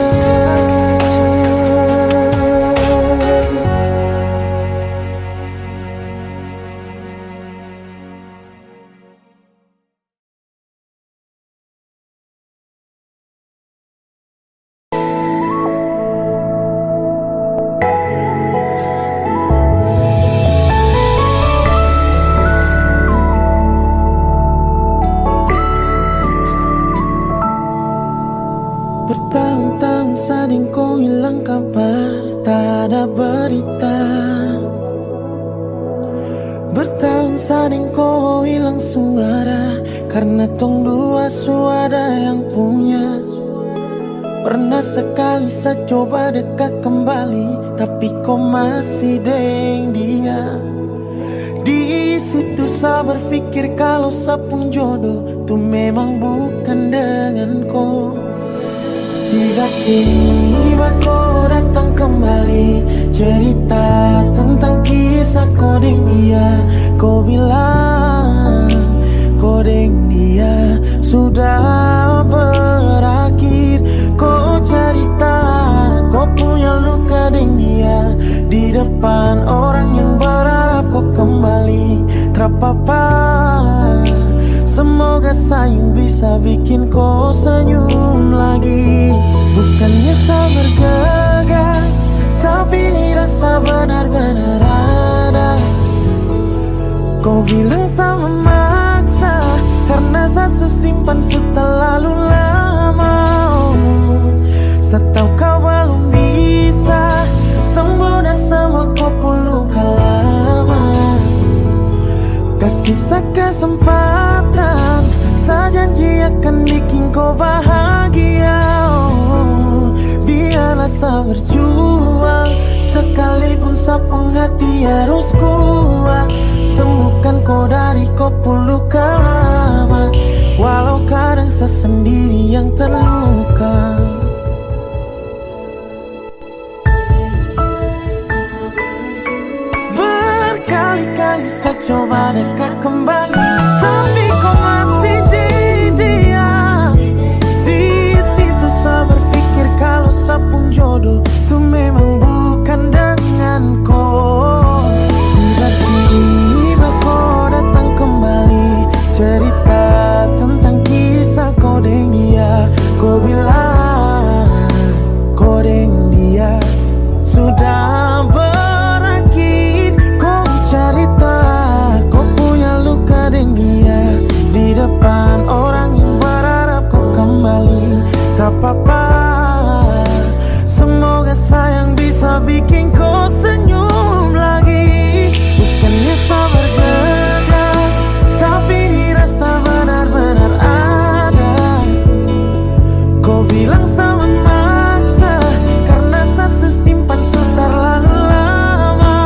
Bertahun-tahun sa deng ko hilang kabar, tak ada berita. Bertahun sa deng ko hilang suara, karna tong dua su ada yang punya. Pernah sekali sa coba dekat kembali, tapi ko masih deng dia. Di situ sa berpikir kalo sa pung jodoh tu memang bukan dengan ko. Tiba-tiba ko datang kembali, cerita tentang kisah ko deng dia. Ko bilang ko deng dia sudah berakhir. Ko cerita ko punya luka deng dia di depan orang yang berharap ko kembali. Trapapa, semoga sa yang bisa bikin ko senyum lagi. Bukannya sa bergegas, tapi ini rasa benar-benar ada. Ko bilang sa memaksa, karna sa su simpan su talalu lama. Oh, sa tau kau balum bisa sembuh dari semua ko pung luka lama. Kasi sa kesempatan, sa janji akan bikin ko bahagia. Oh, biarlah Sa berjuang, sekalipun sa pung hati harus kuat. Sembuhkan ko dari ko pung luka lama, walau kadang sa sendiri yang terluka. Berkali-kali sa coba dekat kembali, tapi ko masih di dia. Di situ sa berpikir kalau sa pung jodoh tu memang bukan dengan ko. Tiba-tiba ko datang kembali, cerita tentang kisah ko deng dia. Ko bilang ko deng dia sudah berakhir. Ko carita ko punya luka deng dia di depan orang yang berharap ko kembali. Tak apa-apa, semoga sayang bisa bikin ko senyum lagi. Bukannya sa bergegas, tapi ini rasa benar-benar ada. Ko bilang sa memaksa, karna sa su simpan su terlalu lama.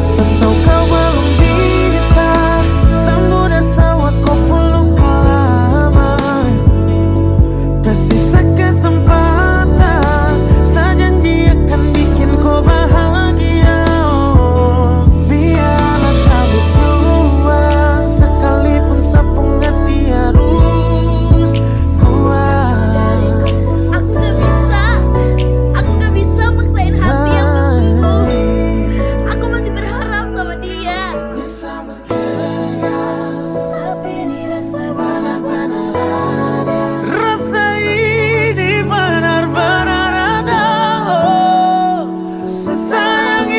Sa tau kau balom bisa sembuh dari samua ko pung luka lama. Kasi sa kesempatan, sa janji akan bikin ko bahagia. Biarlah sa berjuang, sekalipun sa pung hati harus kuat. Aku gak bisa, aku gak bisa maksain hati yang belum sembuh. Aku masih berharap sama dia. Tapi ini rasa benar-benar ada. Rasa ini benar-benar ada. Oh, sayang,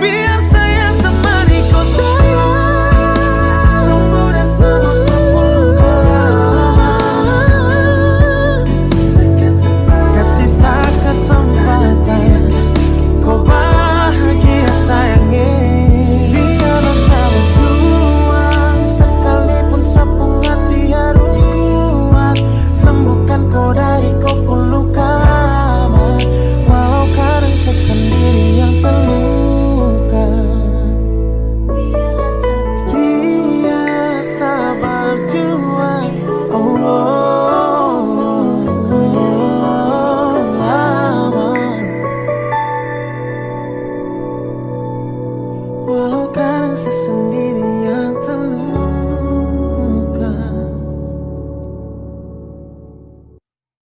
biar saya temani ko sayang. Sembuh dari semua luka lama. Kasi sa kesempatan, ko bahagia sayang e. Biarlah sa berjuang, sekalipun sa pung hati harus kuat. Sembuhkan ko dari ko pung luka lama, walau kadang sa sendiri yang terluka. Biar sa berjuang, oh, oh, oh, oh, lama. Walau kadang sa sendiri